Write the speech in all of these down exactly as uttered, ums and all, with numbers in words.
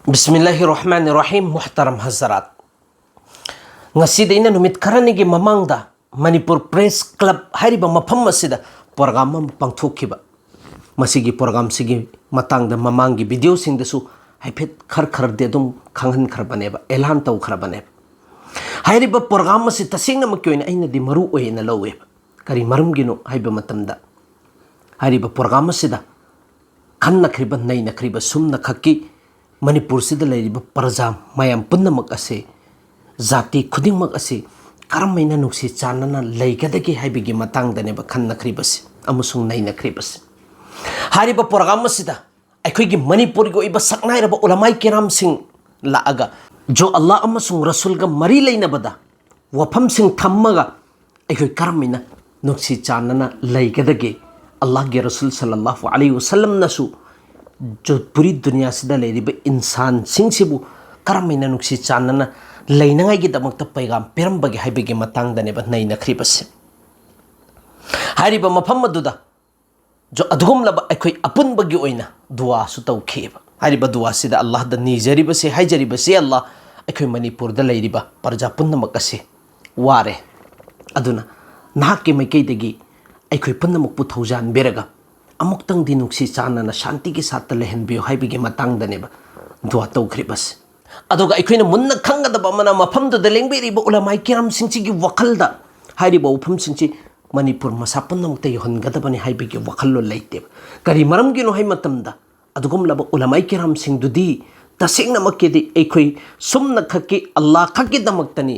ꯕꯤꯁꯃꯤꯜꯂꯥꯍꯤꯔ ꯔꯍꯃꯥꯅꯤꯔ ꯔꯍꯤꯝ꯫ ꯃꯨꯍꯇꯔꯝ ꯍꯖꯔꯥꯠ, ꯉꯁꯤꯗꯩꯅ ꯅꯨꯃꯤꯠ ꯈꯔꯅꯤꯒꯤ ꯃꯃꯥꯡꯗ Manipur press club ꯍꯥꯏꯔꯤꯕ ꯃꯐꯝ ꯑꯁꯤꯗ ꯄ꯭ꯔꯣꯒ꯭ꯔꯥꯝ ꯑꯃ ꯄꯥꯡꯊꯣꯛꯈꯤꯕ꯫ ꯃꯁꯤꯒꯤ ꯄ꯭ꯔꯣꯒ꯭ꯔꯥꯝꯁꯤꯒꯤ ꯃꯇꯥꯡꯗ ꯃꯃꯥꯡꯒꯤ ꯚꯤꯗꯤꯑꯣꯁꯤꯡꯗꯁꯨ ꯍꯥꯏꯐꯦꯠ ꯈꯔ ꯈꯔꯗꯤ ꯑꯗꯨꯝ ꯈꯪꯍꯟꯈ꯭ꯔꯕꯅꯦꯕ, ꯑꯦꯂꯥꯟ ꯇꯧꯈ꯭ꯔꯕꯅꯦꯕ꯫ ꯍꯥꯏꯔꯤꯕ ꯄ꯭ꯔꯣꯒ꯭ꯔꯥꯝ ꯑꯁꯤ ꯇꯁꯦꯡꯅꯃꯛꯀꯤ ꯑꯣꯏꯅ ꯑꯩꯅꯗꯤ ꯃꯔꯨ ꯑꯣꯏꯅ ꯂꯧꯋꯦꯕ꯫ ꯀꯔꯤ ꯃꯔꯝꯒꯤꯅꯣ ꯍꯥꯏꯕ ꯃꯇꯝꯗ, ꯍꯥꯏꯔꯤꯕ ꯄ꯭ꯔꯣꯒ꯭ꯔꯥꯝ ꯑꯁꯤꯗ ꯈꯟꯅꯈ꯭ꯔꯤꯕ, ꯅꯩꯅꯈ꯭ꯔꯤꯕ ꯁꯨꯝꯅꯈꯛꯀꯤ ꯃꯅꯤꯄꯨꯔꯁꯤꯗ ꯂꯩꯔꯤꯕ ꯄ꯭ꯔꯖꯥ ꯃꯌꯥꯝ ꯄꯨꯝꯅꯃꯛ ꯑꯁꯤ, ꯖꯥꯇꯤ ꯈꯨꯗꯤꯡꯃꯛ ꯑꯁꯤ ꯀꯔꯝꯍꯥꯏꯅ ꯅꯨꯡꯁꯤ ꯆꯥꯟꯅꯅ ꯂꯩꯒꯗꯒꯦ ꯍꯥꯏꯕꯒꯤ ꯃꯇꯥꯡꯗꯅꯦꯕ ꯈꯟꯅꯈ꯭ꯔꯤꯕꯁꯤ ꯑꯃꯁꯨꯡ ꯅꯩꯅꯈ꯭ꯔꯤꯕꯁꯤ꯫ ꯍꯥꯏꯔꯤꯕ ꯄ꯭ꯔꯣꯒ꯭ꯔꯥꯝ ꯑꯁꯤꯗ ꯑꯩꯈꯣꯏꯒꯤ ꯃꯅꯤꯄꯨꯔꯒꯤ ꯑꯣꯏꯕ ꯁꯛꯅꯥꯏꯔꯕ ꯎꯂꯃꯥꯏ ꯀꯤꯔꯥꯝꯁꯤꯡ ꯂꯥꯛꯑꯒ ꯖꯣ ꯑꯜꯂꯥꯍ ꯑꯃꯁꯨꯡ ꯔꯁꯨꯜꯒ ꯃꯔꯤ ꯂꯩꯅꯕꯗ ꯋꯥꯐꯝꯁꯤꯡ ꯊꯝꯃꯒ ꯑꯩꯈꯣꯏ ꯀꯔꯝꯍꯥꯏꯅ ꯅꯨꯡꯁꯤ ꯆꯥꯟꯅꯅ ꯂꯩꯒꯗꯒꯦ? ꯑꯜꯂꯥꯍꯒꯤ ꯔꯁꯨꯜ ꯁꯜꯂꯜꯂꯥꯍꯨ ꯑꯂꯩꯍꯤ ꯋꯁꯜꯂꯝꯅꯁꯨ ꯖꯨ-, ꯄꯨꯔꯤ ꯗꯨꯅꯤꯌꯥꯁꯤꯗ ꯂꯩꯔꯤꯕ ꯏꯟꯁꯥꯟꯁꯤꯡꯁꯤꯕꯨ ꯀꯔꯝꯍꯥꯏꯅ ꯅꯨꯡꯁꯤ ꯆꯥꯟꯅꯅ ꯂꯩꯅꯉꯥꯏꯒꯤꯗꯃꯛꯇ ꯄꯩꯒꯥꯝ ꯄꯤꯔꯝꯕꯒꯦ ꯍꯥꯏꯕꯒꯤ ꯃꯇꯥꯡꯗꯅꯦꯕ ꯅꯩꯅꯈ꯭ꯔꯤꯕꯁꯦ꯫ ꯍꯥꯏꯔꯤꯕ ꯃꯐꯝ ꯑꯗꯨꯗ ꯖꯣ-, ꯑꯗꯨꯒꯨꯝꯂꯕ ꯑꯩꯈꯣꯏ ꯑꯄꯨꯟꯕꯒꯤ ꯑꯣꯏꯅ ꯗꯨꯋꯥꯁꯨ ꯇꯧꯈꯤꯑꯕ꯫ ꯍꯥꯏꯔꯤꯕ ꯗꯨꯋꯥꯁꯤꯗ ꯑꯜꯂꯥꯍꯗ ꯅꯤꯖꯔꯤꯕꯁꯦ, ꯍꯥꯏꯖꯔꯤꯕꯁꯦ, "ꯑꯜꯂꯥꯍ, ꯑꯩꯈꯣꯏ ꯃꯅꯤꯄꯨꯔꯗ ꯂꯩꯔꯤꯕ ꯄ꯭ꯔꯖꯥ ꯄꯨꯝꯅꯃꯛ ꯑꯁꯤ ꯋꯥꯔꯦ, ꯑꯗꯨꯅ ꯅꯍꯥꯛꯀꯤ ꯃꯥꯏꯀꯩꯗꯒꯤ ꯑꯩꯈꯣꯏ ꯄꯨꯝꯅꯃꯛꯄꯨ ꯊꯧꯖꯥꯟꯕꯤꯔꯒ ꯑꯃꯨꯛꯇꯪꯗꯤ ꯅꯨꯡꯁꯤ ꯆꯥꯟꯅꯅ ꯁꯥꯟꯇꯤꯒꯤ ꯁꯥꯠꯇ ꯂꯩꯍꯟꯕꯤꯌꯨ" ꯍꯥꯏꯕꯒꯤ ꯃꯇꯥꯡꯗꯅꯦꯕ ꯗꯨꯋꯥ ꯇꯧꯈ꯭ꯔꯤꯕꯁꯦ꯫ ꯑꯗꯨꯒ ꯑꯩꯈꯣꯏꯅ ꯃꯨꯟꯅ ꯈꯪꯒꯗꯕ ꯑꯃꯅ, ꯃꯐꯝꯗꯨꯗ ꯂꯦꯡꯕꯤꯔꯤꯕ ꯎꯂꯃꯥꯏ ꯀꯤꯔꯥꯝꯁꯤꯡꯁꯤꯒꯤ ꯋꯥꯈꯜꯗ ꯍꯥꯏꯔꯤꯕ ꯋꯥꯐꯝꯁꯤꯡꯁꯤ ꯃꯅꯤꯄꯨꯔ ꯃꯁꯥ ꯄꯨꯝꯅꯃꯛꯇ ꯌꯧꯍꯟꯒꯗꯕꯅꯤ ꯍꯥꯏꯕꯒꯤ ꯋꯥꯈꯜꯂꯣꯟ ꯂꯩꯇꯦꯕ꯫ ꯀꯔꯤ ꯃꯔꯝꯒꯤꯅꯣ ꯍꯥꯏꯕ ꯃꯇꯝꯗ, ꯑꯗꯨꯒꯨꯝꯂꯕ ꯎꯂꯃꯥꯏ ꯀꯤꯔꯥꯝꯁꯤꯡꯗꯨꯗꯤ ꯇꯁꯦꯡꯅꯃꯛꯀꯤꯗꯤ ꯑꯩꯈꯣꯏ ꯁꯨꯝꯅꯈꯛꯀꯤ ꯑꯜꯂꯥꯍ ꯈꯛꯀꯤꯗꯃꯛꯇꯅꯤ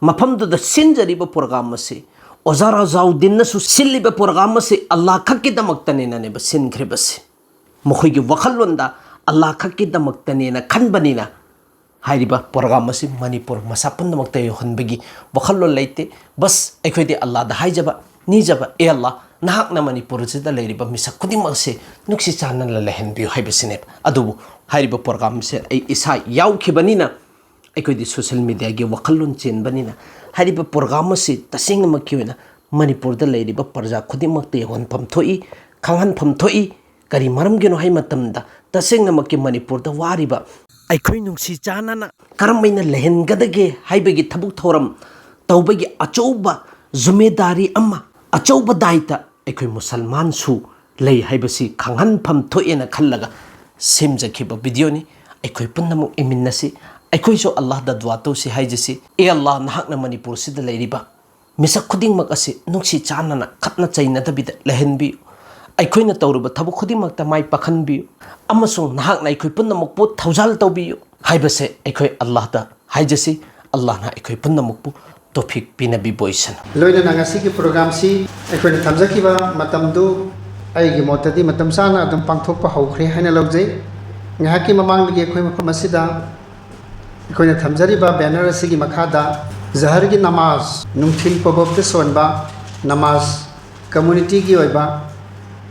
ꯃꯐꯝꯗꯨꯗ ꯁꯤꯟꯖꯔꯤꯕ ꯄ꯭ꯔꯣꯒ꯭ꯔꯥꯝ ꯑꯁꯤ, ꯑꯣꯖꯥ ꯔꯖꯥꯎꯗꯤꯟꯅꯁꯨ ꯁꯤꯜꯂꯤꯕ ꯄ꯭ꯔꯣꯒ꯭ꯔꯥꯝ ꯑꯁꯤ ꯑꯜꯂꯥꯍ ꯈꯛꯀꯤꯗꯃꯛꯇꯅꯦꯅꯅꯦꯕ ꯁꯤꯟꯈ꯭ꯔꯤꯕꯁꯤ꯫ ꯃꯈꯣꯏꯒꯤ ꯋꯥꯈꯜꯂꯣꯟꯗ ꯑꯜꯂꯥꯍ ꯈꯛꯀꯤꯗꯃꯛꯇꯅꯦꯅ ꯈꯟꯕꯅꯤꯅ, ꯍꯥꯏꯔꯤꯕ ꯄ꯭ꯔꯣꯒ꯭ꯔꯥꯝ ꯑꯁꯤ ꯃꯅꯤꯄꯨꯔ ꯃꯁꯥ ꯄꯨꯝꯅꯃꯛꯇ ꯌꯧꯍꯟꯕꯒꯤ ꯋꯥꯈꯜꯂꯣꯟ ꯂꯩꯇꯦ꯫ ꯕꯁ ꯑꯩꯈꯣꯏꯗꯤ ꯑꯜꯂꯥꯍꯗ ꯍꯥꯏꯖꯕ, ꯅꯤꯖꯕ, "ꯑꯦ ꯑꯜꯂꯥꯍ, ꯅꯍꯥꯛꯅ ꯃꯅꯤꯄꯨꯔ ꯑꯁꯤꯗ ꯂꯩꯔꯤꯕ ꯃꯤꯁꯛ ꯈꯨꯗꯤꯡꯃꯛ ꯑꯁꯤ ꯅꯨꯡꯁꯤ ꯆꯥꯟꯅꯅ ꯂꯩꯍꯟꯕꯤꯌꯨ" ꯍꯥꯏꯕꯁꯤꯅꯦꯕ꯫ ꯑꯗꯨꯕꯨ ꯍꯥꯏꯔꯤꯕ ꯄ꯭ꯔꯣꯒ꯭ꯔꯥꯝ ꯑꯁꯤ ꯑꯩ ꯏꯁꯥ ꯌꯥꯎꯈꯤꯕꯅꯤꯅ, ꯑꯩꯈꯣꯏꯗꯤ ꯁꯣꯁꯦꯜ ꯃꯤꯗꯤꯌꯥꯒꯤ ꯋꯥꯈꯜꯂꯣꯟ ꯆꯦꯟꯕꯅꯤꯅ, ꯍꯥꯏꯔꯤꯕ ꯄ꯭ꯔꯣꯒ꯭ꯔꯥꯝ ꯑꯁꯤ ꯇꯁꯦꯡꯅꯃꯛꯀꯤ ꯑꯣꯏꯅ ꯃꯅꯤꯄꯨꯔꯗ ꯂꯩꯔꯤꯕ ꯄ꯭ꯔꯖꯥ ꯈꯨꯗꯤꯡꯃꯛꯇ ꯌꯧꯍꯟꯐꯝ ꯊꯣꯛꯏ, ꯈꯪꯍꯟꯐꯝ ꯊꯣꯛꯏ꯫ ꯀꯔꯤ ꯃꯔꯝꯒꯤꯅꯣ ꯍꯥꯏꯕ ꯃꯇꯝꯗ, ꯇꯁꯦꯡꯅꯃꯛꯀꯤ ꯃꯅꯤꯄꯨꯔꯗ ꯋꯥꯔꯤꯕ ꯑꯩꯈꯣꯏ ꯅꯨꯡꯁꯤ ꯆꯥꯟꯅꯅ ꯀꯔꯝꯍꯥꯏꯅ ꯂꯩꯍꯟꯒꯗꯒꯦ ꯍꯥꯏꯕꯒꯤ ꯊꯕꯛ ꯊꯧꯔꯝ ꯇꯧꯕꯒꯤ ꯑꯆꯧꯕ ꯖꯨꯃꯦꯗꯥꯔꯤ ꯑꯃ, ꯑꯆꯧꯕ ꯗꯥꯏꯇ ꯑꯩꯈꯣꯏ ꯃꯨꯁꯜꯃꯥꯟꯁꯨ ꯂꯩ ꯍꯥꯏꯕꯁꯤ ꯈꯪꯍꯟꯐꯝ ꯊꯣꯛꯑꯦꯅ ꯈꯜꯂꯒ ꯁꯦꯝꯖꯈꯤꯕ ꯚꯤꯗꯤꯑꯣꯅꯤ꯫ ꯑꯩꯈꯣꯏ ꯄꯨꯝꯅꯃꯛ ꯏꯃꯤꯟꯅꯁꯤ, ꯑꯩꯈꯣꯏꯁꯨ ꯑꯜꯂꯥꯍꯗ ꯗꯨꯋꯥ ꯇꯧꯁꯤ ꯍꯥꯏꯖꯁꯤ꯫ ꯑꯦ ꯑꯜꯂꯥꯍ, ꯅꯍꯥꯛꯅ ꯃꯅꯤꯄꯨꯔꯁꯤꯗ ꯂꯩꯔꯤꯕ ꯃꯤꯁꯛ ꯈꯨꯗꯤꯡꯃꯛ ꯑꯁꯤ ꯅꯨꯡꯁꯤ ꯆꯥꯟꯅꯅ ꯈꯠꯅ ꯆꯩꯅꯗꯕꯤꯗ ꯂꯩꯍꯟꯕꯤꯌꯨ꯫ ꯑꯩꯈꯣꯏꯅ ꯇꯧꯔꯨꯕ ꯊꯕꯛ ꯈꯨꯗꯤꯡꯃꯛꯇ ꯃꯥꯏ ꯄꯥꯛꯍꯟꯕꯤꯌꯨ, ꯑꯃꯁꯨꯡ ꯅꯍꯥꯛꯅ ꯑꯩꯈꯣꯏ ꯄꯨꯝꯅꯃꯛꯄꯨ ꯊꯧꯖꯥꯜ ꯇꯧꯕꯤꯌꯨ ꯍꯥꯏꯕꯁꯦ ꯑꯩꯈꯣꯏ ꯑꯜꯂꯥꯍꯗ ꯍꯥꯏꯖꯁꯤ꯫ ꯑꯜꯂꯥꯍꯅ ꯑꯩꯈꯣꯏ ꯄꯨꯝꯅꯃꯛꯄꯨ ꯇꯣꯐꯤꯛ ꯄꯤꯅꯕꯤꯕ ꯑꯣꯏꯁꯅꯨ꯫ ꯂꯣꯏꯅꯅ ꯉꯁꯤꯒꯤ ꯄ꯭ꯔꯣꯒ꯭ꯔꯥꯝꯁꯤ ꯑꯩꯈꯣꯏꯅ ꯊꯝꯖꯈꯤꯕ ꯃꯇꯝꯗꯨ ꯑꯩꯒꯤ ꯃꯣꯠꯇꯗꯤ ꯃꯇꯝ ꯆꯥꯅ ꯑꯗꯨꯝ ꯄꯥꯡꯊꯣꯛꯄ ꯍꯧꯈ꯭ꯔꯦ ꯍꯥꯏꯅ ꯂꯧꯖꯩ꯫ ꯉꯥꯏꯍꯥꯛꯀꯤ ꯃꯃꯥꯡꯗꯒꯤ ꯑꯩꯈꯣꯏ ꯃꯐꯝ ꯑꯁꯤꯗ ꯑꯩꯈꯣꯏꯅ ꯊꯝꯖꯔꯤꯕ ꯕꯦꯅꯔ ꯑꯁꯤꯒꯤ ꯃꯈꯥꯗ ꯖꯍꯔꯒꯤ ꯅꯃꯥꯖ, ꯅꯨꯡꯊꯤꯜ ꯄꯣꯕꯣꯞꯇ ꯁꯣꯟꯕ ꯅꯃꯥꯖ, ꯀꯝꯃꯨꯅꯤꯇꯤꯒꯤ ꯑꯣꯏꯕ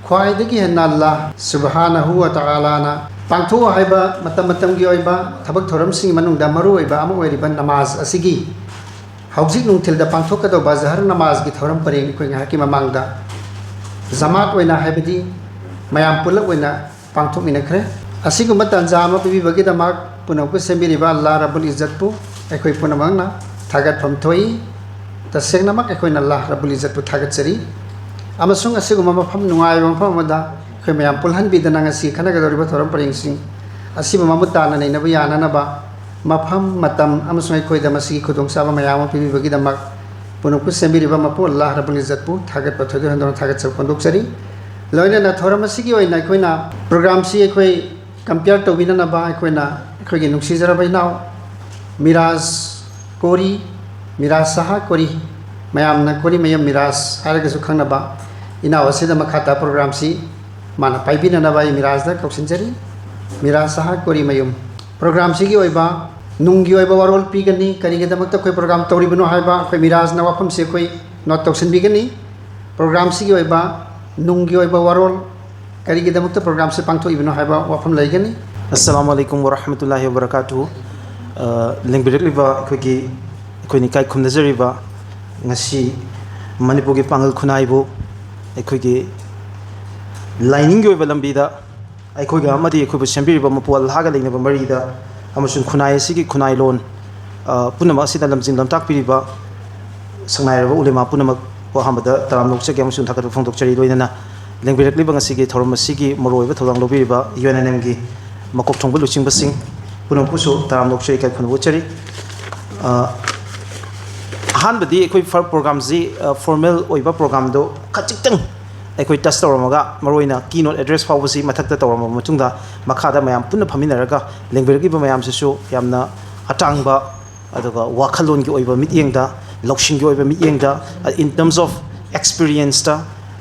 ꯈ꯭ꯋꯥꯏꯗꯒꯤ ꯍꯦꯟꯅ ꯑꯜꯂꯥꯍ ꯁꯨꯕꯍꯥꯅꯍꯨ ꯋ ꯇꯥꯂꯥꯅ ꯄꯥꯡꯊꯣꯛꯑꯣ ꯍꯥꯏꯕ ꯃꯇꯝ ꯃꯇꯝꯒꯤ ꯑꯣꯏꯕ ꯊꯕꯛ ꯊꯧꯔꯝꯁꯤꯡꯒꯤ ꯃꯅꯨꯡꯗ ꯃꯔꯨꯑꯣꯏꯕ ꯑꯃ ꯑꯣꯏꯔꯤꯕ ꯅꯃꯥꯖ ꯑꯁꯤꯒꯤ ꯍꯧꯖꯤꯛ ꯅꯨꯡꯊꯤꯜꯗ ꯄꯥꯡꯊꯣꯛꯀꯗꯧꯕ ꯖꯍꯔ ꯅꯃꯥꯖꯒꯤ ꯊꯧꯔꯝ ꯄꯔꯦꯡ ꯑꯩꯈꯣꯏ ꯉꯥꯏꯍꯥꯛꯀꯤ ꯃꯃꯥꯡꯗ ꯖꯃꯥꯠ ꯑꯣꯏꯅ, ꯍꯥꯏꯕꯗꯤ ꯃꯌꯥꯝ ꯄꯨꯂꯞ ꯑꯣꯏꯅ ꯄꯥꯡꯊꯣꯛꯃꯤꯟꯅꯈ꯭ꯔꯦ꯫ ꯑꯁꯤꯒꯨꯝꯕ ꯇꯥꯟꯖꯥ ꯑꯃ ꯄꯤꯕꯤꯕꯒꯤꯗꯃꯛ ꯄꯨꯝꯅꯃꯛꯄꯨ ꯁꯦꯝꯕꯤꯔꯤꯕ ꯑꯜꯂꯥꯍ ꯔꯕꯨꯜ ꯏꯖꯠꯄꯨ ꯑꯩꯈꯣꯏ ꯄꯨꯝꯅꯃꯛꯅ ꯊꯥꯒꯠꯐꯝ ꯊꯣꯛꯏ꯫ ꯇꯁꯦꯡꯅꯃꯛ ꯑꯩꯈꯣꯏꯅ ꯑꯜꯂꯥꯍ ꯔꯕꯨꯜ ꯏꯖꯠꯄꯨ ꯊꯥꯒꯠꯆꯔꯤ꯫ ꯑꯃꯁꯨꯡ ꯑꯁꯤꯒꯨꯝꯕ ꯃꯐꯝ, ꯅꯨꯡꯉꯥꯏꯕ ꯃꯐꯝ ꯑꯃꯗ ꯑꯩꯈꯣꯏ ꯃꯌꯥꯝ ꯄꯨꯜꯍꯟꯕꯤꯗꯅ ꯉꯁꯤ ꯈꯟꯅꯒꯗꯧꯔꯤꯕ ꯊꯧꯔꯝ ꯄꯔꯦꯡꯁꯤꯡ ꯑꯁꯤꯕꯨ ꯃꯃꯨꯠ ꯇꯥꯅ ꯅꯩꯅꯕ ꯌꯥꯅꯅꯕ ꯃꯐꯝ, ꯃꯇꯝ ꯑꯃꯁꯨꯡ ꯑꯩꯈꯣꯏꯗ ꯃꯁꯤꯒꯤ ꯈꯨꯗꯣꯡꯆꯥꯕ ꯃꯌꯥꯝ ꯑꯃ ꯄꯤꯕꯤꯕꯒꯤꯗꯃꯛ ꯄꯨꯝꯅꯃꯛꯄꯨ ꯁꯦꯝꯕꯤꯔꯤꯕ ꯃꯄꯨ ꯑꯜꯂꯥꯍ ꯔꯕꯨꯜ ꯏꯖꯠꯄꯨ ꯊꯥꯒꯠꯄ ꯊꯣꯏꯗꯣꯛ ꯍꯦꯟꯗꯣꯛꯅ ꯊꯥꯒꯠꯆꯕ ꯐꯣꯡꯗꯣꯛꯆꯔꯤ꯫ ꯂꯣꯏꯅꯅ ꯊꯧꯔꯝ ꯑꯁꯤꯒꯤ ꯑꯣꯏꯅ ꯑꯩꯈꯣꯏꯅ ꯄ꯭ꯔꯣꯒ꯭ꯔꯥꯝꯁꯤ ꯑꯩꯈꯣꯏ ꯀꯝꯄꯤꯌꯔ ꯇꯧꯕꯤꯅꯅꯕ ꯑꯩꯈꯣꯏꯅ ꯑꯩꯈꯣꯏꯒꯤ ꯅꯨꯡꯁꯤꯖꯔꯕ ꯏꯅꯥꯎ ꯃꯤꯔꯥꯖ ꯀꯣꯔꯤ, ꯃꯤꯔꯥꯖ ꯁꯍꯥ ꯀꯣꯔꯤ, ꯃꯌꯥꯝꯅ ꯀꯣꯔꯤꯃꯌꯨꯝ ꯃꯤꯔꯥꯖ ꯍꯥꯏꯔꯒꯁꯨ ꯈꯪꯅꯕ ꯏꯅꯥꯎ ꯑꯁꯤꯗ ꯃꯈꯥ ꯇꯥꯕ ꯄ꯭ꯔꯣꯒ꯭ꯔꯥꯝꯁꯤ ꯃꯥꯅ ꯄꯥꯏꯕꯤꯅꯅꯕ ꯑꯩ ꯃꯤꯔꯥꯖꯗ ꯀꯧꯁꯤꯟꯖꯔꯤ꯫ ꯃꯤꯔꯥꯖ ꯁꯍꯥ ꯀꯣꯔꯤꯃꯌꯨꯝ꯫ ꯄ꯭ꯔꯣꯒ꯭ꯔꯥꯝꯁꯤꯒꯤ ꯑꯣꯏꯕ ꯅꯨꯡꯒꯤ ꯑꯣꯏꯕ ꯋꯥꯔꯣꯜ ꯄꯤꯒꯅꯤ꯫ ꯀꯔꯤꯒꯤꯗꯃꯛꯇ ꯑꯩꯈꯣꯏ ꯄ꯭ꯔꯣꯒ꯭ꯔꯥꯝ ꯇꯧꯔꯤꯕꯅꯣ ꯍꯥꯏꯕ ꯑꯩꯈꯣꯏ ꯃꯤꯔꯥꯖꯅ ꯋꯥꯐꯝꯁꯤ ꯑꯩꯈꯣꯏ ꯅꯣꯠ ꯇꯧꯁꯤꯟꯕꯤꯒꯅꯤ꯫ ꯄ꯭ꯔꯣꯒ꯭ꯔꯥꯝꯁꯤꯒꯤ ꯑꯣꯏꯕ ꯅꯨꯡꯒꯤ ꯑꯣꯏꯕ ꯋꯥꯔꯣꯜ, ꯀꯔꯤꯒꯤꯗꯃꯛꯇ ꯄ꯭ꯔꯣꯒ꯭ꯔꯥꯝꯁꯤ ꯄꯥꯡꯊꯣꯛꯏꯕꯅꯣ ꯍꯥꯏꯕ ꯋꯥꯐꯝ ꯂꯩꯒꯅꯤ꯫ ꯑꯁꯁꯂꯥꯃꯨ ꯑꯂꯥꯏꯀꯨꯝ ꯋꯔꯍꯃꯇꯨꯜꯂꯥꯍꯤ ꯋꯕꯔꯀꯥꯇꯨꯍꯨ꯫ ꯑ, ꯂꯦꯡꯕꯤꯔꯛꯂꯤꯕ ꯑꯩꯈꯣꯏꯒꯤ, ꯑꯩꯈꯣꯏꯅ ꯏꯀꯥꯏ ꯈꯨꯝꯅꯖꯔꯤꯕ ꯉꯁꯤ ꯃꯅꯤꯄꯨꯔꯒꯤ ꯄꯥꯡꯒꯜ ꯈꯨꯟꯅꯥꯏꯕꯨ ꯑꯩꯈꯣꯏꯒꯤ ꯂꯥꯏꯅꯤꯡꯒꯤ ꯑꯣꯏꯕ ꯂꯝꯕꯤꯗ ꯑꯩꯈꯣꯏꯒ ꯑꯃꯗꯤ ꯑꯩꯈꯣꯏꯕꯨ ꯁꯦꯝꯕꯤꯔꯤꯕ ꯃꯄꯨ ꯑꯜꯂꯥꯍꯒ ꯂꯩꯅꯕ ꯃꯔꯤꯗ ꯑꯃꯁꯨꯡ ꯈꯨꯟꯅꯥꯏ ꯑꯁꯤꯒꯤ ꯈꯨꯟꯅꯥꯏ ꯂꯣꯟ, ꯑ, ꯄꯨꯝꯅꯃꯛ ꯑꯁꯤꯗ ꯂꯝꯖꯤꯡ ꯂꯝꯇꯥꯛꯄꯤꯔꯤꯕ ꯁꯛꯅꯥꯏꯔꯕ ꯎꯂꯦꯃꯥ ꯄꯨꯝꯅꯃꯛꯄꯨ ꯑꯍꯥꯟꯕꯗ ꯇꯔꯥꯝꯅ ꯑꯣꯛꯆꯒꯦ ꯑꯃꯁꯨꯡ ꯊꯥꯒꯠꯄ ꯐꯣꯡꯗꯣꯛꯆꯔꯤ꯫ ꯂꯣꯏꯅꯅ ꯂꯦꯡꯕꯤꯔꯛꯂꯤꯕ ꯉꯁꯤꯒꯤ ꯊꯧꯔꯝ ꯑꯁꯤꯒꯤ ꯃꯔꯨꯑꯣꯏꯕ ꯊꯧꯗꯥꯡ ꯂꯧꯕꯤꯔꯤꯕ ꯌꯨ ꯑꯦꯟ ꯑꯦꯟ ꯑꯦꯝꯒꯤ ꯃꯀꯣꯛ ꯊꯣꯡꯕ ꯂꯨꯆꯤꯡꯕꯁꯤꯡ ꯄꯨꯝꯅꯃꯛꯄꯨꯁꯨ ꯇꯔꯥꯝꯅ ꯑꯣꯛꯆꯔꯤ, ꯏꯀꯥꯏ ꯈꯨꯝꯅꯕ ꯎꯠꯆꯔꯤ꯫ ꯑ, ꯑꯍꯥꯟꯕꯗꯤ ꯑꯩꯈꯣꯏ ꯐꯔ-, ꯄ꯭ꯔꯣꯒ꯭ꯔꯥꯝꯁꯤ, ꯑ, ꯐꯣꯔꯃꯦꯜ ꯑꯣꯏꯕ ꯄ꯭ꯔꯣꯒ꯭ꯔꯥꯝꯗꯣ ꯈꯖꯤꯛꯇꯪ ꯑꯩꯈꯣꯏ ꯇꯆ ꯇꯧꯔꯝꯃꯒ, ꯃꯔꯨꯑꯣꯏꯅ ꯀꯤ ꯅꯣꯠ ꯑꯦꯗ꯭ꯔꯦꯁ ꯐꯥꯎꯕꯁꯤ ꯃꯊꯛꯇ ꯇꯧꯔꯝꯃꯕ ꯃꯇꯨꯡꯗ, ꯃꯈꯥꯗ ꯃꯌꯥꯝ ꯄꯨꯟꯅ ꯐꯝꯃꯤꯟꯅꯔꯒ ꯂꯦꯡꯕꯤꯔꯛꯂꯤꯕ ꯃꯌꯥꯝꯁꯤꯁꯨ ꯌꯥꯝꯅ ꯑꯇꯥꯡꯕ, ꯑꯗꯨꯒ ꯋꯥꯈꯜꯂꯣꯟꯒꯤ ꯑꯣꯏꯕ ꯃꯤꯠꯌꯦꯡꯗ, ꯂꯧꯁꯤꯡꯒꯤ ꯑꯣꯏꯕ ꯃꯤꯠꯌꯦꯡꯗ, in terms of experience ꯇ,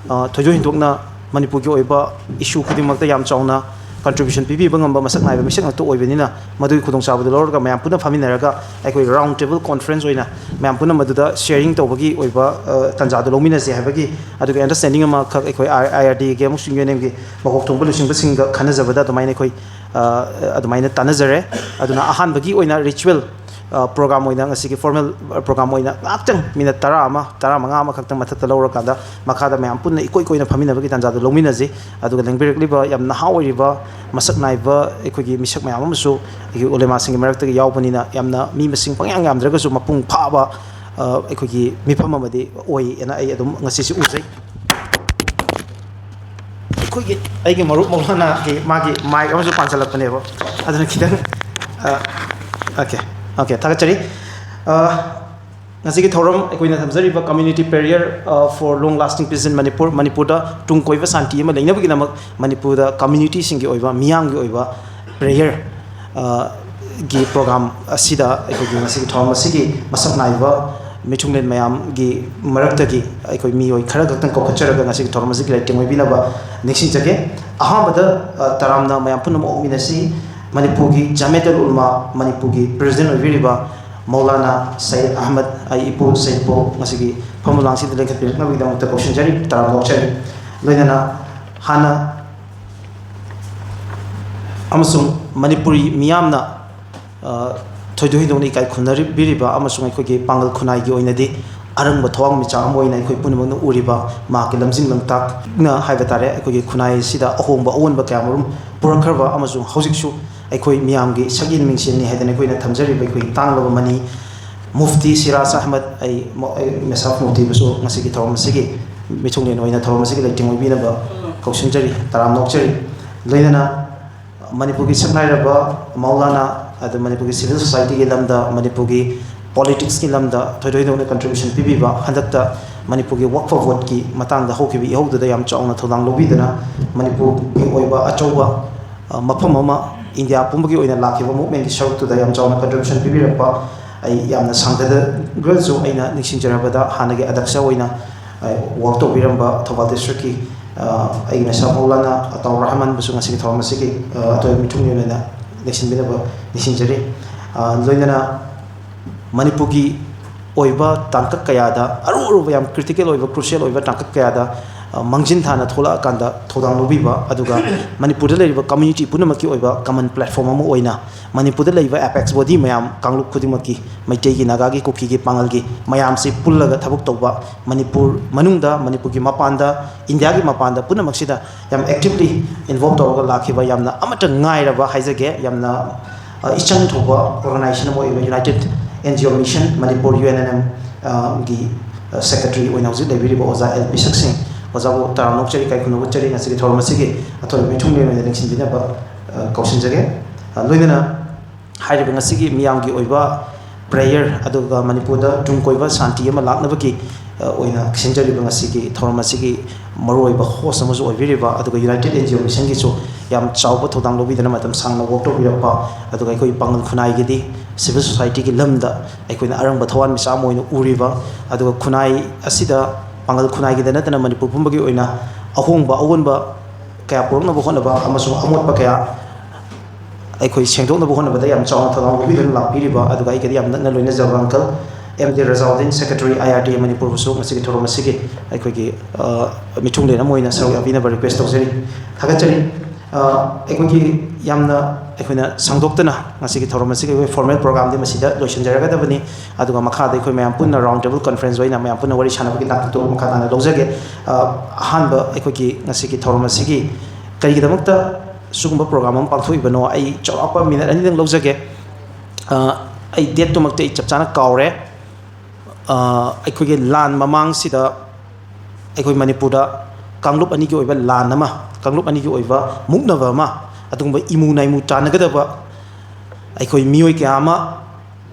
ꯑ, ꯊꯣꯏꯗꯣꯛ ꯍꯦꯟꯗꯣꯛꯅ ꯃꯅꯤꯄꯨꯔꯒꯤ ꯑꯣꯏꯕ ꯏꯁꯨ ꯈꯨꯗꯤꯡꯃꯛꯇ ꯌꯥꯝ ꯆꯥꯎꯅ ꯀꯟꯇ꯭ꯔꯤꯕ꯭ꯌꯨꯁꯟ ꯄꯤꯕꯤꯕ ꯉꯝꯕ ꯃꯁꯛ ꯅꯥꯏꯕ ꯃꯤꯁꯛ ꯉꯥꯛꯇ ꯑꯣꯏꯕꯅꯤꯅ, ꯃꯗꯨꯒꯤ ꯈꯨꯗꯣꯡꯆꯥꯕꯗꯨ ꯂꯧꯔꯒ ꯃꯌꯥꯝ ꯄꯨꯟꯅ ꯐꯝꯃꯤꯟꯅꯔꯒ ꯑꯩꯈꯣꯏ ꯔꯥꯎꯟ ꯇꯦꯕꯜ ꯀꯣꯟꯐ꯭ꯔꯦꯟꯁ ꯑꯣꯏꯅ ꯃꯌꯥꯝ ꯄꯨꯟꯅ ꯃꯗꯨꯗ ꯁꯤꯌꯔꯤꯡ ꯇꯧꯕꯒꯤ ꯑꯣꯏꯕ, ꯑ, ꯇꯥꯟꯖꯥꯗꯨ ꯂꯧꯃꯤꯟꯅꯁꯦ ꯍꯥꯏꯕꯒꯤ, ꯑꯗꯨꯒ ꯑꯟꯗꯔꯁ꯭ꯇꯦꯟꯗꯤꯡ ꯑꯃꯈꯛ ꯑꯩꯈꯣꯏ ꯑꯥꯏ ꯑꯥꯔ ꯗꯤꯒꯤ ꯑꯃꯁꯨꯡ ꯌꯨ ꯑꯦꯟ ꯑꯦꯝꯒꯤ ꯃꯀꯣꯛ ꯊꯣꯡꯕ ꯂꯨꯆꯤꯡꯕꯁꯤꯡꯒ ꯈꯟꯅꯖꯕꯗ ꯑꯗꯨꯃꯥꯏꯅ ꯑꯩꯈꯣꯏ, ꯑ, ꯑꯗꯨꯃꯥꯏꯅ ꯇꯥꯟꯅꯖꯔꯦ꯫ ꯑꯗꯨꯅ ꯑꯍꯥꯟꯕꯒꯤ ꯑꯣꯏꯅ ꯔꯤꯆꯨꯋꯦꯜ, ꯑ, ꯄ꯭ꯔꯣꯒ꯭ꯔꯥꯝ ꯑꯣꯏꯅ, ꯉꯁꯤꯒꯤ ꯐꯣꯔꯃꯦꯜ, ꯑ, ꯄ꯭ꯔꯣꯒ꯭ꯔꯥꯝ ꯑꯣꯏꯅ ꯉꯥꯏꯍꯥꯛꯇꯪ ꯃꯤꯅꯠ ꯇꯔꯥ ꯑꯃ, ꯇꯔꯥꯃꯉꯥ ꯑꯃꯈꯛꯇꯪ ꯃꯊꯛꯇ ꯂꯧꯔꯀꯥꯟꯗ ꯃꯈꯥꯗ ꯃꯌꯥꯝ ꯄꯨꯟꯅ ꯏꯀꯣꯏ ꯀꯣꯏꯅ ꯐꯝꯃꯤꯟꯅꯕꯒꯤ ꯇꯥꯟꯖꯥꯗꯨ ꯂꯧꯃꯤꯟꯅꯖꯩ꯫ ꯑꯗꯨꯒ ꯂꯦꯡꯕꯤꯔꯛꯂꯤꯕ ꯌꯥꯝ ꯅꯍꯥ ꯑꯣꯏꯔꯤꯕ ꯃꯁꯛ ꯅꯥꯏꯕ ꯑꯩꯈꯣꯏꯒꯤ ꯃꯤꯁꯛ ꯃꯌꯥꯝ ꯑꯃꯁꯨ ꯑꯩꯈꯣꯏꯒꯤ ꯎꯂꯦꯃꯥꯁꯤꯡꯒꯤ ꯃꯔꯛꯇꯒꯤ ꯌꯥꯎꯕꯅꯤꯅ, ꯌꯥꯝꯅ ꯃꯤ ꯃꯁꯤꯡ ꯄꯪꯌꯥꯝ ꯌꯥꯝꯗ꯭ꯔꯒꯁꯨ ꯃꯄꯨꯡ ꯐꯥꯕ, ꯑ, ꯑꯩꯈꯣꯏꯒꯤ ꯃꯤꯐꯝ ꯑꯃꯗꯤ ꯑꯣꯏꯌꯦꯅ ꯑꯩ ꯑꯗꯨꯝ ꯉꯁꯤꯁꯨ ꯎꯖꯩ꯫ ꯑꯩꯈꯣꯏꯒꯤ, ꯑꯩꯒꯤ ꯃꯔꯨꯞ ꯃꯧꯂꯥꯅꯥꯒꯤ ꯃꯥꯒꯤ ꯃꯥꯏꯛ ꯑꯃꯁꯨ ꯄꯥꯟꯁꯤꯜꯂꯛꯄꯅꯦꯕ, ꯑꯗꯨꯅ ꯈꯤꯇꯪ, ꯑ, ꯑꯣꯀꯦ, ꯑꯣꯀꯦ, ꯊꯥꯒꯠꯆꯔꯤ꯫ ꯑ, ꯉꯁꯤꯒꯤ ꯊꯧꯔꯝ ꯑꯩꯈꯣꯏꯅ ꯊꯝꯖꯔꯤꯕ Community Prayer, ꯑ, for Long Lasting Peace in Manipur, ꯃꯅꯤꯄꯨꯔꯗ ꯇꯨꯡ ꯀꯣꯏꯕ ꯁꯥꯟꯇꯤ ꯑꯃ ꯂꯩꯅꯕꯒꯤꯗꯃꯛ ꯃꯅꯤꯄꯨꯔꯗ ꯀꯝꯃ꯭ꯌꯨꯅꯤꯇꯤꯁꯤꯡꯒꯤ ꯑꯣꯏꯕ, ꯃꯤꯌꯥꯝꯒꯤ ꯑꯣꯏꯕ ꯄ꯭ꯔꯦꯌꯔ, ꯑ, ꯒꯤ ꯄ꯭ꯔꯣꯒ꯭ꯔꯥꯝ ꯑꯁꯤꯗ ꯑꯩꯈꯣꯏꯒꯤ ꯉꯁꯤꯒꯤ ꯊꯧꯔꯝ ꯑꯁꯤꯒꯤ ꯃꯁꯛ ꯅꯥꯏꯕ ꯃꯤꯊꯨꯡꯂꯦꯟ ꯃꯌꯥꯝꯒꯤ ꯃꯔꯛꯇꯒꯤ ꯑꯩꯈꯣꯏ ꯃꯤꯑꯣꯏ ꯈꯔ ꯈꯛꯇꯪ ꯀꯧꯈꯠꯆꯔꯒ ꯉꯁꯤꯒꯤ ꯊꯧꯔꯝ ꯑꯁꯤꯒꯤ ꯂꯩꯇꯦꯡ ꯑꯣꯏꯕꯤꯅꯕ ꯅꯤꯡꯁꯤꯡꯖꯒꯦ꯫ ꯑꯍꯥꯟꯕꯗ, ꯑ, ꯇꯔꯥꯝꯅ ꯃꯌꯥꯝ ꯄꯨꯝꯅꯃꯛ ꯑꯣꯛꯃꯤꯟꯅꯁꯤ꯫ ꯃꯅꯤꯄꯨꯔꯒꯤ ꯖꯃꯦꯇꯨꯜ ꯎꯂꯃꯥ ꯃꯅꯤꯄꯨꯔꯒꯤ ꯄ꯭ꯔꯦꯁꯤꯗꯦꯟ ꯑꯣꯏꯕꯤꯔꯤꯕ ꯃꯧꯂꯥꯅꯥ ꯁꯌꯤꯗ ꯑꯍꯃꯗ ꯑꯩ ꯏꯄꯨ ꯁꯌꯤꯗꯄꯨ ꯉꯁꯤꯒꯤ ꯐꯝꯕ ꯂꯥꯡꯁꯤꯗ ꯂꯦꯡꯈꯠꯄꯤꯔꯛꯅꯕꯒꯤꯗꯃꯛꯇ ꯀꯧꯁꯤꯟꯖꯔꯤ, ꯇꯔꯥꯝꯅ ꯑꯣꯛꯆꯔꯤ꯫ ꯂꯣꯏꯅꯅ ꯍꯥꯟꯅ ꯑꯃꯁꯨꯡ ꯃꯅꯤꯄꯨꯔꯤ ꯃꯤꯌꯥꯝꯅ, ꯑ, ꯊꯣꯏꯗꯣꯛ ꯍꯦꯟꯗꯣꯛꯅ ꯏꯀꯥꯏ ꯈꯨꯝꯅꯕꯤꯔꯤꯕ ꯑꯃꯁꯨꯡ ꯑꯩꯈꯣꯏꯒꯤ ꯄꯥꯡꯒꯜ ꯈꯨꯟꯅꯥꯏꯒꯤ ꯑꯣꯏꯅꯗꯤ ꯑꯔꯪꯕ ꯊꯋꯥꯟꯃꯤꯆꯥꯛ ꯑꯃ ꯑꯣꯏꯅ ꯑꯩꯈꯣꯏ ꯄꯨꯝꯅꯃꯛꯅ ꯎꯔꯤꯕ ꯃꯍꯥꯛꯀꯤ ꯂꯝꯖꯤꯡ ꯂꯝꯇꯥꯛꯅ ꯍꯥꯏꯕ ꯇꯥꯔꯦ, ꯑꯩꯈꯣꯏꯒꯤ ꯈꯨꯟꯅꯥꯏ ꯑꯁꯤꯗ ꯑꯍꯣꯡꯕ ꯑꯑꯣꯟꯕ ꯀꯌꯥ ꯃꯔꯨꯝ ꯄꯨꯔꯛꯈ꯭ꯔꯕ ꯑꯃꯁꯨꯡ ꯍꯧꯖꯤꯛꯁꯨ ꯑꯩꯈꯣꯏ ꯃꯤꯌꯥꯝꯒꯤ ꯁꯛꯌꯦꯟ ꯃꯤꯡꯁꯦꯟꯅꯤ ꯍꯥꯏꯗꯅ ꯑꯩꯈꯣꯏꯅ ꯊꯝꯖꯔꯤꯕ ꯑꯩꯈꯣꯏꯒꯤ ꯇꯥꯡꯂꯕ ꯃꯅꯤ ꯃꯨꯐꯇꯤ ꯁꯤꯔꯥꯖ ꯑꯍꯃꯗ, ꯑꯩ ꯃꯣ-, ꯑꯩ ꯃꯤꯁꯥꯐ ꯃꯨꯐꯇꯤꯕꯨꯁꯨ ꯉꯁꯤꯒꯤ ꯊꯧꯔꯝ ꯑꯁꯤꯒꯤ ꯃꯤꯊꯨꯡꯂꯦꯟ ꯑꯣꯏꯅ ꯊꯧꯔꯝ ꯑꯁꯤꯒꯤ ꯂꯩꯇꯦꯡ ꯑꯣꯏꯕꯤꯅꯕ ꯀꯧꯁꯤꯟꯖꯔꯤ, ꯇꯔꯥꯝꯅ ꯑꯣꯛꯆꯔꯤ꯫ ꯂꯣꯏꯅꯅ ꯃꯅꯤꯄꯨꯔꯒꯤ ꯁꯛꯅꯥꯏꯔꯕ ꯃꯧꯂꯥꯅꯥ, ꯑꯗꯨ ꯃꯅꯤꯄꯨꯔꯒꯤ civil society ꯒꯤ ꯂꯝꯗ, ꯃꯅꯤꯄꯨꯔꯒꯤ politics ꯀꯤ ꯂꯝꯗ ꯊꯣꯏꯗꯣꯛ ꯍꯦꯟꯗꯣꯛꯅ contribution ꯄꯤꯕꯤꯕ, ꯍꯟꯗꯛꯇ ꯃꯅꯤꯄꯨꯔꯒꯤ ꯋꯛꯐ ꯕꯣꯔꯗꯀꯤ ꯃꯇꯥꯡꯗ ꯍꯧꯈꯤꯕ ꯏꯍꯧꯗꯨꯗ ꯌꯥꯝ ꯆꯥꯎꯅ ꯊꯧꯗꯥꯡ ꯂꯧꯕꯤꯗꯨꯅ ꯃꯅꯤꯄꯨꯔꯒꯤ ꯑꯣꯏꯕ ꯑꯆꯧꯕ, ꯑ, ꯃꯐꯝ ꯑꯃ ꯏꯟꯗꯤꯌꯥ ꯄꯨꯝꯕꯒꯤ ꯑꯣꯏꯅ ꯂꯥꯛꯈꯤꯕ movement ꯀꯤ ꯁꯔꯨꯛꯇꯨꯗ ꯌꯥꯝ ꯆꯥꯎꯅ contribution ꯄꯤꯕꯤꯔꯛꯄ, ꯑꯩ ꯌꯥꯝꯅ ꯁꯥꯡꯊꯗ꯭ꯔꯒꯁꯨ ꯑꯩꯅ ꯅꯤꯡꯁꯤꯡꯖꯔꯕꯗ ꯍꯥꯟꯅꯒꯤ ꯑꯗꯛꯁ ꯑꯣꯏꯅ, ꯑ, work ꯇꯧꯕꯤꯔꯝꯕ ꯊꯧꯕꯥꯜ district ꯀꯤ, ꯑ, ꯑꯩꯒꯤ ꯃꯤꯁꯥꯐ ꯃꯧꯂꯥꯅꯥ ꯑꯇꯥꯎ ꯔꯍꯃꯟꯕꯨꯁꯨ ꯉꯁꯤꯒꯤ ꯊꯧꯔꯝ ꯑꯁꯤꯒꯤ, ꯑ, ꯑꯇꯣꯏꯕ ꯃꯤꯊꯨꯡꯂꯦꯟ ꯑꯣꯏꯅ ꯂꯦꯡꯁꯤꯟꯕꯤꯅꯕ ꯅꯤꯡꯁꯤꯡꯖꯔꯤ꯫ ꯑ, ꯂꯣꯏꯅꯅ ꯃꯅꯤꯄꯨꯔꯒꯤ ꯑꯣꯏꯕ ꯇꯥꯡꯀꯛ ꯀꯌꯥꯗ, ꯑꯔꯨ ꯑꯔꯨꯕ, ꯌꯥꯝ critical ꯑꯣꯏꯕ, crucial ꯑꯣꯏꯕ ꯇꯥꯡꯀꯛ ꯀꯌꯥꯗ, ꯑ, ꯃꯥꯡꯖꯤꯟ ꯊꯥꯅ ꯊꯣꯛꯂꯛꯑꯀꯥꯟꯗ ꯊꯧꯗꯥꯡ ꯂꯧꯕꯤꯕ, ꯑꯗꯨꯒ ꯃꯅꯤꯄꯨꯔꯗ ꯂꯩꯔꯤꯕ community ꯄꯨꯝꯅꯃꯛꯀꯤ ꯑꯣꯏꯕ common platform ꯑꯃ ꯑꯣꯏꯅ ꯃꯅꯤꯄꯨꯔꯗ ꯂꯩꯔꯤꯕ apex body ꯃꯌꯥꯝ, ꯀꯥꯡꯂꯨꯞ ꯈꯨꯗꯤꯡꯃꯛꯀꯤ, ꯃꯩꯇꯩꯒꯤ, ꯅꯥꯒꯥꯒꯤ, ꯀꯨꯀꯤꯒꯤ, ꯄꯥꯉꯜꯒꯤ ꯃꯌꯥꯝꯁꯤ ꯄꯨꯜꯂꯒ ꯊꯕꯛ ꯇꯧꯕ, ꯃꯅꯤꯄꯨꯔ ꯃꯅꯨꯡꯗ, ꯃꯅꯤꯄꯨꯔꯒꯤ ꯃꯄꯥꯟꯗ, ꯏꯟꯗꯤꯌꯥꯒꯤ ꯃꯄꯥꯟꯗ ꯄꯨꯝꯅꯃꯛꯁꯤꯗ ꯌꯥꯝ actively involve ꯇꯧꯔꯒ ꯂꯥꯛꯈꯤꯕ ꯌꯥꯝꯅ ꯑꯃꯠꯇ ꯉꯥꯏꯔꯕ ꯍꯥꯏꯖꯒꯦ, ꯌꯥꯝꯅ, ꯑ, ꯏꯆꯪ ꯊꯧꯕ organization ꯑꯃ ꯑꯣꯏꯕ United N G O Mission Manipur, U N N M, ꯑ, ꯒꯤ, ꯑ, secretary ꯑꯣꯏꯅ ꯍꯧꯖꯤꯛ ꯂꯩꯕꯤꯔꯤꯕ ꯑꯣꯖꯥ ꯑꯦꯜ ꯄꯤ ꯁꯛꯁꯤꯡ, ꯑꯣꯖꯥꯕꯨ ꯇꯔꯥꯝꯅ ꯑꯣꯛꯆꯔꯤ, ꯏꯀꯥꯏ ꯈꯨꯝꯅꯕ ꯎꯠꯆꯔꯤ꯫ ꯉꯁꯤꯒꯤ ꯊꯧꯔꯝ ꯑꯁꯤꯒꯤ ꯑꯊꯣꯏꯕ ꯃꯤꯊꯨꯡꯂꯦꯟ ꯑꯣꯏꯅ ꯂꯦꯡꯁꯤꯟꯕꯤꯅꯕ, ꯑ, ꯀꯧꯁꯤꯟꯖꯒꯦ꯫ ꯑ, ꯂꯣꯏꯅꯅ ꯍꯥꯏꯔꯤꯕ ꯉꯁꯤꯒꯤ ꯃꯤꯌꯥꯝꯒꯤ ꯑꯣꯏꯕ prayer, ꯑꯗꯨꯒ ꯃꯅꯤꯄꯨꯔꯗ ꯇꯨꯡ ꯀꯣꯏꯕ ꯁꯥꯟꯇꯤ ꯑꯃ ꯂꯥꯛꯅꯕꯒꯤ, ꯑ, ꯑꯣꯏꯅ ꯁꯤꯟꯖꯔꯤꯕ ꯉꯁꯤꯒꯤ ꯊꯧꯔꯝ ꯑꯁꯤꯒꯤ ꯃꯔꯨꯑꯣꯏꯕ host ꯑꯃꯁꯨ ꯑꯣꯏꯕꯤꯔꯤꯕ, ꯑꯗꯨꯒ United N G O Mission ꯒꯤꯁꯨ ꯌꯥꯝ ꯆꯥꯎꯕ ꯊꯧꯗꯥꯡ ꯂꯧꯕꯤꯗꯨꯅ ꯃꯇꯝ ꯁꯥꯡꯅ work ꯇꯧꯕꯤꯔꯛꯄ, ꯑꯗꯨꯒ ꯑꯩꯈꯣꯏ ꯄꯥꯉꯜ ꯈꯨꯟꯅꯥꯏꯒꯤꯗꯤ civil society ꯒꯤ ꯂꯝꯗ ꯑꯩꯈꯣꯏꯅ ꯑꯔꯪꯕ ꯊꯋꯥꯟꯃꯤꯆꯥꯛ ꯑꯃ ꯑꯣꯏꯅ ꯎꯔꯤꯕ, ꯑꯗꯨꯒ ꯈꯨꯟꯅꯥꯏ ꯑꯁꯤꯗ ꯄꯥꯉꯜ ꯈꯨꯟꯅꯥꯏꯒꯤꯗ ꯅꯠꯇꯅ ꯃꯅꯤꯄꯨꯔ ꯄꯨꯝꯕꯒꯤ ꯑꯣꯏꯅ ꯑꯍꯣꯡꯕ ꯑꯑꯣꯟꯕ ꯀꯌꯥ ꯄꯨꯔꯛꯅꯕ ꯍꯣꯠꯅꯕ ꯑꯃꯁꯨꯡ ꯑꯃꯣꯠꯄ ꯀꯌꯥ ꯑꯩꯈꯣꯏ ꯁꯦꯡꯗꯣꯛꯅꯕ ꯍꯣꯠꯅꯕꯗ ꯌꯥꯝ ꯆꯥꯎꯅ ꯊꯧꯗꯥꯡ ꯂꯧꯕꯤꯗꯨꯅ ꯂꯥꯛꯄꯤꯔꯤꯕ, ꯑꯗꯨꯒ ꯑꯩꯒꯗꯤ ꯌꯥꯝ ꯅꯛꯅ ꯂꯣꯏꯅꯖꯕ uncle M D Razaudin, secretary I R D A ꯃꯅꯤꯄꯨꯔꯕꯨꯁꯨ ꯉꯁꯤꯒꯤ ꯊꯧꯔꯝ ꯑꯁꯤꯒꯤ ꯑꯩꯈꯣꯏꯒꯤ, ꯑ, ꯃꯤꯊꯨꯡꯂꯦꯟ ꯑꯃ ꯑꯣꯏꯅ ꯁꯔꯨꯛ ꯌꯥꯕꯤꯅꯕ request ꯇꯧꯖꯔꯤ, ꯊꯥꯒꯠꯆꯔꯤ꯫ ꯑ, ꯑꯩꯈꯣꯏꯒꯤ ꯌꯥꯝꯅ ꯑꯩꯈꯣꯏꯅ ꯁꯥꯡꯗꯣꯛꯇꯅ ꯉꯁꯤꯒꯤ ꯊꯧꯔꯝ ꯑꯁꯤꯒꯤ ꯑꯩꯈꯣꯏ formal program ꯗꯤ ꯃꯁꯤꯗ ꯂꯣꯏꯁꯤꯟꯖꯔꯒꯗꯕꯅꯤ, ꯑꯗꯨꯒ ꯃꯈꯥꯗ ꯑꯩꯈꯣꯏ ꯃꯌꯥꯝ ꯄꯨꯟꯅ round table conference ꯑꯣꯏꯅ ꯃꯌꯥꯝ ꯄꯨꯟꯅ ꯋꯥꯔꯤ ꯁꯥꯟꯅꯕꯒꯤ ꯇꯥꯡꯀꯛꯇꯨ ꯃꯈꯥ ꯇꯥꯅ ꯂꯧꯖꯒꯦ꯫ ꯑ, ꯑꯍꯥꯟꯕ ꯑꯩꯈꯣꯏꯒꯤ ꯉꯁꯤꯒꯤ ꯊꯧꯔꯝ ꯑꯁꯤꯒꯤ ꯀꯔꯤꯒꯤꯗꯃꯛꯇ ꯁꯤꯒꯨꯝꯕ ꯄ꯭ꯔꯣꯒ꯭ꯔꯥꯝ ꯑꯃ ꯄꯥꯡꯊꯣꯛꯏꯕꯅꯣ? ꯑꯩ ꯆꯥꯎꯔꯥꯛꯄ ꯃꯤꯅꯠ ꯑꯅꯤꯗꯪ ꯂꯧꯖꯒꯦ꯫ ꯑ, ꯑꯩ ꯗꯦꯠꯇꯨꯃꯛꯇꯤ ꯑꯩ ꯆꯞ ꯆꯥꯅ ꯀꯥꯎꯔꯦ꯫ ꯑ, ꯑꯩꯈꯣꯏꯒꯤ ꯂꯥꯟ ꯃꯃꯥꯡꯁꯤꯗ ꯑꯩꯈꯣꯏ ꯃꯅꯤꯄꯨꯔꯗ ꯀꯥꯡꯂꯨꯞ ꯑꯅꯤꯒꯤ ꯑꯣꯏꯕ ꯂꯥꯟ ꯑꯃ, ꯀꯥꯡꯂꯨꯞ ꯑꯅꯤꯒꯤ ꯑꯣꯏꯕ ꯃꯨꯛꯅꯕ ꯑꯃ, ꯑꯗꯨꯒꯨꯝꯕ ꯏꯃꯨ ꯅꯥꯏꯃꯨ ꯇꯥꯟꯅꯒꯗꯕ ꯑꯩꯈꯣꯏ ꯃꯤꯑꯣꯏ ꯀꯌꯥ ꯑꯃ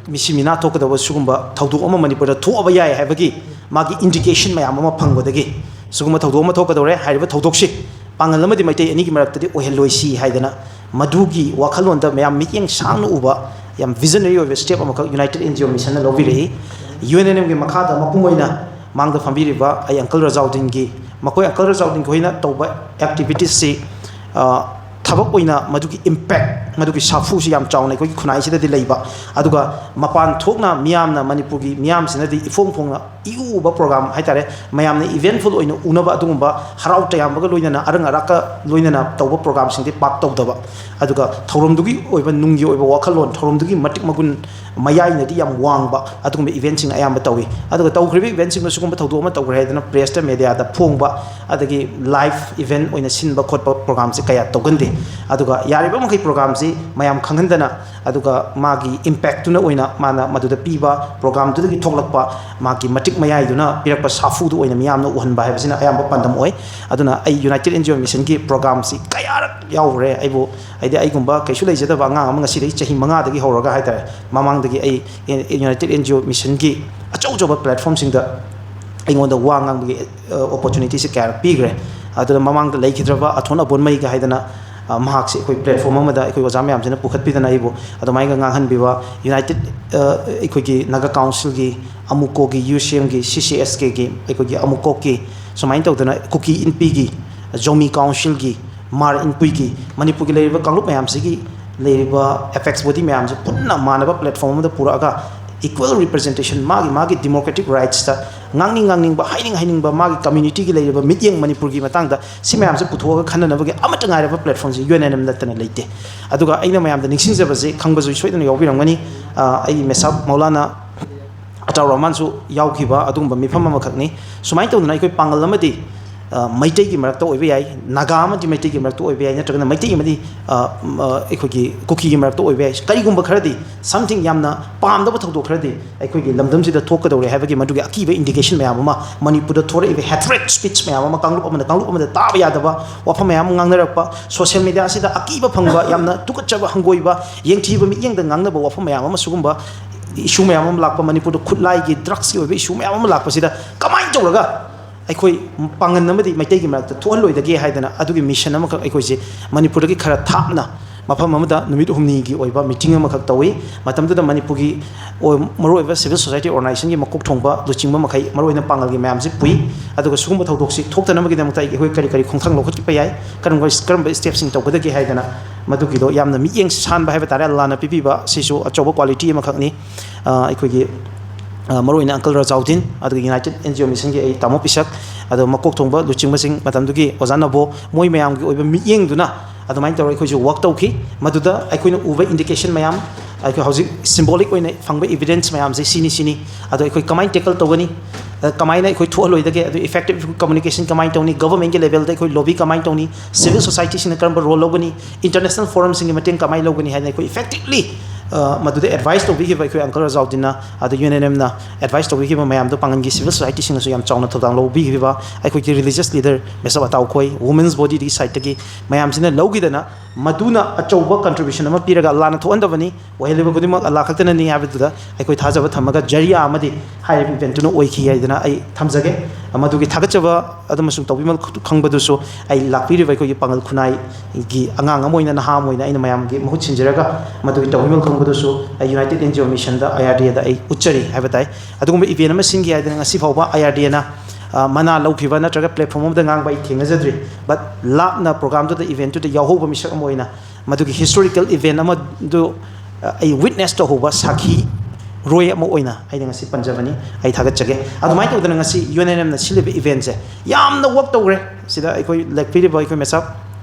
ꯃꯤꯁꯤ ꯃꯤꯅꯥ ꯊꯣꯛꯀꯗꯧꯕ ꯁꯤꯒꯨꯝꯕ ꯊꯧꯗꯣꯛ ꯑꯃ ꯃꯅꯤꯄꯨꯔꯗ ꯊꯣꯛꯑꯕ ꯌꯥꯏ ꯍꯥꯏꯕꯒꯤ ꯃꯥꯒꯤ indication ꯃꯌꯥꯝ ꯑꯃ ꯐꯪꯕꯗꯒꯤ ꯁꯤꯒꯨꯝꯕ ꯊꯧꯗꯣꯛ ꯑꯃ ꯊꯣꯛꯀꯗꯧꯔꯦ꯫ ꯍꯥꯏꯔꯤꯕ ꯊꯧꯗꯣꯛꯁꯤ ꯄꯥꯡꯒꯜ ꯑꯃꯗꯤ ꯃꯩꯇꯩ ꯑꯅꯤꯒꯤ ꯃꯔꯛꯇꯗꯤ ꯑꯣꯏꯍꯜꯂꯣꯏꯁꯤ ꯍꯥꯏꯗꯅ ꯃꯗꯨꯒꯤ ꯋꯥꯈꯜꯂꯣꯟꯗ ꯃꯌꯥꯝ ꯃꯤꯠꯌꯦꯡ ꯁꯥꯡꯅ ꯎꯕ ꯌꯥꯝ visionary ꯑꯣꯏꯕ step ꯑꯃꯈꯛ United N G O Mission ꯅ ꯂꯧꯕꯤꯔꯛꯏ꯫ U N N M ꯒꯤ ꯃꯈꯥꯗ ꯃꯄꯨꯡ ꯑꯣꯏꯅ ꯃꯥꯡꯗ ꯐꯝꯕꯤꯔꯤꯕ ꯑꯩ Uncle ꯔꯖꯥꯎꯗꯤꯟꯒꯤ, ꯃꯈꯣꯏ Uncle ꯔꯖꯥꯎꯗꯤꯟ ꯈꯣꯏꯅ ꯇꯧꯕ activities ꯁꯤ, ꯑ, ꯊꯕꯛ ꯑꯣꯏꯅ ꯃꯗꯨꯒꯤ impact, ꯃꯗꯨꯒꯤ ꯁꯥꯐꯨꯁꯤ ꯌꯥꯝ ꯆꯥꯎꯅ ꯑꯩꯈꯣꯏꯒꯤ ꯈꯨꯟꯅꯥꯏꯁꯤꯗꯗꯤ ꯂꯩꯕ, ꯑꯗꯨꯒ ꯃꯄꯥꯟ ꯊꯣꯛꯅ ꯃꯤꯌꯥꯝꯅ, ꯃꯅꯤꯄꯨꯔꯒꯤ ꯃꯤꯌꯥꯝꯁꯤꯅꯗꯤ ꯏꯐꯣꯡ ꯐꯣꯡꯅ ꯏꯎ ꯎꯕ program ꯍꯥꯏꯇꯥꯔꯦ, ꯃꯌꯥꯝꯅ eventful ꯑꯣꯏꯅ ꯎꯅꯕ ꯑꯗꯨꯒꯨꯝꯕ ꯍꯔꯥꯎ ꯇꯌꯥꯝꯕꯒ ꯂꯣꯏꯅꯅ, ꯑꯔꯪ ꯑꯔꯥꯛꯀ ꯂꯣꯏꯅꯅ ꯇꯧꯕ program ꯁꯤꯡꯗꯤ ꯄꯥꯛ ꯇꯧꯗꯕ, ꯑꯗꯨꯒ ꯊꯧꯔꯝꯗꯨꯒꯤ ꯑꯣꯏꯕ ꯅꯨꯡꯒꯤ ꯑꯣꯏꯕ ꯋꯥꯈꯜꯂꯣꯟ, ꯊꯧꯔꯝꯗꯨꯒꯤ ꯃꯇꯤꯛ ꯃꯒꯨꯟ ꯃꯌꯥꯏꯅꯗꯤ ꯌꯥꯝ ꯋꯥꯡꯕ ꯑꯗꯨꯒꯨꯝꯕ event ꯁꯤꯡ ꯑꯌꯥꯝꯕ ꯇꯧꯏ꯫ ꯑꯗꯨꯒ ꯇꯧꯈ꯭ꯔꯤꯕ event ꯁꯤꯡꯗꯣ ꯁꯤꯒꯨꯝꯕ ꯊꯧꯗꯣꯛ ꯑꯃ ꯇꯧꯈ꯭ꯔꯦ ꯍꯥꯏꯗꯅ press ꯇ, media ꯗ ꯐꯣꯡꯕ, ꯑꯗꯒꯤ live event ꯑꯣꯏꯅ ꯁꯤꯟꯕ ꯈꯣꯠꯄ program ꯁꯦ ꯀꯌꯥ ꯇꯧꯒꯟꯗꯦ꯫ ꯑꯗꯨꯒ ꯌꯥꯔꯤꯕ ꯃꯈꯩ program ꯁꯤ ꯃꯌꯥꯝ ꯈꯪꯍꯟꯗꯅ, ꯑꯗꯨꯒ ꯃꯥꯒꯤ impact ꯇꯨꯅ ꯑꯣꯏꯅ ꯃꯥꯅ ꯃꯗꯨꯗ ꯄꯤꯕ, program ꯗꯨꯗꯒꯤ ꯊꯣꯛꯂꯛꯄ ꯃꯥꯒꯤ ꯃꯇꯤꯛ ꯃꯌꯥꯏꯗꯨꯅ ꯄꯤꯔꯛꯄ ꯁꯥꯐꯨꯗꯨ ꯑꯣꯏꯅ ꯃꯤꯌꯥꯝꯅ ꯎꯍꯟꯕ ꯍꯥꯏꯕꯁꯤꯅ ꯑꯌꯥꯝꯕ ꯄꯥꯟꯗꯝ ꯑꯣꯏ꯫ ꯑꯗꯨꯅ ꯑꯩ United N G O Mission ꯒꯤ program ꯁꯤ ꯀꯌꯥꯔꯛ ꯌꯥꯎꯈ꯭ꯔꯦ꯫ ꯑꯩꯕꯨ, ꯍꯥꯏꯗꯤ, ꯑꯩꯒꯨꯝꯕ ꯀꯩꯁꯨ ꯂꯩꯖꯗꯕ ꯑꯉꯥꯡ ꯑꯃ ꯉꯁꯤꯗꯒꯤ ꯆꯍꯤ ꯃꯉꯥꯗꯒꯤ ꯍꯧꯔꯒ ꯍꯥꯏꯇꯥꯔꯦ, ꯃꯃꯥꯡꯗꯒꯤ ꯑꯩ United N G O Mission ꯒꯤ ꯑꯆꯧ ꯑꯆꯧꯕ platform ꯁꯤꯡꯗ ꯑꯩꯉꯣꯟꯗ ꯋꯥ ꯉꯥꯡꯕꯒꯤ, ꯑ, opportunity ꯁꯦ ꯀꯌꯥꯔꯛ ꯄꯤꯈ꯭ꯔꯦ꯫ ꯑꯗꯨꯅ ꯃꯃꯥꯡꯗ ꯂꯩꯈꯤꯗ꯭ꯔꯕ ꯑꯊꯣꯟ ꯑꯕꯣꯟꯃꯩꯒ ꯍꯥꯏꯗꯅ, ꯑ, ꯃꯍꯥꯛꯁꯦ ꯑꯩꯈꯣꯏ platform ꯑꯃꯗ ꯑꯩꯈꯣꯏ ꯑꯣꯖꯥ ꯃꯌꯥꯝꯁꯤꯅ ꯄꯨꯈꯠꯄꯤꯗꯅ ꯑꯩꯕꯨ ꯑꯗꯨꯃꯥꯏꯅ ꯉꯥꯡꯍꯟꯕꯤꯕ, United, ꯑ, ꯑꯩꯈꯣꯏꯒꯤ Naga Council ꯒꯤ, ꯑꯃꯨꯀꯣꯒꯤ, U C M ꯒꯤ, C C S K ꯒꯤ, ꯑꯩꯈꯣꯏꯒꯤ ꯑꯃꯨꯀꯣꯛꯀꯤ, ꯁꯨꯃꯥꯏꯅ ꯇꯧꯗꯅ ꯀꯨꯀꯤ ꯏꯟꯄꯤꯒꯤ, ꯖꯣꯃꯤ Council ꯒꯤ, ꯃꯥꯔ ꯏꯟꯄꯨꯏꯒꯤ, ꯃꯅꯤꯄꯨꯔꯒꯤ ꯂꯩꯔꯤꯕ ꯀꯥꯡꯂꯨꯞ ꯃꯌꯥꯝꯁꯤꯒꯤ ꯂꯩꯔꯤꯕ apex body ꯃꯌꯥꯝꯁꯦ ꯄꯨꯟꯅ ꯃꯥꯟꯅꯕ platform ꯑꯃꯗ ꯄꯨꯔꯛꯑꯒ equal representation, ꯃꯥꯒꯤ ꯃꯥꯒꯤ democratic rights ꯇ ꯉꯥꯡꯅꯤꯡ ꯉꯥꯡꯅꯤꯡꯕ, ꯍꯥꯏꯅꯤꯡ ꯍꯥꯏꯅꯤꯡꯕ, ꯃꯥꯒꯤ community ꯒꯤ ꯂꯩꯔꯤꯕ ꯃꯤꯠꯌꯦꯡ ꯃꯅꯤꯄꯨꯔꯒꯤ ꯃꯇꯥꯡꯗ ꯁꯤ ꯃꯌꯥꯝꯁꯦ ꯄꯨꯊꯣꯛꯑꯒ ꯈꯟꯅꯅꯕꯒꯤ ꯑꯃꯠꯇ ꯉꯥꯏꯔꯕ platform ꯁꯤ U N N M ꯅꯠꯇꯅ ꯂꯩꯇꯦ꯫ ꯑꯗꯨꯒ ꯑꯩꯅ ꯃꯌꯥꯝꯗ ꯅꯤꯡꯁꯤꯡꯖꯕꯁꯦ, ꯈꯪꯕꯁꯨ ꯁꯣꯏꯗꯅ ꯌꯥꯎꯕꯤꯔꯝꯒꯅꯤ, ꯑ, ꯑꯩꯒꯤ ꯃꯦꯁꯥꯕ ꯃꯧꯂꯥꯅꯥ ꯑꯇꯥꯎ ꯔꯍꯃꯥꯟꯁꯨ ꯌꯥꯎꯈꯤꯕ ꯑꯗꯨꯒꯨꯝꯕ ꯃꯤꯐꯝ ꯑꯃꯈꯛꯅꯤ꯫ ꯁꯨꯃꯥꯏꯅ ꯇꯧꯗꯅ ꯑꯩꯈꯣꯏ ꯄꯥꯡꯒꯜ ꯑꯃꯗꯤ ꯑ, ꯃꯩꯇꯩꯒꯤ ꯃꯔꯛꯇ ꯑꯣꯏꯕ ꯌꯥꯏ, ꯅꯥꯒꯥ ꯑꯃꯗꯤ ꯃꯩꯇꯩꯒꯤ ꯃꯔꯛꯇ ꯑꯣꯏꯕ ꯌꯥꯏ, ꯅꯠꯇ꯭ꯔꯒꯅ ꯃꯩꯇꯩ ꯑꯃꯗꯤ, ꯑ, ꯎꯝ, ꯑ, ꯑꯩꯈꯣꯏꯒꯤ ꯀꯨꯀꯤꯒꯤ ꯃꯔꯛꯇ ꯑꯣꯏꯕ ꯌꯥꯏ꯫ ꯀꯔꯤꯒꯨꯝꯕ ꯈꯔꯗꯤ, something ꯌꯥꯝꯅ ꯄꯥꯝꯗꯕ ꯊꯧꯗꯣꯛ ꯈꯔꯗꯤ ꯑꯩꯈꯣꯏꯒꯤ ꯂꯝꯗꯝꯁꯤꯗ ꯊꯣꯛꯀꯗꯧꯔꯦ ꯍꯥꯏꯕꯒꯤ ꯃꯗꯨꯒꯤ ꯑꯀꯤꯕ indication ꯃꯌꯥꯝ ꯑꯃ, ꯃꯅꯤꯄꯨꯔꯗ ꯊꯣꯔꯛꯏꯕ hatred speech ꯃꯌꯥꯝ ꯑꯃ, ꯀꯥꯡꯂꯨꯞ ꯑꯃꯅ ꯀꯥꯡꯂꯨꯞ ꯑꯃꯗ ꯇꯥꯕ ꯌꯥꯗꯕ ꯋꯥꯐꯝ ꯃꯌꯥꯝ ꯑꯃ ꯉꯥꯡꯅꯔꯛꯄ, social media ꯑꯁꯤꯗ ꯑꯀꯤꯕ ꯐꯪꯕ, ꯌꯥꯝꯅ ꯇꯨꯀꯠꯆꯕ, ꯍꯪꯒꯣꯏꯕ, ꯌꯦꯡꯊꯤꯕ ꯃꯤꯠꯌꯦꯡꯗ ꯉꯥꯡꯅꯕ ꯋꯥꯐꯝ ꯃꯌꯥꯝ ꯑꯃ, ꯁꯤꯒꯨꯝꯕ issue ꯃꯌꯥꯝ ꯑꯃ ꯂꯥꯛꯄ, ꯃꯅꯤꯄꯨꯔꯗ ꯈꯨꯠꯂꯥꯏꯒꯤ, drugsꯀꯤ ꯑꯣꯏꯕ issue ꯃꯌꯥꯝ ꯑꯃ ꯂꯥꯛꯄꯁꯤꯗ ꯀꯃꯥꯏꯅ ꯇꯧꯔꯒ ꯑꯩꯈꯣꯏ ꯄꯥꯡꯒꯟ ꯑꯃꯗꯤ ꯃꯩꯇꯩꯒꯤ ꯃꯔꯛꯇ ꯊꯣꯛꯍꯜꯂꯣꯏꯗꯒꯦ ꯍꯥꯏꯗꯅ ꯑꯗꯨꯒꯤ mission ꯑꯃꯈꯛ ꯑꯩꯈꯣꯏꯁꯦ ꯃꯅꯤꯄꯨꯔꯗꯒꯤ ꯈꯔ ꯊꯥꯞꯅ ꯃꯐꯝ ꯑꯃꯗ ꯅꯨꯃꯤꯠ ꯍꯨꯝꯅꯤꯒꯤ ꯑꯣꯏꯕ meeting ꯑꯃꯈꯛ ꯇꯧꯏ꯫ ꯃꯇꯝꯗꯨꯗ ꯃꯅꯤꯄꯨꯔꯒꯤ ꯑꯣꯏ-, ꯃꯔꯨꯑꯣꯏꯕ civil society organizationꯒꯤ ꯃꯀꯣꯛ ꯊꯣꯡꯕ ꯂꯨꯆꯤꯡꯕ ꯃꯈꯩ, ꯃꯔꯨꯑꯣꯏꯅ ꯄꯥꯡꯒꯜꯒꯤ ꯃꯌꯥꯝꯁꯤ ꯄꯨꯏ꯫ ꯑꯗꯨꯒ ꯁꯤꯒꯨꯝꯕ ꯊꯧꯗꯣꯛꯁꯤ ꯊꯣꯛꯇꯅꯕꯒꯤꯗꯃꯛꯇ ꯑꯩꯈꯣꯏ ꯀꯔꯤ ꯀꯔꯤ ꯈꯣꯡꯊꯥꯡ ꯂꯧꯈꯠꯄ ꯌꯥꯏ, ꯀꯔꯝꯕ, ꯀꯔꯝꯕ stepꯁꯤꯡ ꯇꯧꯒꯗꯒꯦ ꯍꯥꯏꯗꯅ ꯃꯗꯨꯒꯤꯗꯣ ꯌꯥꯝꯅ ꯃꯤꯠꯌꯦꯡ ꯁꯥꯟꯕ ꯍꯥꯏꯕ ꯇꯥꯔꯦ, ꯑꯜꯂꯥꯅ ꯄꯤꯕꯤꯕ ꯁꯤꯁꯨ ꯑꯆꯧꯕ quality ꯑꯃꯈꯛꯅꯤ꯫ ꯑ, ꯑꯩꯈꯣꯏꯒꯤ, ꯑ, ꯃꯔꯨꯑꯣꯏꯅ uncle ꯔꯖꯥꯎꯗꯤꯟ, ꯑꯗꯨꯒ United NGO Missionꯒꯤ ꯑꯩ ꯇꯥꯃꯣ ꯄꯤꯁꯛ, ꯑꯗꯣ ꯃꯀꯣꯛ ꯊꯣꯡꯕ ꯂꯨꯆꯤꯡꯕꯁꯤꯡ, ꯃꯇꯝꯗꯨꯒꯤ ꯑꯣꯖꯥ ꯅꯕꯣ, ꯃꯣꯏ ꯃꯌꯥꯝꯒꯤ ꯑꯣꯏꯕ ꯃꯤꯠꯌꯦꯡꯗꯨꯅ ꯑꯗꯨꯃꯥꯏꯅ ꯇꯧꯔꯒ ꯑꯩꯈꯣꯏꯁꯨ work ꯇꯧꯈꯤ꯫ ꯃꯗꯨꯗ ꯑꯩꯈꯣꯏꯅ ꯎꯕ indication ꯃꯌꯥꯝ, ꯑꯩꯈꯣꯏ ꯍꯧꯖꯤꯛ symbolic ꯑꯣꯏꯅ ꯐꯪꯕ evidence ꯃꯌꯥꯝꯁꯦ ꯁꯤꯅꯤ, ꯁꯤꯅꯤ꯫ ꯑꯗꯣ ꯑꯩꯈꯣꯏ ꯀꯃꯥꯏꯅ tackle ꯇꯧꯒꯅꯤ? ꯑ, ꯀꯃꯥꯏꯅ ꯑꯩꯈꯣꯏ ꯊꯣꯛꯍꯜꯂꯣꯏꯗꯒꯦ? ꯑꯗꯨ effective communication ꯀꯃꯥꯏꯅ ꯇꯧꯅꯤ? Governmentꯀꯤ levelꯗ ꯑꯩꯈꯣꯏ lobby ꯀꯃꯥꯏꯅ ꯇꯧꯅꯤ? Civil societyꯁꯤꯡꯅ ꯀꯔꯝꯕ role ꯂꯧꯒꯅꯤ? International forumꯁꯤꯡꯒꯤ ꯃꯇꯦꯡ ꯀꯃꯥꯏꯅ ꯂꯧꯒꯅꯤ ꯍꯥꯏꯅ ꯑꯩꯈꯣꯏ effectively, ꯑ, ꯃꯗꯨꯗ advice ꯇꯧꯕꯤꯈꯤꯕ ꯑꯩꯈꯣꯏ uncle ꯔꯖꯥꯎꯗꯤꯟꯅ, ꯑꯗ UNNMꯅ advice ꯇꯧꯕꯤꯈꯤꯕ ꯃꯌꯥꯝꯗꯣ ꯄꯥꯡꯒꯜꯒꯤ civil societyꯁꯤꯡꯅꯁꯨ ꯌꯥꯝ ꯆꯥꯎꯅ ꯊꯧꯗꯥꯡ ꯂꯧꯕꯤꯈꯤꯕ, ꯑꯩꯈꯣꯏꯒꯤ religious leader Bishop ꯑꯇꯥꯎꯈꯣꯏ, women's bodyꯗꯒꯤ sideꯇꯒꯤ ꯃꯌꯥꯝꯁꯤꯅ ꯂꯧꯈꯤꯗꯅ, ꯃꯗꯨꯅ ꯑꯆꯧꯕ contribution ꯑꯃ ꯄꯤꯔꯒ ꯑꯜꯂꯥꯅ ꯊꯣꯛꯍꯟꯗꯕꯅꯤ, ꯑꯣꯏꯍꯜꯂꯤꯕ ꯈꯨꯗꯤꯡꯃꯛ ꯑꯜꯂꯥ ꯈꯛꯇꯅꯅꯤ ꯍꯥꯏꯕꯗꯨꯗ ꯑꯩꯈꯣꯏ ꯊꯥꯖꯕ ꯊꯝꯃꯒ ꯖꯔꯤꯌꯥ ꯑꯃꯗꯤ ꯍꯥꯏꯔꯤꯕ eventꯇꯨꯅ ꯑꯣꯏꯈꯤ ꯍꯥꯏꯗꯅ ꯑꯩ ꯊꯝꯖꯒꯦ꯫ ꯃꯗꯨꯒꯤ ꯊꯥꯒꯠꯆꯕ ꯑꯗꯨ ꯑꯃꯁꯨꯡ ꯇꯧꯕꯤꯃꯜ ꯈꯪꯕꯗꯨꯁꯨ ꯑꯩ ꯂꯥꯛꯄꯤꯔꯤꯕ ꯑꯩꯈꯣꯏꯒꯤ ꯄꯥꯡꯒꯜ ꯈꯨꯟꯅꯥꯏꯒꯤ ꯑꯉꯥꯡ ꯑꯃ ꯑꯣꯏꯅ, ꯅꯍꯥ ꯑꯃ ꯑꯣꯏꯅ ꯑꯩꯅ ꯃꯌꯥꯝꯒꯤ ꯃꯍꯨꯠ ꯁꯤꯟꯖꯔꯒ ꯃꯗꯨꯒꯤ ꯇꯧꯕꯤꯃꯜ ꯈꯪꯕꯗꯨꯁꯨ ꯑꯩ United NGO Missionꯗ, IRDAꯗ ꯑꯩ ꯎꯠꯆꯔꯤ ꯍꯥꯏꯕ ꯇꯥꯏ꯫ ꯑꯗꯨꯒꯨꯝꯕ event ꯑꯃ ꯁꯤꯟꯒꯦ ꯍꯥꯏꯗꯅ ꯉꯁꯤ ꯐꯥꯎꯕ IRDAꯅ, ꯑ, ꯃꯅꯥ ꯂꯧꯈꯤꯕ ꯅꯠꯇ꯭ꯔꯒ platform ꯑꯃꯗ ꯉꯥꯡꯕ ꯑꯩ ꯊꯦꯡꯅꯖꯗ꯭ꯔꯤ꯫ But ꯂꯥꯞꯅ programꯗꯨꯗ, eventꯇꯨꯗ ꯌꯥꯎꯍꯧꯕ ꯃꯤꯁꯛ ꯑꯃ ꯑꯣꯏꯅ ꯃꯗꯨꯒꯤ historical event ꯑꯃꯗꯨ, ꯑ, ꯑꯩ witness ꯇꯧꯍꯧꯕ ꯁꯥꯈꯤꯔꯣꯏ ꯑꯃ ꯑꯣꯏꯅ ꯑꯩꯅ ꯉꯁꯤ ꯄꯟꯖꯕꯅꯤ꯫ ꯑꯩ ꯊꯥꯒꯠꯆꯒꯦ꯫ ꯑꯗꯨꯃꯥꯏꯅ ꯇꯧꯗꯅ ꯉꯁꯤ UNNMꯅ ꯁꯤꯜꯂꯤꯕ eventꯁꯦ ꯌꯥꯝꯅ work ꯇꯧꯈ꯭ꯔꯦ꯫ ꯁꯤꯗ ꯑꯩꯈꯣꯏ ꯂꯦꯛꯄꯤꯔꯤꯕ ꯑꯩꯈꯣꯏ ꯃꯦꯁꯥꯞ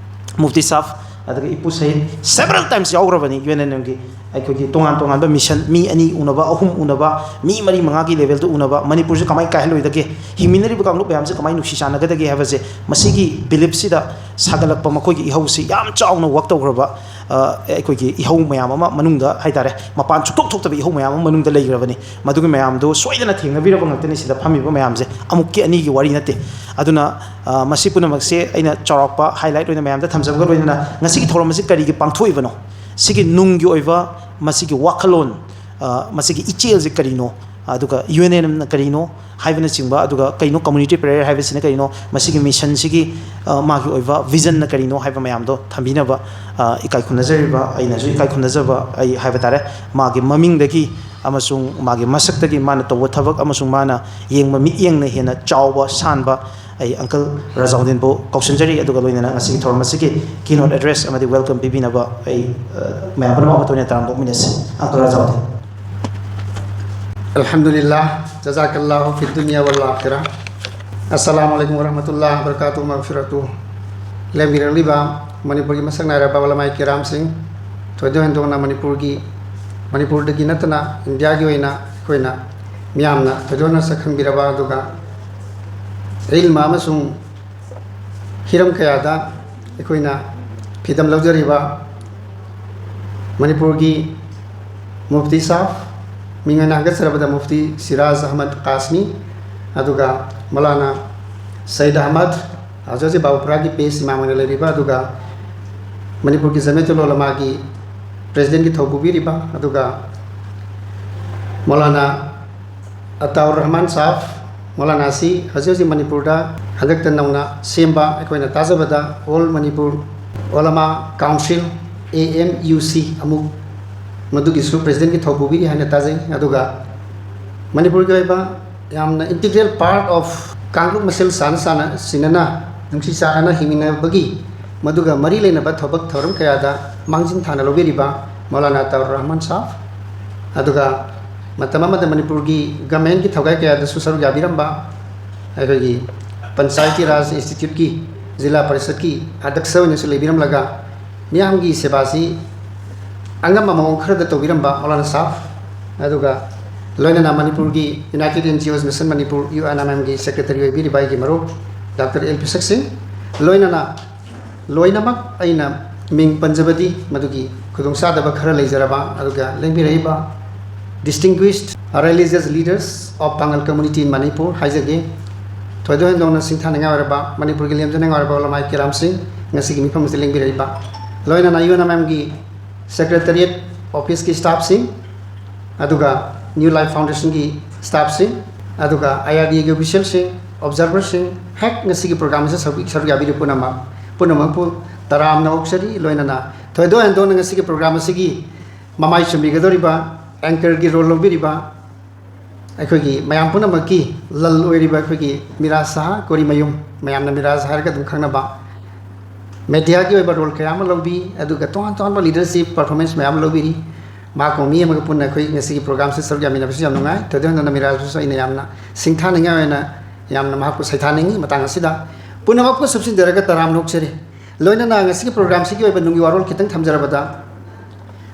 ꯃꯨꯐꯇꯤ ꯁꯥꯐ, ꯑꯗꯨꯒ ꯏꯄꯨ ꯁꯍꯤꯗ, several times ꯌꯥꯎꯈ꯭ꯔꯕꯅꯤ UNNMꯒꯤ, ꯑꯩꯈꯣꯏꯒꯤ ꯇꯣꯉꯥꯟ ꯇꯣꯉꯥꯟꯕ ꯃꯤꯁꯟ, ꯃꯤ ꯑꯅꯤ ꯎꯅꯕ, ꯑꯍꯨꯝ ꯎꯅꯕ, ꯃꯤ ꯃꯔꯤ ꯃꯉꯥꯒꯤ ꯂꯦꯚꯦꯜꯗ ꯎꯅꯕ, ꯃꯅꯤꯄꯨꯔꯁꯦ ꯀꯃꯥꯏꯅ ꯀꯥꯏꯍꯜꯂꯣꯏꯗꯒꯦ, ꯍꯤꯡꯃꯤꯟꯅꯔꯤꯕ ꯀꯥꯡꯂꯨꯞ ꯃꯌꯥꯝꯁꯦ ꯀꯃꯥꯏꯅ ꯅꯨꯡꯁꯤ ꯆꯥꯟꯅꯒꯗꯒꯦ ꯍꯥꯏꯕꯁꯦ, ꯃꯁꯤꯒꯤ ꯕꯤꯂꯤꯞꯁꯤꯗ ꯁꯥꯒꯠꯂꯛꯄ ꯃꯈꯣꯏꯒꯤ ꯏꯍꯧꯁꯤ ꯌꯥꯝ ꯆꯥꯎꯅ ꯋꯥꯛ ꯇꯧꯈ꯭ꯔꯕ, ꯑ, ꯑꯩꯈꯣꯏꯒꯤ ꯏꯍꯧ ꯃꯌꯥꯝ ꯑꯃ ꯃꯅꯨꯡꯗ ꯍꯥꯏꯇꯥꯔꯦ, ꯃꯄꯥꯟ ꯁꯨꯛꯊꯣꯛ ꯊꯣꯛꯇꯕ ꯏꯍꯧ ꯃꯌꯥꯝ ꯑꯃ ꯃꯅꯨꯡꯗ ꯂꯩꯈ꯭ꯔꯕꯅꯤ꯫ ꯃꯗꯨꯒꯤ ꯃꯌꯥꯝꯗꯣ ꯁꯣꯏꯗꯅ ꯊꯦꯡꯅꯕꯤꯔꯕ ꯉꯥꯛꯇꯅꯤ ꯁꯤꯗ ꯐꯝꯃꯤꯕ ꯃꯌꯥꯝꯁꯦ, ꯑꯃꯨꯛꯀꯤ ꯑꯅꯤꯒꯤ ꯋꯥꯔꯤ ꯅꯠꯇꯦ꯫ ꯑꯗꯨꯅ, ꯑ, ꯃꯁꯤ ꯄꯨꯝꯅꯃꯛꯁꯦ ꯑꯩꯅ ꯆꯥꯎꯔꯥꯛꯄ ꯍꯥꯏꯂꯥꯏꯠ ꯑꯣꯏꯅ ꯃꯌꯥꯝꯗ ꯊꯝꯖꯕꯒ ꯂꯣꯏꯅꯅ ꯉꯁꯤꯒꯤ ꯊꯧꯔꯝ ꯑꯁꯤ ꯀꯔꯤꯒꯤ ꯄꯥꯡꯊꯣꯛꯏꯕꯅꯣ? ꯁꯤꯒꯤ ꯅꯨꯡꯒꯤ ꯑꯣꯏꯕ ꯃꯁꯤꯒꯤ ꯋꯥꯈꯜꯂꯣꯟ, ꯑ, ꯃꯁꯤꯒꯤ ꯏꯆꯦꯜꯁꯦ ꯀꯔꯤꯅꯣ? ꯑꯗꯨꯒ ꯌꯨ ꯑꯦꯟ ꯑꯦꯟ ꯑꯦꯝꯅ ꯀꯔꯤꯅꯣ ꯍꯥꯏꯕꯅꯆꯤꯡꯕ, ꯑꯗꯨꯒ ꯀꯩꯅꯣ ꯀꯝꯃ꯭ꯌꯨꯅꯤꯇꯤ ꯄ꯭ꯔꯦꯌꯔ ꯍꯥꯏꯕꯁꯤꯅ ꯀꯔꯤꯅꯣ? ꯃꯁꯤꯒꯤ ꯃꯤꯁꯟꯁꯤꯒꯤ, ꯑ, ꯃꯥꯒꯤ ꯑꯣꯏꯕ ꯚꯤꯖꯟꯅ ꯀꯔꯤꯅꯣ ꯍꯥꯏꯕ ꯃꯌꯥꯝꯗꯣ ꯊꯝꯕꯤꯅꯕ, ꯑ, ꯏꯀꯥꯏ ꯈꯨꯝꯅꯖꯔꯤꯕ, ꯑꯩꯅꯁꯨ ꯏꯀꯥꯏ ꯈꯨꯝꯅꯖꯕ, ꯑꯩ ꯍꯥꯏꯕ ꯇꯥꯔꯦ, ꯃꯥꯒꯤ ꯃꯃꯤꯡꯗꯒꯤ ꯑꯃꯁꯨꯡ ꯃꯥꯒꯤ ꯃꯁꯛꯇꯒꯤ, ꯃꯥꯅ ꯇꯧꯕ ꯊꯕꯛ ꯑꯃꯁꯨꯡ ꯃꯥꯅ ꯌꯦꯡꯕ ꯃꯤꯠꯌꯦꯡꯅ ꯍꯦꯟꯅ ꯆꯥꯎꯕ, ꯁꯥꯟꯕ, ꯑꯩ ꯑꯪꯀꯜ ꯔꯥꯖꯥꯎꯗꯤꯟꯕꯨ ꯀꯧꯁꯤꯟꯖꯔꯤ꯫ ꯑꯗꯨꯒ ꯂꯣꯏꯅꯅ ꯉꯁꯤꯒꯤ ꯊꯧꯔꯝ ꯑꯁꯤꯒꯤ ꯀꯤꯅꯣꯠ ꯑꯦꯗ꯭ꯔꯦꯁ ꯑꯃꯗꯤ ꯋꯦꯜꯀꯝ ꯄꯤꯕꯤꯅꯕ ꯑꯩ, ꯑ, ꯃꯌꯥꯝ ꯄꯨꯝꯅꯃꯛ ꯑꯃꯠꯇ ꯑꯣꯏꯅ ꯇꯔꯥꯝꯅ ꯑꯣꯛꯃꯤꯟꯅꯁꯤ꯫ ꯑꯪꯀꯜ ꯔꯥꯖꯥꯎꯗꯤꯟ꯫ الحمد لله، جزاك الله في الدنيا والآخرة. السلام عليكم ورحمة الله وبركاته، مغفرته. ꯂꯩꯕꯤꯔꯛꯂꯤꯕ ꯃꯅꯤꯄꯨꯔꯒꯤ ꯃꯁꯛ ꯅꯥꯏꯔꯕ ꯎꯂꯃꯥꯏ ꯀꯤꯔꯥꯝꯁꯤꯡ, ꯊꯣꯏꯗꯣꯛ ꯍꯦꯟꯗꯣꯛꯅ ꯃꯅꯤꯄꯨꯔꯒꯤ, ꯃꯅꯤꯄꯨꯔꯗꯒꯤ ꯅꯠꯇꯅ ꯏꯟꯗꯤꯌꯥꯒꯤ ꯑꯣꯏꯅ ꯑꯩꯈꯣꯏꯅ ꯃꯤꯌꯥꯝꯅ ꯊꯣꯏꯗꯣꯛꯅ ꯁꯛꯈꯪꯕꯤꯔꯕ, ꯑꯗꯨꯒ ꯏꯜꯃ ꯑꯃꯁꯨꯡ ꯍꯤꯔꯝ ꯀꯌꯥꯗ ꯑꯩꯈꯣꯏꯅ ꯐꯤꯗꯝ ꯂꯧꯖꯔꯤꯕ ꯃꯅꯤꯄꯨꯔꯒꯤ ꯃꯨꯐꯇꯤ ꯁꯥꯍꯕ, ꯃꯤꯡ ꯑꯣꯏꯅ ꯍꯥꯏꯒꯠꯆꯔꯕꯗ ꯃꯨꯐꯇꯤ ꯁꯤꯔꯥꯖ ꯑꯍꯃꯗ ꯀꯥꯁꯃꯤ, ꯑꯗꯨꯒ ꯃꯧꯂꯥꯅꯥ ꯁꯌꯤꯗ ꯑꯍꯃꯗ, ꯍꯧꯖꯤꯛ ꯍꯧꯖꯤꯛ ꯕꯥꯕꯨꯄꯨꯔꯥꯒꯤ ꯄꯦꯁ ꯏꯃꯥꯝ ꯑꯣꯏꯅ ꯂꯩꯔꯤꯕ, ꯑꯗꯨꯒ ꯃꯅꯤꯄꯨꯔꯒꯤ ꯖꯃꯤꯌꯠ ꯎꯂꯃꯥꯒꯤ ꯄ꯭ꯔꯦꯁꯤꯗꯦꯟꯒꯤ ꯊꯧ ꯄꯨꯕꯤꯔꯤꯕ, ꯑꯗꯨꯒ ꯃꯧꯂꯥꯅꯥ ꯑꯇꯥꯎꯔ ꯔꯍꯃꯥꯟ ꯁꯥꯍꯕ, ꯃꯧꯂꯥꯅꯥꯁꯤ ꯍꯧꯖꯤꯛ ꯍꯧꯖꯤꯛ ꯃꯅꯤꯄꯨꯔꯗ ꯍꯟꯗꯛꯇ ꯅꯧꯅ ꯁꯦꯝꯕ, ꯑꯩꯈꯣꯏꯅ ꯇꯥꯖꯕꯗ ꯑꯣꯜ ꯃꯅꯤꯄꯨꯔ ꯎꯂꯃꯥ council, A M U C, ꯑꯃꯨꯛ ꯃꯗꯨꯒꯤꯁꯨ ꯄ꯭ꯔꯦꯁꯤꯗꯦꯟꯒꯤ ꯊꯧ ꯄꯨꯕꯤꯔꯤ ꯍꯥꯏꯅ ꯇꯥꯖꯩ꯫ ꯑꯗꯨꯒ ꯃꯅꯤꯄꯨꯔꯒꯤ ꯑꯣꯏꯕ ꯌꯥꯝꯅ integral part of ꯀꯥꯡꯂꯨꯞ ꯃꯁꯦꯜ ꯁꯥꯟꯅ ꯁꯥꯟꯅ ꯁꯤꯟꯅꯅ ꯅꯨꯡꯁꯤ ꯆꯥꯟꯅꯅ ꯍꯤꯡꯃꯤꯟꯅꯕꯒꯤ ꯃꯗꯨꯒ ꯃꯔꯤ ꯂꯩꯅꯕ ꯊꯕꯛ ꯊꯧꯔꯝ ꯀꯌꯥꯗ ꯃꯥꯡꯖꯤꯟ ꯊꯥꯅ ꯂꯧꯕꯤꯔꯤꯕ ꯃꯧꯂꯥꯅꯥ ꯑꯇꯥꯎꯔ ꯔꯍꯃꯥꯟ ꯁꯥꯍꯕ, ꯑꯗꯨꯒ ꯃꯇꯝ ꯑꯃꯗ ꯃꯅꯤꯄꯨꯔꯒꯤ ꯒꯃꯦꯟꯒꯤ ꯊꯧꯒꯥꯏ ꯀꯌꯥꯗꯁꯨ ꯁꯔꯨꯛ ꯌꯥꯕꯤꯔꯝꯕ ꯑꯩꯈꯣꯏꯒꯤ ꯄꯟꯆꯥꯌꯇꯤ ꯔꯥꯖ ꯏꯟꯁꯇꯤꯇ꯭ꯌꯨꯠꯀꯤ ꯖꯤꯂꯥ ꯄꯔꯤꯁꯠꯀꯤ ꯑꯗ꯭ꯌꯛꯁ ꯑꯣꯏꯅꯁꯨ ꯂꯩꯕꯤꯔꯝꯂꯒ ꯃꯤꯌꯥꯝꯒꯤ ꯁꯦꯕꯥꯁꯤ ꯑꯉꯝꯕ ꯃꯑꯣꯡ ꯈꯔꯗ ꯇꯧꯕꯤꯔꯝꯕ ꯃꯧꯂꯥꯅꯥ ꯁꯥꯍꯕ, ꯑꯗꯨꯒ ꯂꯣꯏꯅꯅ ꯃꯅꯤꯄꯨꯔꯒꯤ United N G Os Mission Manipur, U N M M ꯒꯤ secretary ꯑꯣꯏꯕꯤꯔꯤꯕ ꯑꯩꯒꯤ ꯃꯔꯨꯞ ꯗꯥꯛꯇꯔ ꯑꯦꯜ ꯄꯤꯁꯛ ꯁꯤꯡ, ꯂꯣꯏꯅꯅ ꯂꯣꯏꯅꯃꯛ ꯑꯩꯅ ꯃꯤꯡ ꯄꯟꯖꯕꯗꯤ ꯃꯗꯨꯒꯤ ꯈꯨꯗꯣꯡꯆꯥꯗꯕ ꯈꯔ ꯂꯩꯖꯔꯕ, ꯑꯗꯨꯒ ꯂꯦꯡꯕꯤꯔꯛꯏꯕ distinguished religious leaders of Pangal community in Manipur ꯍꯥꯏꯖꯒꯦ꯫ ꯊꯣꯏꯗꯣꯛ ꯍꯦꯟꯗꯣꯛꯅ ꯁꯤꯡꯊꯥꯅꯤꯡꯉꯥꯏ ꯑꯣꯏꯔꯕ ꯃꯅꯤꯄꯨꯔꯒꯤ ꯂꯦꯝꯖꯅꯤꯡꯉꯥꯏ ꯑꯣꯏꯔꯕ ꯎꯂꯃꯥꯏ ꯀꯤꯔꯥꯝꯁꯤꯡ, ꯉꯁꯤꯒꯤ ꯃꯤꯐꯝ ꯑꯁꯤꯗ ꯂꯦꯡꯕꯤꯔꯛꯏꯕ, ꯂꯣꯏꯅꯅ U N M M ꯒꯤ secretariat office ꯀꯤ staff ꯁꯤꯡ, ꯑꯗꯨꯒ New Life Foundation ꯒꯤ staff ꯁꯤꯡ, ꯑꯗꯨꯒ I R D A ꯒꯤ official ꯁꯤꯡ, observer ꯁꯤꯡ, ꯍꯦꯛ ꯉꯁꯤꯒꯤ program ꯑꯁꯤꯗ ꯁꯔꯨꯛ, ꯁꯔꯨꯛ ꯌꯥꯕꯤꯔꯤꯕ ꯄꯨꯝꯅꯃꯛ, ꯄꯨꯝꯅꯃꯛꯄꯨ ꯇꯔꯥꯝꯅ ꯑꯣꯛꯆꯔꯤ꯫ ꯂꯣꯏꯅꯅ ꯊꯣꯏꯗꯣꯛ ꯍꯦꯟꯗꯣꯛꯅ ꯉꯁꯤꯒꯤ program ꯑꯁꯤꯒꯤ ꯃꯃꯥꯏ ꯆꯨꯝꯕꯤꯒꯗꯧꯔꯤꯕ, anchor ꯒꯤ role ꯂꯧꯕꯤꯔꯤꯕ ꯑꯩꯈꯣꯏꯒꯤ ꯃꯌꯥꯝ ꯄꯨꯝꯅꯃꯛꯀꯤ ꯂꯜ ꯑꯣꯏꯔꯤꯕ ꯑꯩꯈꯣꯏꯒꯤ ꯃꯤꯔꯥꯖ ꯁꯍꯥ ꯀꯣꯔꯤꯃꯌꯨꯝ, ꯃꯌꯥꯝꯅ ꯃꯤꯔꯥꯖ ꯍꯥꯏꯔꯒ ꯑꯗꯨꯝ ꯈꯪꯅꯕ, media ꯒꯤ ꯑꯣꯏꯕ role ꯀꯌꯥ ꯑꯃ ꯂꯧꯕꯤ, ꯑꯗꯨꯒ ꯇꯣꯉꯥꯟ ꯇꯣꯉꯥꯟꯕ leadership performance ꯃꯌꯥꯝ ꯑꯃ ꯂꯧꯕꯤꯔꯤ꯫ ꯃꯍꯥꯛꯀꯨꯝꯕ ꯃꯤ ꯑꯃꯒ ꯄꯨꯟꯅ ꯑꯩꯈꯣꯏ ꯉꯁꯤꯒꯤ program ꯁꯤ ꯁꯔꯨꯛ ꯌꯥꯃꯤꯟꯅꯕꯁꯨ ꯌꯥꯝ ꯅꯨꯡꯉꯥꯏ꯫ ꯊꯣꯏꯗꯣꯛ ꯍꯦꯟꯗꯣꯛꯅ ꯃꯤꯔꯥꯖꯄꯨꯁꯨ ꯑꯩꯅ ꯌꯥꯝꯅ ꯁꯤꯡꯊꯥꯅꯤꯡꯉꯥꯏ ꯑꯣꯏꯅ ꯌꯥꯝꯅ ꯃꯍꯥꯛꯄꯨ ꯁꯩꯊꯥꯅꯤꯡꯉꯤ꯫ ꯃꯇꯥꯡ ꯑꯁꯤꯗ ꯄꯨꯝꯅꯃꯛꯄꯨ ꯁꯨꯞꯆꯤꯟꯖꯔꯒ ꯇꯔꯥꯝꯅ ꯑꯣꯛꯆꯔꯤ꯫ ꯂꯣꯏꯅꯅ ꯉꯁꯤꯒꯤ program ꯁꯤꯒꯤ ꯑꯣꯏꯕ ꯅꯨꯡꯒꯤ ꯋꯥꯔꯣꯜ ꯈꯤꯇꯪ ꯊꯝꯖꯔꯕꯗ,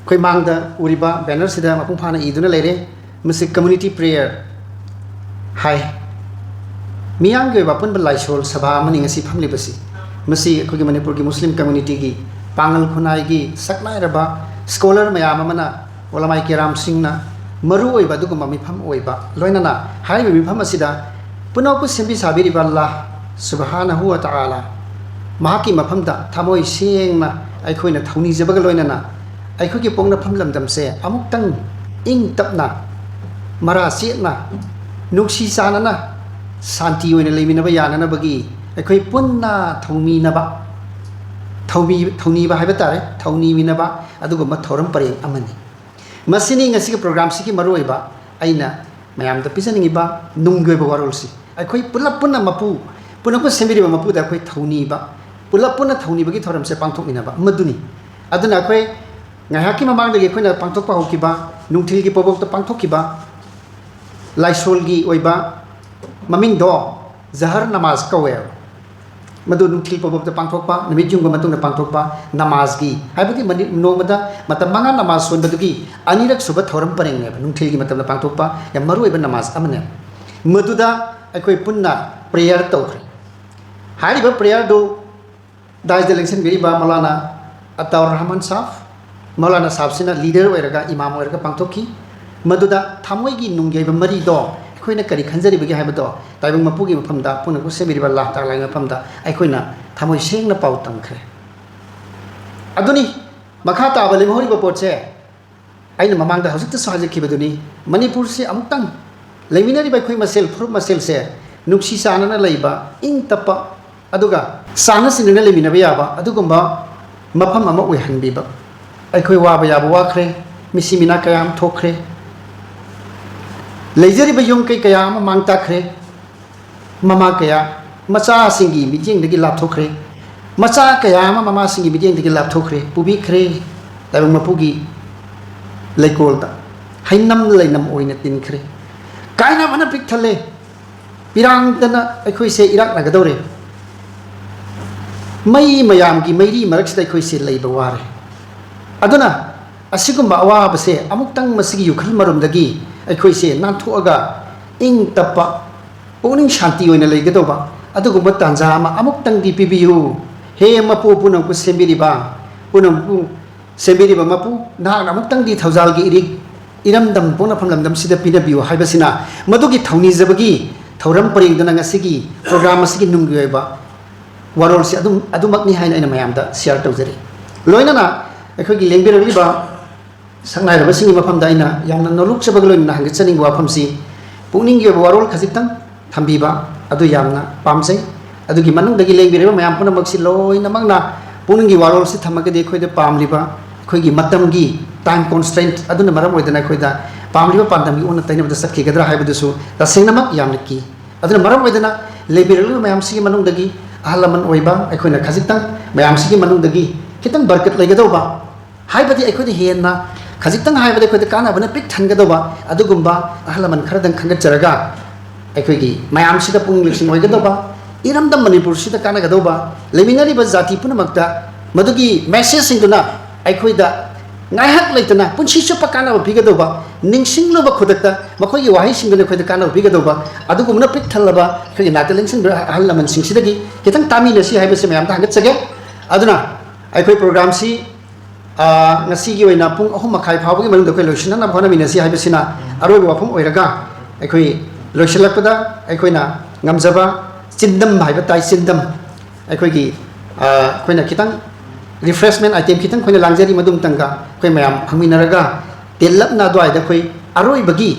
ꯑꯩꯈꯣꯏ ꯃꯥꯡꯗ ꯎꯔꯤꯕ banner ꯁꯤꯗ ꯃꯄꯨꯡ ꯐꯥꯅ ꯏꯗꯨꯅ ꯂꯩꯔꯦ꯫ ꯃꯁꯤ community prayer ꯍꯥꯏ꯫ ꯃꯤꯌꯥꯝꯒꯤ ꯑꯣꯏꯕ ꯑꯄꯨꯟꯕ ꯂꯥꯏꯁꯣꯜ ꯁꯚꯥ ꯑꯃꯅꯤ ꯉꯁꯤ ꯐꯝꯂꯤꯕꯁꯤ꯫ ꯃꯁꯤ ꯑꯩꯈꯣꯏꯒꯤ ꯃꯅꯤꯄꯨꯔꯒꯤ ꯃꯨꯁꯂꯤꯝ community ꯒꯤ ꯄꯥꯡꯒꯜ ꯈꯨꯟꯅꯥꯏꯒꯤ ꯁꯛꯅꯥꯏꯔꯕ scholar ꯃꯌꯥꯝ ꯑꯃꯅ, ꯎꯂꯃꯥꯏ ꯀꯤꯔꯥꯝꯁꯤꯡꯅ ꯃꯔꯨ ꯑꯣꯏꯕ ꯑꯗꯨꯒꯨꯝꯕ ꯃꯤꯐꯝ ꯑꯣꯏꯕ, ꯂꯣꯏꯅꯅ ꯍꯥꯏꯔꯤꯕ ꯃꯤꯐꯝ ꯑꯁꯤꯗ ꯄꯨꯝꯅꯃꯛꯄꯨ ꯁꯦꯝꯕꯤ ꯁꯥꯕꯤꯔꯤꯕ ꯑꯜꯂꯥꯍ ꯁꯨꯕꯍꯥꯅꯍꯨ ꯋ ꯇꯥꯂꯥ, ꯃꯍꯥꯛꯀꯤ ꯃꯐꯝꯗ ꯊꯃꯣꯏ ꯁꯦꯡꯅ ꯑꯩꯈꯣꯏꯅ ꯊꯧꯅꯤꯖꯕꯒ ꯂꯣꯏꯅꯅ ꯑꯩꯈꯣꯏꯒꯤ ꯄꯣꯛꯅꯐꯝ ꯂꯝꯗꯝꯁꯦ ꯑꯃꯨꯛꯇꯪ ꯏꯪ ꯇꯞꯅ, ꯃꯔꯥ ꯆꯦꯠꯅ, ꯅꯨꯡꯁꯤ ꯆꯥꯟꯅꯅ, ꯁꯥꯟꯇꯤ ꯑꯣꯏꯅ ꯂꯩꯃꯤꯟꯅꯕ ꯌꯥꯅꯅꯕꯒꯤ ꯑꯩꯈꯣꯏ ꯄꯨꯟꯅ ꯊꯧꯃꯤꯅꯕ, ꯊꯧꯃꯤ-, ꯊꯧꯅꯤꯕ ꯍꯥꯏꯕ ꯇꯥꯔꯦ, ꯊꯧꯅꯤꯃꯤꯟꯅꯕ ꯑꯗꯨꯒꯨꯝꯕ ꯊꯧꯔꯝ ꯄꯔꯦꯡ ꯑꯃꯅꯤ꯫ ꯃꯁꯤꯅꯤ ꯉꯁꯤꯒꯤ program ꯁꯤꯒꯤ ꯃꯔꯨꯑꯣꯏꯕ ꯑꯩꯅ ꯃꯌꯥꯝꯗ ꯄꯤꯖꯅꯤꯡꯉꯤꯕ ꯅꯨꯡꯒꯤ ꯑꯣꯏꯕ ꯋꯥꯔꯣꯜꯁꯤ꯫ ꯑꯩꯈꯣꯏ ꯄꯨꯂꯞ ꯄꯨꯟꯅ ꯃꯄꯨ, ꯄꯨꯝꯅꯃꯛꯄꯨ ꯁꯦꯝꯕꯤꯔꯤꯕ ꯃꯄꯨꯗ ꯑꯩꯈꯣꯏ ꯊꯧꯅꯤꯕ, ꯄꯨꯂꯞ ꯄꯨꯟꯅ ꯊꯧꯅꯤꯕꯒꯤ ꯊꯧꯔꯝꯁꯦ ꯄꯥꯡꯊꯣꯛꯃꯤꯟꯅꯕ ꯃꯗꯨꯅꯤ꯫ ꯑꯗꯨꯅ ꯑꯩꯈꯣꯏ ꯉꯥꯏꯍꯥꯛꯀꯤ ꯃꯃꯥꯡꯗꯒꯤ ꯑꯩꯈꯣꯏꯅ ꯄꯥꯡꯊꯣꯛꯄ ꯍꯧꯈꯤꯕ, ꯅꯨꯡꯊꯤꯜꯒꯤ ꯄꯣꯕꯣꯛꯇ ꯄꯥꯡꯊꯣꯛꯈꯤꯕ ꯂꯥꯏꯁꯣꯜꯒꯤ ꯑꯣꯏꯕ ꯃꯃꯤꯡꯗꯣ ꯖꯍꯔ ꯅꯃꯥꯖ ꯀꯧꯋꯦꯕ꯫ ꯃꯗꯨ ꯅꯨꯡꯊꯤꯜ ꯄꯣꯕꯞꯇ ꯄꯥꯡꯊꯣꯛꯄ, ꯅꯨꯃꯤꯠ ꯌꯨꯡꯕ ꯃꯇꯨꯡꯗ ꯄꯥꯡꯊꯣꯛꯄ ꯅꯃꯥꯖꯒꯤ, ꯍꯥꯏꯕꯗꯤ ꯃꯅꯤ-, ꯅꯣꯡꯃꯗ ꯃꯇꯝ ꯃꯉꯥ ꯅꯃꯥꯖ ꯁꯣꯟꯕꯗꯨꯒꯤ ꯑꯅꯤꯔꯛ ꯁꯨꯕ ꯊꯧꯔꯝ ꯄꯔꯦꯡꯅꯦꯕ, ꯅꯨꯡꯊꯤꯜꯒꯤ ꯃꯇꯝꯗ ꯄꯥꯡꯊꯣꯛꯄ ꯌꯥꯝ ꯃꯔꯨ ꯑꯣꯏꯕ ꯅꯃꯥꯖ ꯑꯃꯅꯦꯕ꯫ ꯃꯗꯨꯗ ꯑꯩꯈꯣꯏ ꯄꯨꯟꯅ ꯄ꯭ꯔꯦꯌꯔ ꯇꯧꯈ꯭ꯔꯦ꯫ ꯍꯥꯏꯔꯤꯕ ꯄ꯭ꯔꯦꯌꯔꯗꯨ ꯗꯥꯏꯁꯇ ꯂꯦꯡꯁꯤꯟꯕꯤꯔꯤꯕ ꯃꯧꯂꯥꯅꯥ ꯑꯇꯥꯎꯔ ꯔꯍꯃꯟ ꯁꯥꯐ, ꯃꯧꯂꯥꯅꯥ ꯁꯥꯐꯁꯤꯅ ꯂꯤꯗꯔ ꯑꯣꯏꯔꯒ, ꯏꯃꯥꯝ ꯑꯣꯏꯔꯒ ꯄꯥꯡꯊꯣꯛꯈꯤ꯫ ꯃꯗꯨꯗ ꯊꯃꯣꯏꯒꯤ ꯅꯨꯡꯒꯤ ꯑꯣꯏꯕ ꯃꯔꯤꯗꯣ, ꯑꯩꯈꯣꯏꯅ ꯀꯔꯤ ꯈꯟꯖꯔꯤꯕꯒꯦ ꯍꯥꯏꯕꯗꯣ ꯇꯥꯏꯕꯪ ꯃꯄꯨꯒꯤ ꯃꯐꯝꯗ, ꯄꯨꯝꯅꯃꯛꯄꯨ ꯁꯦꯝꯕꯤꯔꯤꯕ ꯑꯜꯂꯥꯍ ꯇꯥꯂꯥꯒꯤ ꯃꯐꯝꯗ ꯑꯩꯈꯣꯏꯅ ꯊꯃꯣꯏ ꯁꯦꯡꯅ ꯄꯥꯎ ꯇꯝꯈ꯭ꯔꯦ꯫ ꯑꯗꯨꯅꯤ, ꯃꯈꯥ ꯇꯥꯕ ꯂꯦꯝꯍꯧꯔꯤꯕ ꯄꯣꯠꯁꯦ, ꯑꯩꯅ ꯃꯃꯥꯡꯗ ꯍꯧꯖꯤꯛꯇꯁꯨ ꯍꯥꯏꯖꯈꯤꯕꯗꯨꯅꯤ, ꯃꯅꯤꯄꯨꯔꯁꯤ ꯑꯃꯨꯛꯇꯪ ꯂꯩꯃꯤꯟꯅꯔꯤꯕ ꯑꯩꯈꯣꯏ ꯃꯁꯦꯜ, ꯐꯨꯔꯨꯞ ꯃꯁꯦꯜꯁꯦ ꯅꯨꯡꯁꯤ ꯆꯥꯟꯅꯅ ꯂꯩꯕ, ꯏꯪ ꯇꯞꯄ, ꯑꯗꯨꯒ ꯆꯥꯟꯅ ꯁꯤꯟꯅꯅ ꯂꯩꯃꯤꯟꯅꯕ ꯌꯥꯕ ꯑꯗꯨꯒꯨꯝꯕ ꯃꯐꯝ ꯑꯃ ꯑꯣꯏꯍꯟꯕꯤꯕ꯫ ꯑꯩꯈꯣꯏ ꯋꯥꯕ ꯌꯥꯕ ꯋꯥꯈ꯭ꯔꯦ, ꯃꯤꯁꯤ ꯃꯤꯅꯥ ꯀꯌꯥ ꯑꯃ ꯊꯣꯛꯈ꯭ꯔꯦ, ꯂꯩꯖꯔꯤꯕ ꯌꯨꯝ ꯀꯩ ꯀꯌꯥ ꯑꯃ ꯃꯥꯡ ꯇꯥꯛꯈ꯭ꯔꯦ, ꯃꯃꯥ ꯀꯌꯥ ꯃꯆꯥꯁꯤꯡꯒꯤ ꯃꯤꯠꯌꯦꯡꯗꯒꯤ ꯂꯥꯞꯊꯣꯛꯈ꯭ꯔꯦ, ꯃꯆꯥ ꯀꯌꯥ ꯑꯃ ꯃꯃꯥꯁꯤꯡꯒꯤ ꯃꯤꯠꯌꯦꯡꯗꯒꯤ ꯂꯥꯞꯊꯣꯛꯈ꯭ꯔꯦ, ꯄꯨꯕꯤꯈ꯭ꯔꯦ, ꯇꯥꯏꯕꯪ ꯃꯄꯨꯒꯤ ꯂꯩꯀꯣꯜꯗ ꯍꯩꯅꯝ ꯂꯩꯅꯝ ꯑꯣꯏꯅ ꯇꯤꯟꯈ꯭ꯔꯦ꯫ ꯀꯥꯏꯅꯕꯅ ꯄꯤꯛ ꯊꯜꯂꯦ꯫ ꯄꯤꯔꯥꯡꯗꯅ ꯑꯩꯈꯣꯏꯁꯦ ꯏꯔꯥꯛꯅꯒꯗꯧꯔꯦ꯫ ꯃꯩ ꯃꯌꯥꯝꯒꯤ ꯃꯩꯔꯤ ꯃꯔꯛꯁꯤꯗ ꯑꯩꯈꯣꯏꯁꯦ ꯂꯩꯕ ꯋꯥꯔꯦ꯫ ꯑꯗꯨꯅ ꯑꯁꯤꯒꯨꯝꯕ ꯑꯋꯥꯕꯁꯦ ꯑꯃꯨꯛꯇꯪ ꯃꯁꯤꯒꯤ ꯌꯨꯈꯜ ꯃꯔꯨꯝꯗꯒꯤ ꯑꯩꯈꯣꯏꯁꯦ ꯅꯥꯟꯊꯣꯛꯑꯒ ꯏꯪ ꯇꯞꯄ, ꯄꯨꯛꯅꯤꯡ ꯁꯥꯟꯇꯤ ꯑꯣꯏꯅ ꯂꯩꯒꯗꯧꯕ ꯑꯗꯨꯒꯨꯝꯕ ꯇꯥꯟꯖꯥ ꯑꯃ ꯑꯃꯨꯛꯇꯪꯗꯤ ꯄꯤꯕꯤꯌꯨ꯫ ꯍꯦ ꯃꯄꯨ ꯄꯨꯝꯅꯃꯛꯄꯨ ꯁꯦꯝꯕꯤꯔꯤꯕ, ꯄꯨꯝꯅꯃꯛꯄꯨ ꯁꯦꯝꯕꯤꯔꯤꯕ ꯃꯄꯨ, ꯅꯍꯥꯛꯅ ꯑꯃꯨꯛꯇꯪꯗꯤ ꯊꯧꯖꯥꯜꯒꯤ ꯏꯔꯤꯛ ꯏꯔꯝꯗꯝ ꯄꯣꯛꯅꯐꯝ ꯂꯝꯗꯝꯁꯤꯗ ꯄꯤꯅꯕꯤꯌꯨ ꯍꯥꯏꯕꯁꯤꯅ ꯃꯗꯨꯒꯤ ꯊꯧꯅꯤꯖꯕꯒꯤ ꯊꯧꯔꯝ ꯄꯔꯦꯡꯗꯨꯅ ꯉꯁꯤꯒꯤ ꯄ꯭ꯔꯣꯒ꯭ꯔꯥꯝ ꯑꯁꯤꯒꯤ ꯅꯨꯡꯒꯤ ꯑꯣꯏꯕ ꯋꯥꯔꯣꯜꯁꯤ ꯑꯗꯨꯝ, ꯑꯗꯨꯃꯛꯅꯤ ꯍꯥꯏꯅ ꯑꯩꯅ ꯃꯌꯥꯝꯗ ꯁꯤꯌꯥꯔ ꯇꯧꯖꯔꯤ꯫ ꯂꯣꯏꯅꯅ ꯑꯩꯈꯣꯏꯒꯤ ꯂꯦꯡꯕꯤꯔꯛꯂꯤꯕ ꯁꯛꯅꯥꯏꯔꯕꯁꯤꯡꯒꯤ ꯃꯐꯝꯗ ꯑꯩꯅ ꯌꯥꯝꯅ ꯅꯣꯂꯨꯛꯆꯕꯒ ꯂꯣꯏꯅꯅ ꯍꯪꯒꯠꯆꯅꯤꯡꯕ ꯋꯥꯐꯝꯁꯤ, ꯄꯨꯛꯅꯤꯡꯒꯤ ꯑꯣꯏꯕ ꯋꯥꯔꯣꯜ ꯈꯖꯤꯛꯇꯪ ꯊꯝꯕꯤꯕ ꯑꯗꯨ ꯌꯥꯝꯅ ꯄꯥꯝꯖꯩ꯫ ꯑꯗꯨꯒꯤ ꯃꯅꯨꯡꯗꯒꯤ ꯂꯦꯡꯕꯤꯔꯤꯕ ꯃꯌꯥꯝ ꯄꯨꯝꯅꯃꯛꯁꯤ ꯂꯣꯏꯅꯃꯛꯅ ꯄꯨꯛꯅꯤꯡꯒꯤ ꯋꯥꯔꯣꯜꯁꯤ ꯊꯝꯃꯒꯗꯤ ꯑꯩꯈꯣꯏꯗ ꯄꯥꯝꯂꯤꯕ ꯑꯩꯈꯣꯏꯒꯤ ꯃꯇꯝꯒꯤ time constraint ꯑꯗꯨꯅ ꯃꯔꯝ ꯑꯣꯏꯗꯅ ꯑꯩꯈꯣꯏꯗ ꯄꯥꯝꯂꯤꯕ ꯄꯥꯟꯗꯝꯒꯤ ꯑꯣꯟꯅ ꯇꯩꯅꯕꯗ ꯆꯠꯈꯤꯒꯗ꯭ꯔꯥ ꯍꯥꯏꯕꯗꯨꯁꯨ ꯇꯁꯦꯡꯅꯃꯛ ꯌꯥꯝꯅ ꯀꯤ꯫ ꯑꯗꯨꯅ ꯃꯔꯝ ꯑꯣꯏꯗꯅ ꯂꯦꯡꯕꯤꯔꯛꯂꯤꯕ ꯃꯌꯥꯝꯁꯤꯒꯤ ꯃꯅꯨꯡꯗꯒꯤ ꯑꯍꯜ ꯂꯃꯟ ꯑꯣꯏꯕ ꯑꯩꯈꯣꯏꯅ ꯈꯖꯤꯛꯇꯪ ꯃꯌꯥꯝꯁꯤꯒꯤ ꯃꯅꯨꯡꯗꯒꯤ ꯈꯤꯇꯪ ꯕꯔꯀꯠ ꯂꯩꯒꯗꯧꯕ, ꯍꯥꯏꯕꯗꯤ ꯑꯩꯈꯣꯏꯗ ꯍꯦꯟꯅ ꯈꯖꯤꯛꯇꯪ ꯍꯥꯏꯕꯗ ꯑꯩꯈꯣꯏꯗ ꯀꯥꯟꯅꯕꯅ ꯄꯤꯛ ꯊꯟꯒꯗꯧꯕ ꯑꯗꯨꯒꯨꯝꯕ ꯑꯍꯜ ꯂꯃꯟ ꯈꯔꯗꯪ ꯈꯟꯒꯠꯆꯔꯒ ꯑꯩꯈꯣꯏꯒꯤ ꯃꯌꯥꯝꯁꯤꯗ ꯄꯨꯛꯅꯤꯡ ꯂꯧꯁꯤꯡ ꯑꯣꯏꯒꯗꯧꯕ, ꯏꯔꯝꯗꯝ ꯃꯅꯤꯄꯨꯔꯁꯤꯗ ꯀꯥꯟꯅꯒꯗꯧꯕ, ꯂꯩꯃꯤꯟꯅꯔꯤꯕ ꯖꯥꯇꯤ ꯄꯨꯝꯅꯃꯛꯇ ꯃꯗꯨꯒꯤ messageꯁꯤꯡꯗꯨꯅ ꯑꯩꯈꯣꯏꯗ ꯉꯥꯏꯍꯥꯛ ꯂꯩꯇꯅ ꯄꯨꯟꯁꯤ ꯆꯨꯞꯄ ꯀꯥꯟꯅꯕ ꯄꯤꯒꯗꯧꯕ, ꯅꯤꯡꯁꯤꯡꯂꯨꯕ ꯈꯨꯗꯛꯇ ꯃꯈꯣꯏꯒꯤ ꯋꯥꯍꯩꯁꯤꯡꯗꯨꯅ ꯑꯩꯈꯣꯏꯗ ꯀꯥꯟꯅꯕ ꯄꯤꯒꯗꯧꯕ, ꯑꯗꯨꯒꯨꯝꯕꯅ ꯄꯤꯛ ꯊꯜꯂꯕ ꯑꯩꯈꯣꯏꯒꯤ ꯅꯥꯀꯜ ꯂꯦꯡꯁꯤꯟꯕ ꯑꯍꯜ ꯂꯃꯟꯁꯤꯡꯁꯤꯗꯒꯤ ꯈꯤꯇꯪ ꯇꯥꯃꯤꯟꯅꯁꯤ ꯍꯥꯏꯕꯁꯤ ꯃꯌꯥꯝꯗ ꯍꯪꯒꯠꯆꯒꯦ꯫ ꯑꯗꯨꯅ ꯑꯩꯈꯣꯏ programꯁꯤ, ꯑ, ꯉꯁꯤꯒꯤ ꯑꯣꯏꯅ ꯄꯨꯡ ꯑꯍꯨꯝ ꯃꯈꯥꯏ ꯐꯥꯎꯕꯒꯤ ꯃꯅꯨꯡꯗ ꯑꯩꯈꯣꯏ ꯂꯣꯏꯁꯤꯟꯅꯅꯕ ꯍꯣꯠꯅꯃꯤꯟꯅꯁꯤ ꯍꯥꯏꯕꯁꯤꯅ ꯑꯔꯣꯏꯕ ꯋꯥꯐꯝ ꯑꯣꯏꯔꯒ, ꯑꯩꯈꯣꯏ ꯂꯣꯏꯁꯤꯜꯂꯛꯄꯗ ꯑꯩꯈꯣꯏꯅ ꯉꯝꯖꯕ ꯆꯤꯟꯗꯝ ꯍꯥꯏꯕ ꯇꯥꯏ, ꯆꯤꯟꯗꯝ꯫ ꯑꯩꯈꯣꯏꯒꯤ, ꯑ, ꯑꯩꯈꯣꯏꯅ ꯈꯤꯇꯪ refreshment item ꯈꯤꯇꯪ ꯑꯩꯈꯣꯏꯅ ꯂꯥꯡꯖꯔꯤ, ꯃꯗꯨ ꯑꯃꯇꯪꯒ ꯑꯩꯈꯣꯏ ꯃꯌꯥꯝ ꯐꯪꯃꯤꯟꯅꯔꯒ ꯇꯦꯜꯂꯞꯅ ꯑꯗꯨꯋꯥꯏꯗ ꯑꯩꯈꯣꯏ ꯑꯔꯣꯏꯕꯒꯤ,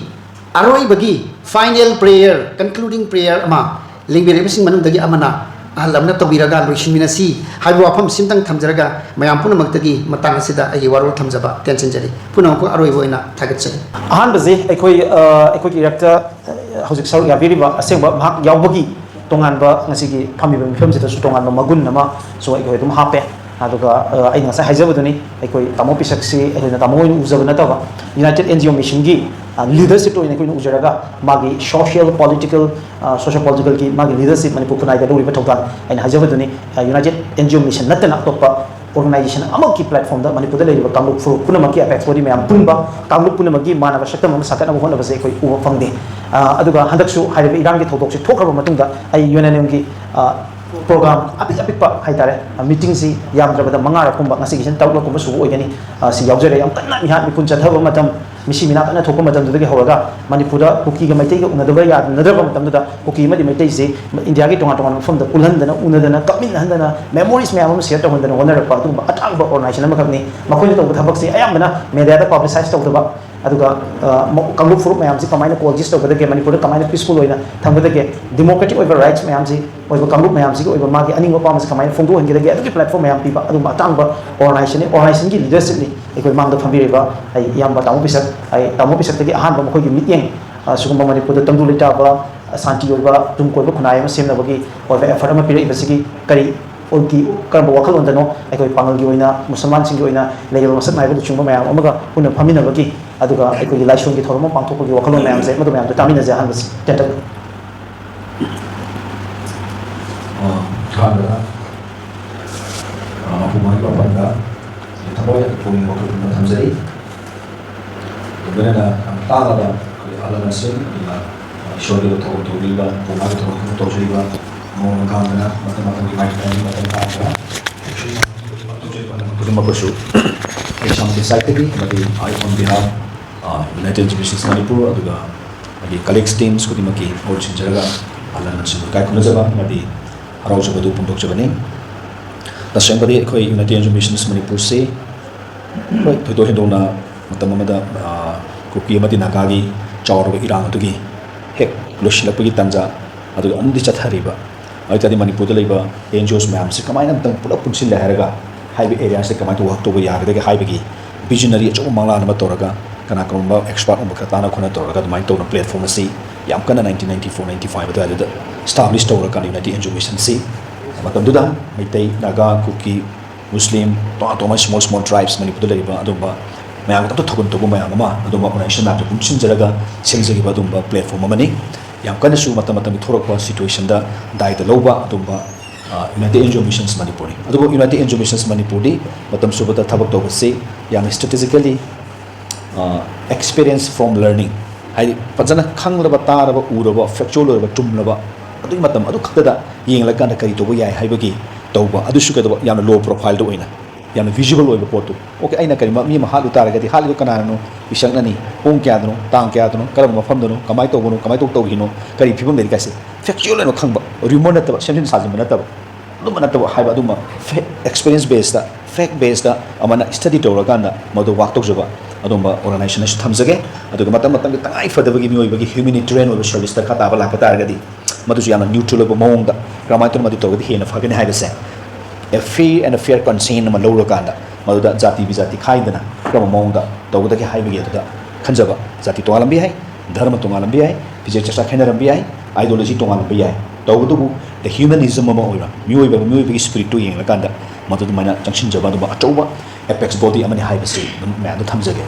ꯑꯔꯣꯏꯕꯒꯤ final prayer, concluding prayer ꯑꯃ ꯂꯦꯡꯕꯤꯔꯛꯏꯕꯁꯤꯡ ꯃꯅꯨꯡꯗꯒꯤ ꯑꯃꯅ ꯑꯍꯜ ꯑꯃꯅ ꯇꯧꯕꯤꯔꯒ ꯂꯣꯏꯁꯤꯟꯃꯤꯟꯅꯁꯤ ꯍꯥꯏꯕ ꯋꯥꯐꯝꯁꯤꯝꯇꯪ ꯊꯝꯖꯔꯒ, ꯃꯌꯥꯝ ꯄꯨꯝꯅꯃꯛꯇꯒꯤ ꯃꯇꯥꯡ ꯑꯁꯤꯗ ꯑꯩꯒꯤ ꯋꯥꯔꯣꯜ ꯊꯝꯖꯕ ꯇꯦꯟꯁꯤꯟꯖꯔꯤ꯫ ꯄꯨꯝꯅꯃꯛꯄꯨ ꯑꯔꯣꯏꯕ ꯑꯣꯏꯅ ꯊꯥꯒꯠꯆꯔꯤ꯫ ꯑꯍꯥꯟꯕꯁꯤ ꯑꯩꯈꯣꯏ, ꯑ, ꯑꯩꯈꯣꯏꯒꯤ ꯏꯔꯛꯇ, ꯑ, ꯍꯧꯖꯤꯛ ꯁꯔꯨꯛ ꯌꯥꯕꯤꯔꯤꯕ ꯑꯁꯦꯡꯕ ꯃꯍꯥꯛ ꯌꯥꯎꯕꯒꯤ ꯇꯣꯉꯥꯟꯕ ꯉꯁꯤꯒꯤ ꯐꯝꯃꯤꯕ ꯃꯤꯐꯝꯁꯤꯗꯁꯨ ꯇꯣꯉꯥꯟꯕ ꯃꯒꯨꯟ ꯑꯃꯁꯨ ꯑꯩꯈꯣꯏ ꯑꯗꯨꯝ ꯍꯥꯞꯄꯦ꯫ ꯑꯗꯨꯒ, ꯑ, ꯑꯩꯅ ꯉꯁꯥꯏ ꯍꯥꯏꯖꯕꯗꯨꯅꯤ, ꯑꯩꯈꯣꯏ ꯇꯥꯃꯣ ꯄꯤꯁꯛꯁꯤ ꯑꯩꯈꯣꯏꯅ ꯇꯥꯃꯣ ꯑꯣꯏꯅ ꯎꯖꯕ ꯅꯠꯇꯕ, United NGO Missionꯒꯤ, ꯑ, leadership ꯑꯣꯏꯅ ꯑꯩꯈꯣꯏꯅ ꯎꯖꯔꯒ, ꯃꯥꯒꯤ social political, ꯑ, socio politicalꯒꯤ ꯃꯥꯒꯤ leadership ꯃꯅꯤꯄꯨꯔ ꯈꯨꯟꯅꯥꯏꯗ ꯂꯧꯔꯤꯕ ꯊꯧꯗꯥꯡ ꯑꯩꯅ ꯍꯥꯏꯖꯕꯗꯨꯅꯤ, ꯑ, United NGO Mission ꯅꯠꯇꯅ ꯑꯇꯣꯞꯄ organization ꯑꯃꯒꯤ platformꯗ ꯃꯅꯤꯄꯨꯔꯗ ꯂꯩꯔꯤꯕ ꯀꯥꯡꯂꯨꯞ ꯐꯨꯔꯨꯞ ꯄꯨꯝꯅꯃꯛꯀꯤ, apex body ꯃꯌꯥꯝ ꯄꯨꯟꯕ, ꯀꯥꯡꯂꯨꯞ ꯄꯨꯝꯅꯃꯛꯀꯤ ꯃꯥꯟꯅꯕ ꯁꯛꯇꯝ ꯑꯃ ꯁꯥꯒꯠꯅꯕ ꯍꯣꯠꯅꯕꯁꯦ ꯑꯩꯈꯣꯏ ꯎꯕ ꯐꯪꯗꯦ꯫ ꯑ, ꯑꯗꯨꯒ ꯍꯟꯗꯛꯁꯨ ꯍꯥꯏꯔꯤꯕ ꯏꯔꯥꯡꯒꯤ ꯊꯧꯗꯣꯛꯁꯦ ꯊꯣꯛꯈ꯭ꯔꯕ ꯃꯇꯨꯡꯗ ꯑꯩ UNNMꯒꯤ, ꯑ, program ꯑꯄꯤꯛ ꯑꯄꯤꯛꯄ ꯍꯥꯏꯇꯥꯔꯦ, ꯑ, meetingꯁꯤ ꯌꯥꯝꯗ꯭ꯔꯕꯗ ꯃꯉꯥꯔꯛ ꯀꯨꯝꯕ, ꯉꯁꯤꯒꯤꯁꯤꯅ ꯇꯔꯨꯛꯂꯛ ꯀꯨꯝꯕ ꯁꯨꯕ ꯑꯣꯏꯒꯅꯤ, ꯑ, ꯁꯤ ꯌꯥꯎꯖꯔꯦ꯫ ꯌꯥꯝ ꯀꯟꯅ ꯃꯤꯍꯥꯠ ꯃꯤꯄꯨꯟ ꯆꯠꯊꯕ ꯃꯇꯝ, ꯃꯤꯁꯤ ꯃꯤꯅꯥ ꯀꯟꯅ ꯊꯣꯛꯄ ꯃꯇꯝꯗꯨꯗꯒꯤ ꯍꯧꯔꯒ ꯃꯅꯤꯄꯨꯔꯗ ꯀꯨꯀꯤꯒ ꯃꯩꯇꯩꯒ ꯎꯅꯗꯕ ꯌꯥꯅꯗ꯭ꯔꯕ ꯃꯇꯝꯗꯨꯗ ꯀꯨꯀꯤ ꯑꯃꯗꯤ ꯃꯩꯇꯩꯁꯤ ꯏꯟꯗꯤꯌꯥꯒꯤ ꯇꯣꯉꯥꯟ ꯇꯣꯉꯥꯟꯕ ꯃꯐꯝꯗ ꯄꯨꯜꯍꯟꯗꯅ, ꯎꯅꯗꯅ, ꯀꯞꯃꯤꯟꯅꯍꯟꯗꯅ, memories ꯃꯌꯥꯝ ꯑꯃ share ꯇꯧꯍꯟꯗꯅ ꯍꯣꯠꯅꯔꯛꯄ ꯑꯗꯨꯒꯨꯝꯕ ꯑꯇꯥꯡꯕ organization ꯑꯃꯈꯛꯅꯤ꯫ ꯃꯈꯣꯏꯅ ꯇꯧꯕ ꯊꯕꯛꯁꯤ ꯑꯌꯥꯝꯕꯅ mediaꯗ publicize ꯇꯧꯗꯕ, ꯑꯗꯨꯒ, ꯑ, ꯃ-, ꯀꯥꯡꯂꯨꯞ ꯐꯨꯔꯨꯞ ꯃꯌꯥꯝꯁꯤ ꯀꯃꯥꯏꯅ coexist ꯇꯧꯒꯗꯒꯦ, ꯃꯅꯤꯄꯨꯔꯗ ꯀꯃꯥꯏꯅ peaceful ꯑꯣꯏꯅ ꯊꯝꯒꯗꯒꯦ, democratic ꯑꯣꯏꯕ rights ꯃꯌꯥꯝꯁꯤ ꯑꯣꯏꯕ ꯀꯥꯡꯂꯨꯞ ꯃꯌꯥꯝꯁꯤꯒꯤ ꯑꯣꯏꯕ ꯃꯥꯒꯤ ꯑꯅꯤꯡꯕ ꯑꯄꯥꯝꯕꯁꯤ ꯀꯃꯥꯏꯅ ꯐꯣꯡꯗꯣꯛꯍꯟꯒꯗꯒꯦ, ꯑꯗꯨꯒꯤ platform ꯃꯌꯥꯝ ꯄꯤꯕ ꯑꯗꯨꯒꯨꯝꯕ ꯑꯇꯥꯡꯕ organizationꯅꯤ꯫ Organizationꯒꯤ leadershipꯅꯤ ꯑꯩꯈꯣꯏ ꯃꯥꯡꯗ ꯐꯝꯕꯤꯔꯤꯕ ꯑꯩ ꯏꯌꯥꯝꯕ ꯇꯥꯃꯣ ꯄꯤꯁꯛ, ꯑꯩ ꯇꯥꯃꯣ ꯄꯤꯁꯛꯇꯒꯤ ꯑꯍꯥꯟꯕ ꯃꯈꯣꯏꯒꯤ ꯃꯤꯠꯌꯦꯡ, ꯑ, ꯁꯤꯒꯨꯝꯕ ꯃꯅꯤꯄꯨꯔꯗ ꯇꯪꯗꯨ ꯂꯩꯇꯥꯕ, ꯑ, ꯁꯥꯟꯇꯤ ꯑꯣꯏꯕ, ꯇꯨꯡ ꯀꯣꯏꯕ ꯈꯨꯟꯅꯥꯏ ꯑꯃ ꯁꯦꯝꯅꯕꯒꯤ ꯑꯣꯏꯕ effort ꯑꯃ ꯄꯤꯔꯛꯏꯕꯁꯤꯒꯤ ꯀꯔꯤ ꯑꯣꯏꯒꯤ-, ꯀꯔꯝꯕ ꯋꯥꯈꯜꯂꯣꯟꯗꯅꯣ? ꯑꯩꯈꯣꯏ ꯄꯥꯡꯒꯜꯒꯤ ꯑꯣꯏꯅ, ꯃꯨꯁꯜꯃꯥꯟꯁꯤꯡꯒꯤ ꯑꯣꯏꯅ ꯂꯩꯔꯤꯕ ꯃꯁꯛ ꯅꯥꯏꯕ ꯂꯨꯆꯤꯡꯕ ꯃꯌꯥꯝ ꯑꯃꯒ ꯄꯨꯟꯅ ꯐꯝꯃꯤꯟꯅꯕꯒꯤ, ꯑꯗꯨꯒ ꯑꯩꯈꯣꯏꯒꯤ ꯂꯥꯏꯁꯣꯟꯒꯤ ꯊꯧꯔꯝ ꯑꯃ ꯄꯥꯡꯊꯣꯛꯄꯒꯤ ꯋꯥꯈꯜꯂꯣꯟ ꯃꯌꯥꯝꯁꯦ, ꯃꯗꯨ ꯃꯌꯥꯝꯗꯣ ꯇꯥꯃꯤꯟꯅꯖꯦ꯫ ꯑꯍꯥꯟꯕꯁꯤ ꯇꯦꯟꯇꯛꯅ ꯑꯍꯥꯟꯕꯗ, ꯑ, ꯃꯄꯨꯡ ꯐꯥꯕꯒꯤ ꯋꯥꯐꯝꯗ ꯑꯩ ꯊꯃꯣꯏ ꯄꯨꯛꯅꯤꯡ ꯋꯥꯈꯜ ꯄꯨꯛꯅꯤꯡ ꯊꯝꯖꯔꯤ꯫ ꯂꯣꯏꯅꯅ ꯌꯥꯝ ꯇꯥꯡꯂꯕ ꯑꯩꯈꯣꯏ ꯑꯍꯜ ꯂꯃꯟꯁꯤꯡ, ꯑꯗꯨꯒ ꯏꯁꯣꯔꯒꯤ ꯊꯧꯒꯜ ꯇꯧꯕꯤꯔꯤꯕ, ꯃꯄꯨꯡ ꯐꯥꯕꯒꯤ ꯊꯧꯒꯜ ꯇꯧꯖꯔꯤꯕ, ꯃꯑꯣꯡ ꯃꯀꯥꯟꯗꯅ ꯃꯇꯝ ꯃꯇꯝꯒꯤ ꯃꯥꯏꯀꯩ ꯃꯇꯦꯡ ꯄꯥꯡꯗꯨꯅ ꯇꯧꯖꯔꯤꯕ ꯈꯨꯗꯤꯡꯃꯛꯄꯨꯁꯨ ꯑꯩ ꯏꯁꯥꯃꯛꯀꯤ ꯁꯥꯏꯠꯇꯒꯤ ꯑꯃꯗꯤ I on behalf, ꯑ, United N G O Missions Manipur, ꯑꯗꯨꯒ ꯑꯩꯒꯤ colleagues teams ꯈꯨꯗꯤꯡꯃꯛꯀꯤ ꯃꯍꯨꯠ ꯁꯤꯟꯖꯔꯒ ꯑꯍꯜ ꯂꯃꯟꯁꯤꯡꯕꯨ ꯏꯀꯥꯏ ꯈꯨꯝꯅꯖꯕ ꯑꯃꯗꯤ ꯍꯔꯥꯎꯖꯕꯗꯨ ꯐꯣꯡꯗꯣꯛꯆꯕꯅꯤ꯫ ꯇꯁꯦꯡꯕꯗꯤ ꯑꯩꯈꯣꯏ United N G O Missions ꯃꯅꯤꯄꯨꯔꯁꯤ, ꯍꯣꯏ, ꯊꯣꯏꯗꯣꯛ ꯍꯦꯟꯗꯣꯛꯅ ꯃꯇꯝ ꯑꯃꯗ, ꯑ, ꯀꯨꯀꯤ ꯑꯃꯗꯤ ꯅꯥꯒꯥꯒꯤ ꯆꯥꯎꯔꯕ ꯏꯔꯥꯡ ꯑꯗꯨꯒꯤ ꯍꯦꯛ ꯂꯣꯏꯁꯤꯜꯂꯛꯄꯒꯤ ꯇꯥꯟꯖꯥ, ꯑꯗꯨꯒ ꯑꯃꯨꯛꯇꯤ ꯆꯠꯊꯔꯤꯕ, ꯑꯗꯨ ꯑꯣꯏꯇꯥꯔꯗꯤ ꯃꯅꯤꯄꯨꯔꯗ ꯂꯩꯕ N G Os ꯃꯌꯥꯝꯁꯤ ꯀꯃꯥꯏꯅ ꯑꯃꯨꯛꯇꯪ ꯄꯨꯂꯞ ꯄꯨꯟꯁꯤꯜꯂꯦ ꯍꯥꯏꯔꯒ ꯍꯥꯏꯔꯤꯕ areaꯁꯤꯗ ꯀꯃꯥꯏꯅ ꯇꯧꯕ ꯊꯕꯛ ꯇꯧꯕ ꯌꯥꯒꯗꯒꯦ ꯍꯥꯏꯕꯒꯤ visionary ꯑꯆꯧꯕ ꯃꯪꯂꯥꯟ ꯑꯃ ꯇꯧꯔꯒ, ꯀꯅꯥ ꯀꯔꯝꯕ expert ꯒꯨꯝꯕ ꯈꯔ ꯇꯥꯟꯅ ꯈꯣꯠꯅ ꯇꯧꯔꯒ ꯑꯗꯨꯃꯥꯏꯅ ꯇꯧꯅ platform ꯑꯁꯤ ꯌꯥꯝ ꯀꯟꯅ nineteen ninety four ninety five ꯑꯗꯨꯋꯥꯏꯗꯨꯗ establish ꯇꯧꯔꯀꯥꯟꯗ United N G O Missionꯁꯤ ꯃꯇꯝꯗꯨꯗ ꯃꯩꯇꯩ, ꯅꯥꯒꯥ, ꯀꯨꯀꯤ, ꯃꯨꯁꯂꯤꯝ, ꯇꯣꯉꯥꯟ ꯇꯣꯉꯥꯟꯕ small small tribes ꯃꯅꯤꯄꯨꯔꯗ ꯂꯩꯔꯤꯕ ꯑꯗꯨꯝꯕ ꯃꯌꯥꯝ ꯑꯇꯣꯞ ꯊꯧꯒꯟ ꯇꯧꯕ ꯃꯌꯥꯝ ꯑꯃ, ꯑꯗꯨꯝꯕ organization ꯃꯌꯥꯝꯁꯦ ꯄꯨꯟꯁꯤꯟꯖꯔꯒ ꯁꯦꯝꯖꯈꯤꯕ ꯑꯗꯨꯝꯕ platform ꯑꯃꯅꯤ꯫ ꯌꯥꯝ ꯀꯟꯅꯁꯨ ꯃꯇꯝ ꯃꯇꯝꯒꯤ ꯊꯣꯔꯛꯄ situationꯗ ꯗꯥꯏꯇ ꯂꯧꯕ ꯑꯗꯨꯝꯕ, ꯑ, United N G O Missions ꯃꯅꯤꯄꯨꯔꯅꯤ꯫ ꯑꯗꯨꯕꯨ United N G O Missions ꯃꯅꯤꯄꯨꯔꯗꯤ ꯃꯇꯝ ꯁꯨꯕꯗ ꯊꯕꯛ ꯇꯧꯕꯁꯤ ꯌꯥꯝꯅ strategically, ꯑ, experience from learning, ꯍꯥꯏꯗꯤ ꯐꯖꯅ ꯈꯪꯂꯕ, ꯇꯥꯔꯕ, ꯎꯔꯕ, factual ꯑꯣꯏꯔꯕ, ꯆꯨꯝꯂꯕ, ꯑꯗꯨꯒꯤ ꯃꯇꯝ ꯑꯗꯨ ꯈꯛꯇꯗ ꯌꯦꯡꯂꯀꯥꯟꯗ ꯀꯔꯤ ꯇꯧꯕ ꯌꯥꯏ ꯍꯥꯏꯕꯒꯤ ꯇꯧꯕ, ꯑꯗꯨꯁꯨ ꯀꯩꯗꯧꯕ, ꯌꯥꯝꯅ low profileꯗ ꯑꯣꯏꯅ, ꯌꯥꯝꯅ visible ꯑꯣꯏꯕ ꯄꯣꯠꯇꯨ꯫ Okay, ꯑꯩꯅ ꯀꯔꯤꯒꯨꯝꯕ ꯃꯤ ꯑꯃ ꯍꯥꯠꯂꯨ ꯇꯥꯔꯒꯗꯤ, ꯍꯥꯠꯂꯤꯗꯨ ꯀꯅꯥꯅꯅꯣ, ꯃꯤꯁꯛꯅꯅꯤ, ꯄꯨꯡ ꯀꯌꯥꯗꯅꯣ, ꯇꯥꯡ ꯀꯌꯥꯗꯅꯣ, ꯀꯔꯝꯕ ꯃꯐꯝꯗꯅꯣ, ꯀꯃꯥꯏꯅ ꯇꯧꯕꯅꯣ, ꯀꯃꯥꯏꯅ ꯇꯧ-, ꯇꯧꯔꯤꯅꯣ, ꯀꯔꯤ ꯐꯤꯕꯝ ꯂꯩꯔꯤ ꯀꯥꯏꯁꯦ factual ꯑꯣꯏꯅ ꯈꯪꯕ, rumor ꯅꯠꯇꯕ, ꯁꯦꯝꯖꯤꯟ ꯁꯥꯖꯤꯟꯕ ꯅꯠꯇꯕ, ꯑꯗꯨꯝꯕ ꯅꯠꯇꯕ ꯍꯥꯏꯕ, ꯑꯗꯨꯝꯕ fact, experience basedꯇ, fact basedꯇ ꯑꯃꯅ study ꯇꯧꯔꯀꯥꯟꯗ ꯃꯗꯨ work ꯇꯧꯖꯕ ꯑꯗꯨꯝꯕ organizationꯁꯨ ꯊꯝꯖꯒꯦ꯫ ꯑꯗꯨꯒ ꯃꯇꯝ ꯃꯇꯝꯒꯤ ꯇꯉꯥꯏ ꯐꯗꯕꯒꯤ ꯃꯤꯑꯣꯏꯕꯒꯤ humanitarian ꯑꯣꯏꯕ service ꯗꯔꯀꯥꯔ ꯇꯥꯕ ꯂꯥꯛꯄ ꯇꯥꯔꯒꯗꯤ, ꯃꯗꯨꯁꯨ ꯌꯥꯝꯅ neutral ꯑꯣꯏꯕ ꯃꯑꯣꯡꯗ ꯀꯔꯝꯍꯥꯏꯅ ꯇꯧꯅ ꯃꯗꯨ ꯇꯧꯔꯒꯗꯤ ꯍꯦꯟꯅ ꯐꯒꯅꯤ ꯍꯥꯏꯕꯁꯦ, a free and a fair consent ꯑꯃ ꯂꯧꯔꯀꯥꯟꯗ, ꯃꯗꯨꯗ ꯖꯥꯇꯤ ꯕꯤꯖꯥꯇꯤ ꯈꯥꯏꯗꯅ ꯀꯔꯝꯕ ꯃꯑꯣꯡꯗ ꯇꯧꯒꯗꯒꯦ ꯍꯥꯏꯕꯒꯤ ꯑꯗꯨꯗ ꯈꯟꯖꯕ꯫ ꯖꯥꯇꯤ ꯇꯣꯉꯥꯜꯂꯝꯕ ꯌꯥꯏ, ꯙꯔꯃ ꯇꯣꯉꯥꯜꯂꯝꯕ ꯌꯥꯏ, ꯐꯤꯖꯦꯠ ꯆꯥꯛꯆꯥ ꯈꯦꯠꯅꯔꯝꯕ ꯌꯥꯏ, ideology ꯇꯣꯉꯥꯜꯂꯝꯕ ꯌꯥꯏ, ꯇꯧꯕꯇꯕꯨ the humanism ꯑꯃ ꯑꯣꯏꯕ, ꯃꯤꯑꯣꯏꯕ, ꯃꯤꯑꯣꯏꯕꯒꯤ spiritꯇꯨ ꯌꯦꯡꯂꯀꯥꯟꯗ ꯃꯗꯨ ꯑꯗꯨꯃꯥꯏꯅ ꯆꯪꯁꯤꯟꯖꯕ ꯑꯗꯨꯝꯕ ꯑꯆꯧꯕ apex body ꯑꯃꯅꯤ ꯍꯥꯏꯕꯁꯤ ꯑꯗꯨꯝ ꯃꯌꯥꯝꯗ ꯊꯝꯖꯒꯦ꯫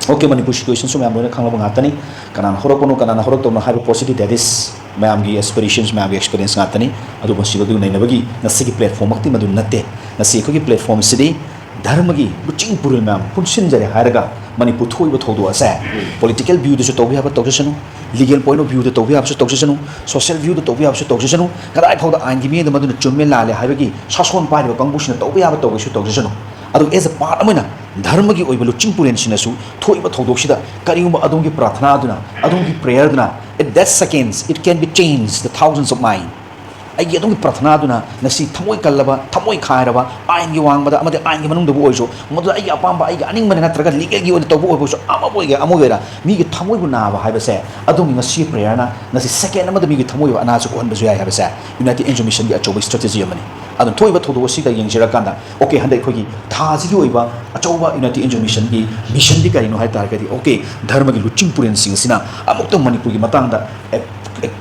Okay, ꯃꯅꯤꯄꯨꯔ situationꯁꯨ ꯃꯌꯥꯝ ꯂꯣꯏꯅ ꯈꯪꯂꯕ ꯉꯥꯛꯇꯅꯤ꯫ ꯀꯅꯥꯅ ꯍꯧꯔꯛꯄꯅꯣ, ꯀꯅꯥꯅ ꯍꯧꯔꯛꯇꯕꯅꯣ ꯍꯥꯏꯕ ꯄꯣꯠꯁꯤꯗꯤ that is ꯃꯌꯥꯝꯒꯤ aspirations, ꯃꯌꯥꯝꯒꯤ experience ꯉꯥꯛꯇꯅꯤ꯫ ꯑꯗꯨꯕꯨ ꯃꯁꯤꯗ ꯑꯗꯨ ꯅꯩꯅꯕꯒꯤ ꯉꯁꯤꯒꯤ platformꯃꯛꯇꯤ ꯃꯗꯨ ꯅꯠꯇꯦ꯫ ꯉꯁꯤ ꯑꯩꯈꯣꯏꯒꯤ platformꯁꯤꯗꯤ ꯙꯔꯃꯒꯤ ꯂꯨꯆꯤꯡ ꯄꯨꯔꯦꯜ ꯃꯌꯥꯝ ꯄꯨꯟꯁꯤꯟꯖꯔꯦ ꯍꯥꯏꯔꯒ ꯃꯅꯤꯄꯨꯔ ꯊꯣꯛꯏꯕ ꯊꯧꯗꯣꯛ ꯑꯁꯦ political viewꯗꯁꯨ ꯇꯧꯕ ꯌꯥꯕ ꯇꯧꯖꯁꯅꯨ, legal point of viewꯗ ꯇꯧꯕ ꯌꯥꯕꯁꯨ ꯇꯧꯖꯁꯅꯨ, social viewꯗ ꯇꯧꯕ ꯌꯥꯕꯁꯨ ꯇꯧꯖꯁꯅꯨ, ꯀꯗꯥꯏ ꯐꯥꯎꯗ ꯑꯥꯏꯟꯒꯤ ꯃꯤꯠꯌꯦꯡꯗ ꯃꯗꯨꯅ ꯆꯨꯝꯃꯦ ꯂꯥꯜꯂꯦ ꯍꯥꯏꯕꯒꯤ ꯁꯥꯁꯣꯟ ꯄꯥꯏꯔꯤꯕ ꯀꯥꯡꯕꯨꯁꯤꯅ ꯇꯧꯕ ꯌꯥꯕ ꯇꯧꯒꯦꯁꯨ ꯇꯧꯖꯁꯅꯨ꯫ ꯑꯗꯨꯒ as a part ꯑꯃ ꯑꯣꯏꯅ ꯙꯔꯃꯒꯤ ꯑꯣꯏꯕ ꯂꯨꯆꯤꯡ ꯄꯨꯔꯦꯜꯁꯤꯡꯅꯁꯨ ꯊꯣꯛꯏꯕ ꯊꯧꯗꯣꯛꯁꯤꯗ ꯀꯔꯤꯒꯨꯝꯕ ꯑꯗꯣꯝꯒꯤ ꯄ꯭ꯔꯥꯊꯅꯥꯗꯨꯅ, ꯑꯗꯣꯝꯒꯤ prayerꯗꯨꯅ, at that seconds it can be changed the thousands of mind꯫ ꯑꯩꯒꯤ ꯑꯗꯣꯝꯒꯤ ꯄ꯭ꯔꯥꯊꯅꯥꯗꯨꯅ ꯉꯁꯤ ꯊꯃꯣꯏ ꯀꯜꯂꯕ, ꯊꯃꯣꯏ ꯈꯥꯏꯔꯕ, ꯑꯥꯏꯟꯒꯤ ꯋꯥꯡꯃꯗ ꯑꯃꯗꯤ ꯑꯥꯏꯟꯒꯤ ꯃꯅꯨꯡꯗꯕꯨ ꯑꯣꯏꯔꯁꯨ, ꯃꯗꯨꯗ ꯑꯩꯒꯤ ꯑꯄꯥꯝꯕ, ꯑꯩꯒꯤ ꯑꯅꯤꯡꯕꯅ ꯅꯠꯇ꯭ꯔꯒ legalꯒꯤ ꯑꯣꯏꯅ ꯇꯧꯕ ꯑꯣꯏꯕꯁꯨ, ꯑꯃꯕꯨ ꯑꯣꯏꯒꯦꯔꯥ, ꯑꯃꯕꯨ ꯑꯣꯏꯒꯦꯔꯥ, ꯃꯤꯒꯤ ꯊꯃꯣꯏꯕꯨ ꯅꯥꯕ ꯍꯥꯏꯕꯁꯦ ꯑꯗꯣꯝꯒꯤ ꯉꯁꯤ prayerꯅ ꯉꯁꯤ second ꯑꯃꯗ ꯃꯤꯒꯤ ꯊꯃꯣꯏꯕꯨ ꯑꯅꯥꯁꯨ ꯀꯣꯛꯍꯟꯕꯁꯨ ꯌꯥꯏ ꯍꯥꯏꯕꯁꯦ United Angel Missionꯒꯤ ꯑꯆꯧꯕ strategy ꯑꯃꯅꯤ꯫ ꯑꯗꯨꯅ ꯊꯣꯛꯏꯕ ꯊꯧꯗꯣꯛ ꯑꯁꯤꯗ ꯌꯦꯡꯖꯔꯀꯥꯟꯗ, okay, ꯍꯟꯗꯛ ꯑꯩꯈꯣꯏꯒꯤ ꯊꯥꯁꯤꯒꯤ ꯑꯣꯏꯕ ꯑꯆꯧꯕ United Angel Missionꯒꯤ missionꯗꯤ ꯀꯔꯤꯅꯣ ꯍꯥꯏ ꯇꯥꯔꯒꯗꯤ, okay, ꯙꯔꯃꯒꯤ ꯂꯨꯆꯤꯡ ꯄꯨꯔꯦꯜꯁꯤꯡ ꯑꯁꯤꯅ ꯑꯃꯨꯛꯇꯪ ꯃꯅꯤꯄꯨꯔꯒꯤ ꯃꯇꯥꯡꯗ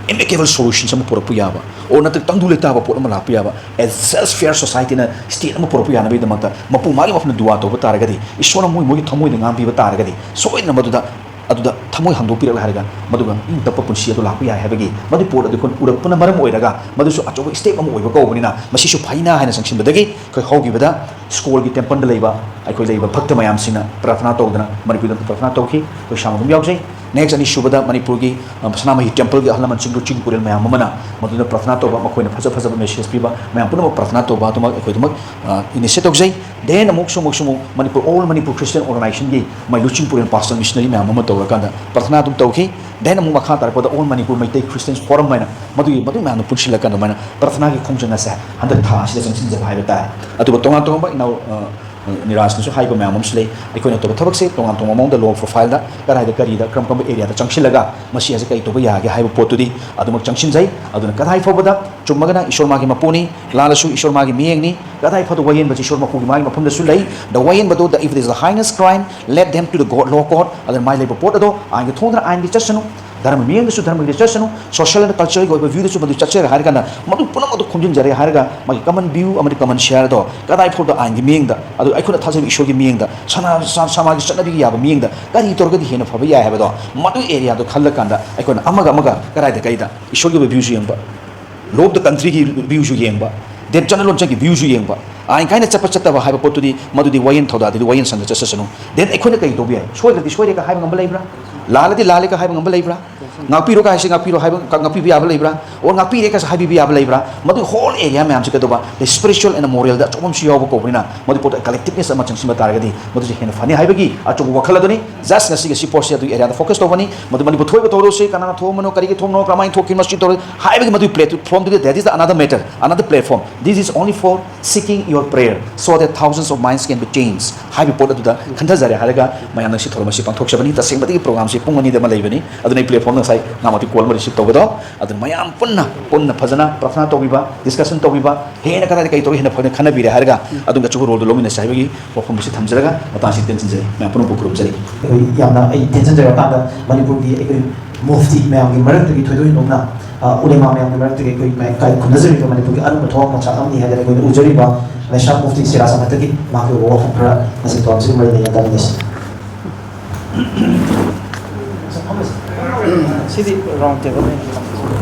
amicable solutions ꯑꯃ ꯄꯨꯔꯛꯄ ꯌꯥꯕ, or ꯅꯠꯇ꯭ꯔꯒ ꯇꯪꯗꯨ ꯂꯩꯇꯥꯕ ꯄꯣꯠ ꯑꯃ ꯂꯥꯛꯄ ꯌꯥꯕ, as just fair societyꯅ state ꯑꯃ ꯄꯨꯔꯛꯄ ꯌꯥꯅꯕꯒꯤꯗꯃꯛꯇ ꯃꯄꯨ ꯃꯥꯒꯤ ꯃꯐꯝꯗ ꯗꯨꯋꯥ ꯇꯧꯕ ꯇꯥꯔꯒꯗꯤ, ꯏꯁꯣꯔꯅ ꯃꯣꯏ ꯃꯣꯏꯒꯤ ꯊꯃꯣꯏꯗ ꯉꯥꯡꯕꯤꯕ ꯇꯥꯔꯒꯗꯤ, ꯁꯣꯏꯗꯅ ꯃꯗꯨꯗ ꯑꯗꯨꯗ ꯊꯃꯣꯏ ꯍꯥꯡꯗꯣꯛꯄꯤꯔꯛꯂꯦ ꯍꯥꯏꯔꯒ ꯃꯗꯨꯒ ꯏꯪ ꯇꯞꯄ ꯄꯨꯟꯁꯤ ꯑꯗꯨ ꯂꯥꯛꯄ ꯌꯥꯏ ꯍꯥꯏꯕꯒꯤ ꯃꯗꯨꯒꯤ ꯄꯣꯠ ꯑꯗꯨ ꯑꯩꯈꯣꯏꯅ ꯎꯔꯛꯄꯅ ꯃꯔꯝ ꯑꯣꯏꯔꯒ ꯃꯗꯨꯁꯨ ꯑꯆꯧꯕ step ꯑꯃ ꯑꯣꯏꯕ ꯀꯧꯕꯅꯤꯅ ꯃꯁꯤꯁꯨ ꯐꯩꯅ ꯍꯥꯏꯅ ꯆꯪꯁꯤꯟꯕꯗꯒꯤ ꯑꯩꯈꯣꯏ ꯍꯧꯈꯤꯕꯗ ꯁ꯭ꯀꯣꯜꯒꯤ templeꯗ ꯂꯩꯕ ꯑꯩꯈꯣꯏ ꯂꯩꯔꯤꯕ ꯚꯛꯇ ꯃꯌꯥꯝꯁꯤꯡꯅ ꯄ꯭ꯔꯥꯊꯅꯥ ꯇꯧꯗꯅ, ꯃꯅꯤꯄꯨꯔꯗ ꯄ꯭ꯔꯥꯊꯅꯥ ꯇꯧꯈꯤ꯫ ꯑꯩꯈꯣꯏ ꯁꯥꯡ ꯑꯗꯨꯝ ꯌꯥꯎꯖꯩ꯫ Next ꯑꯅꯤꯁꯨꯕꯗ ꯃꯅꯤꯄꯨꯔꯒꯤ, ꯑ, ꯁꯅꯥꯃꯍꯤ templeꯒꯤ ꯑꯍꯜ ꯂꯃꯟꯁꯤꯡ, ꯂꯨꯆꯤꯡ ꯄꯨꯔꯦꯜ ꯃꯌꯥꯝ ꯑꯃꯅ ꯃꯗꯨꯗ ꯄ꯭ꯔꯥꯊꯅꯥ ꯇꯧꯕ, ꯃꯈꯣꯏꯅ ꯐꯖ ꯐꯖꯕ message ꯄꯤꯕ, ꯃꯌꯥꯝ ꯄꯨꯝꯅꯃꯛ ꯄ꯭ꯔꯥꯊꯅꯥ ꯇꯧꯕ ꯑꯗꯨꯃꯛ ꯑꯩꯈꯣꯏ ꯑꯗꯨꯃꯛ, ꯑ, initiate ꯇꯧꯖꯩ꯫ Then ꯑꯃꯨꯛꯁꯨ, ꯑꯃꯨꯛꯁꯨ ꯑꯃꯨꯛ ꯃꯅꯤꯄꯨꯔ All Manipur Christian Organizationꯒꯤ ꯃꯥꯏ ꯂꯨꯆꯤꯡ ꯄꯨꯔꯦꯜ pastor missionary ꯃꯌꯥꯝ ꯑꯃ ꯇꯧꯔꯀꯥꯟꯗ ꯄ꯭ꯔꯥꯊꯅꯥ ꯑꯗꯨꯝ ꯇꯧꯈꯤ꯫ Then ꯑꯃꯨꯛ ꯃꯈꯥ ꯇꯥꯔꯛꯄꯗ All Manipur Meitei Christians Forum ꯍꯥꯏꯅ ꯃꯗꯨꯒꯤ, ꯃꯗꯨ ꯃꯌꯥꯝꯗꯣ ꯄꯨꯟꯁꯤꯜꯂꯀꯥꯟꯗ ꯑꯗꯨꯃꯥꯏꯅ ꯄ꯭ꯔꯥꯊꯅꯥꯒꯤ ꯈꯣꯡꯖꯪ ꯑꯁꯦ ꯍꯟꯗꯛ ꯊꯥ ꯑꯁꯤꯗ ꯆꯪꯁꯤꯟꯖꯕ ꯍꯥꯏꯕ ꯇꯥꯔꯦ꯫ ꯑꯗꯨꯒ ꯇꯣꯉꯥꯟ ꯇꯣꯉꯥꯟꯕ ꯏꯅꯥꯎ, ꯑ, ꯅꯤꯔꯥꯖꯅꯁꯨ ꯍꯥꯏꯕ ꯃꯌꯥꯝ ꯑꯃꯁꯨ ꯂꯩ꯫ ꯑꯩꯈꯣꯏꯅ ꯇꯧꯕ ꯊꯕꯛꯁꯦ ꯇꯣꯉꯥꯟ ꯇꯣꯉꯥꯟꯕ ꯃꯑꯣꯡꯗ low profileꯗ ꯀꯗꯥꯏꯗ ꯀꯔꯤꯗ ꯀꯔꯝ ꯀꯔꯝꯕ areaꯗ ꯆꯪꯁꯤꯜꯂꯒ ꯃꯁꯤ ꯑꯁꯤ ꯀꯔꯤ ꯇꯧꯕ ꯌꯥꯒꯦ ꯍꯥꯏꯕ ꯄꯣꯠꯇꯨꯗꯤ ꯑꯗꯨꯃꯛ ꯆꯪꯁꯤꯟꯖꯩ꯫ ꯑꯗꯨꯅ ꯀꯗꯥꯏ ꯐꯥꯎꯕꯗ ꯆꯨꯝꯃꯒꯅ ꯏꯁꯣꯔ ꯃꯥꯒꯤ ꯃꯄꯨꯅꯤ, ꯂꯥꯜꯂꯁꯨ ꯏꯁꯣꯔ ꯃꯥꯒꯤ ꯃꯤꯠꯌꯦꯡꯅꯤ, ꯀꯗꯥꯏ ꯐꯥꯎꯗ ꯋꯥꯌꯦꯟꯕꯁꯤ ꯏꯁꯣꯔ ꯃꯄꯨꯒꯤ ꯃꯥꯒꯤ ꯃꯐꯝꯗꯁꯨ ꯂꯩ꯫ The ꯋꯥꯌꯦꯟꯕꯗꯨ, the, if it is the heinous crime, let them to the God, law court꯫ ꯑꯗꯨꯅ ꯃꯥꯏ ꯂꯩꯕ ꯄꯣꯠ ꯑꯗꯣ ꯑꯥꯏꯟꯒꯤ ꯊꯣꯡꯗꯅ ꯑꯥꯏꯟꯒꯤ ꯆꯠꯁꯅꯨ꯫ ꯙꯔꯃ ꯃꯤꯠꯌꯦꯡꯗꯁꯨ ꯙꯔꯃꯒꯤꯗ ꯆꯠꯁꯅꯨ, social and cultural ꯑꯣꯏꯕ view ꯗꯁꯨ ꯃꯗꯨ ꯆꯠꯆꯔꯦ ꯍꯥꯏꯔꯀꯥꯟꯗ, ꯃꯗꯨ ꯄꯨꯝꯅꯃꯛ ꯑꯗꯨ ꯈꯣꯝꯖꯤꯟꯖꯔꯦ ꯍꯥꯏꯔꯒ, ꯃꯥꯒꯤ common view ꯑꯃꯗꯤ common share ꯗꯣ ꯀꯗꯥꯏ ꯐꯥꯎꯗ ꯑꯥꯏꯟꯒꯤ ꯃꯤꯠꯌꯦꯡꯗ, ꯑꯗꯨ ꯑꯩꯈꯣꯏꯅ ꯊꯥꯖꯕ ꯏꯁꯣꯔꯒꯤ ꯃꯤꯠꯌꯦꯡꯗ, ꯁꯅꯥ-, ꯁ-, ꯁꯃꯥꯖꯒꯤ ꯆꯠꯅꯕꯤꯒꯤ ꯌꯥꯕ ꯃꯤꯠꯌꯦꯡꯗ ꯀꯔꯤ ꯇꯧꯔꯒꯗꯤ ꯍꯦꯟꯅ ꯐꯕ ꯌꯥꯏ ꯍꯥꯏꯕꯗꯣ, ꯃꯗꯨ area ꯗꯣ ꯈꯜꯂꯀꯥꯟꯗ ꯑꯩꯈꯣꯏꯅ ꯑꯃꯒ ꯑꯃꯒ ꯀꯗꯥꯏꯗ ꯀꯩꯗ ꯏꯁꯣꯔꯒꯤ ꯑꯣꯏꯕ view ꯁꯨ ꯌꯦꯡꯕ, law of the country ꯒꯤ view ꯁꯨ ꯌꯦꯡꯕ, then ꯆꯠꯅ ꯂꯣꯟꯆꯠꯀꯤ view ꯁꯨ ꯌꯦꯡꯕ꯫ ꯑꯥꯏꯟ ꯀꯥꯏꯅ ꯆꯠꯄ ꯆꯠꯇꯕ ꯍꯥꯏꯕ ꯄꯣꯠꯇꯨꯗꯤ, ꯃꯗꯨꯗꯤ ꯋꯥꯌꯦꯜ ꯊꯧꯗꯥꯗꯗꯤ ꯋꯥꯌꯦꯜ ꯁꯪꯗ ꯆꯠꯆꯁꯅꯨ꯫ Then ꯑꯩꯈꯣꯏꯅ ꯀꯔꯤ ꯇꯧꯕ ꯌꯥꯏ? ꯁꯣꯏꯈ꯭ꯔꯗꯤ ꯁꯣꯏꯔꯦꯒ ꯍꯥꯏꯕ ꯉꯝꯕ ꯂꯩꯕ꯭ꯔꯥ? ꯂꯥꯜꯂꯗꯤ ꯂꯥꯜꯂꯦꯒ ꯍꯥꯏꯕ ꯉꯝꯕ ꯂꯩꯕ꯭ꯔꯥ? ꯉꯥꯛꯄꯤꯔꯣꯒ ꯍꯥꯏꯁꯤ ꯉꯥꯛꯄꯤꯔꯣ ꯍꯥꯏꯕ, ꯉꯥꯛꯄꯤꯕ ꯌꯥꯕ ꯂꯩꯕ꯭ꯔꯥ? Or ꯉꯥꯛꯄꯤꯔꯦꯒꯁꯨ ꯍꯥꯏꯕꯤꯕ ꯌꯥꯕ ꯂꯩꯕ꯭ꯔꯥ? ꯃꯗꯨ whole area ꯃꯌꯥꯝꯁꯦ ꯀꯩꯗꯧꯕ? The spiritual and moral ꯗ ꯑꯆꯧꯕ ꯑꯃꯁꯨ ꯌꯥꯎꯕ ꯀꯧꯕꯅꯤꯅ, ꯃꯗꯨ ꯄꯣꯠꯇ collectiveness ꯑꯃ ꯆꯪꯁꯤꯟꯕ ꯇꯥꯔꯒꯗꯤ, ꯃꯗꯨꯁꯨ ꯍꯦꯟꯅ ꯐꯅꯤ ꯍꯥꯏꯕꯒꯤ ꯑꯆꯧꯕ ꯋꯥꯈꯜ ꯑꯗꯨꯅꯤ꯫ Just ꯉꯁꯤꯒꯤ ꯁꯤ ꯄꯣꯠꯁꯤ ꯑꯗꯨꯒꯤ area ꯗ focus ꯇꯧꯕꯅꯤ꯫ ꯃꯗꯨ ꯃꯅꯤꯄꯨꯔ ꯊꯣꯛꯏꯕ ꯊꯧꯗꯣꯛꯁꯤ ꯀꯅꯥꯅ ꯊꯣꯛꯑꯝꯕꯅꯣ, ꯀꯔꯤꯒꯤ ꯊꯣꯛꯅꯣ, ꯀꯔꯝꯍꯥꯏꯅ ꯊꯣꯛꯈꯤꯕꯅꯣ, ꯁꯤ ꯇꯧꯔ ꯍꯥꯏꯕꯒꯤ ꯃꯗꯨꯒꯤ platform ꯗꯨꯗꯤ, that is the another matter, another platform. This is only for seeking your prayer so that thousands of minds can be changed ꯍꯥꯏꯕ ꯄꯣꯠ ꯑꯗꯨꯗ ꯈꯟꯊꯖꯔꯦ ꯍꯥꯏꯔꯒ ꯃꯌꯥꯝꯅ ꯁꯤ ꯊꯧꯔꯝ ꯑꯁꯤ ꯄꯥꯡꯊꯣꯛꯆꯕꯅꯤ꯫ ꯇꯁꯦꯡꯕꯗꯒꯤ program ꯁꯤ ꯄꯨꯡ ꯑꯅꯤꯗ ꯑꯃ ꯂꯩꯕꯅꯤ, ꯑꯗꯨꯅ ꯑꯩ platform ꯗ ꯉꯁꯥꯏ ꯉꯥꯃꯛꯇꯤ call ꯑꯃ receive ꯇꯧꯒꯗꯧ꯫ ꯑꯗꯨꯅ ꯃꯌꯥꯝ ꯄꯨꯟꯅ, ꯄꯨꯟꯅ ꯐꯖꯅ ꯄ꯭ꯔꯊꯅꯥ ꯇꯧꯕꯤꯕ, discussion ꯇꯧꯕꯤꯕ, ꯍꯦꯟꯅ ꯀꯗꯥꯏꯗ ꯀꯩ ꯇꯧꯔꯒ ꯍꯦꯟꯅ ꯐꯒꯅꯤ ꯈꯟꯅꯕꯤꯔꯦ ꯍꯥꯏꯔꯒ ꯑꯗꯨꯒ ꯑꯆꯧꯕ role ꯗꯨ ꯂꯧꯃꯤꯟꯅꯁꯤ ꯍꯥꯏꯕꯒꯤ ꯋꯥꯐꯝ ꯑꯁꯤ ꯊꯝꯖꯔꯒ ꯃꯇꯥꯡ ꯑꯁꯤ ꯇꯦꯟꯁꯤꯟꯖꯔꯤ꯫ ꯃꯌꯥꯝ ꯄꯨꯝꯅꯃꯛꯄꯨ ꯈꯨꯔꯨꯝꯖꯔꯤ꯫ ꯑꯩꯈꯣꯏ ꯌꯥꯝꯅ ꯑꯩ ꯇꯦꯟꯁꯤꯟꯖꯔꯀꯥꯟꯗ ꯃꯅꯤꯄꯨꯔꯒꯤ ꯑꯩꯈꯣꯏ ꯃꯨꯐꯇꯤ ꯃꯌꯥꯝꯒꯤ ꯃꯔꯛꯇꯒꯤ ꯊꯣꯏꯗꯣꯛ ꯍꯦꯟꯗꯣꯛꯅ, ꯑ, ꯎꯂꯦꯃꯥ ꯃꯌꯥꯝꯒꯤ ꯃꯔꯛꯇꯒꯤ ꯑꯩꯈꯣꯏ ꯃꯌꯥꯝ ꯀꯥꯏ ꯈꯨꯝꯅꯖꯔꯤꯕ ꯃꯅꯤꯄꯨꯔꯒꯤ ꯑꯔꯨꯝꯕ ꯊꯋꯥ ꯃꯆꯥꯛ ꯑꯃꯅꯤ ꯍꯥꯏꯗꯅ ꯑꯩꯈꯣꯏꯅ ꯎꯖꯔꯤꯕ ꯃꯦꯁꯥ ꯃꯨꯐꯇꯤ ꯁꯤꯔꯥꯖ ꯑꯍꯃꯗꯇꯒꯤ ꯃꯍꯥꯛꯀꯤ ꯑꯣꯏꯕ ꯋꯥꯐꯝ ꯈꯔ ꯉꯁꯤ ꯊꯧꯔꯝꯁꯤꯒ ꯃꯔꯤ ꯂꯩꯅꯅ ꯇꯥꯃꯤꯟꯅꯁꯤ꯫ ꯁꯤꯗꯤ round table ꯅꯤ꯫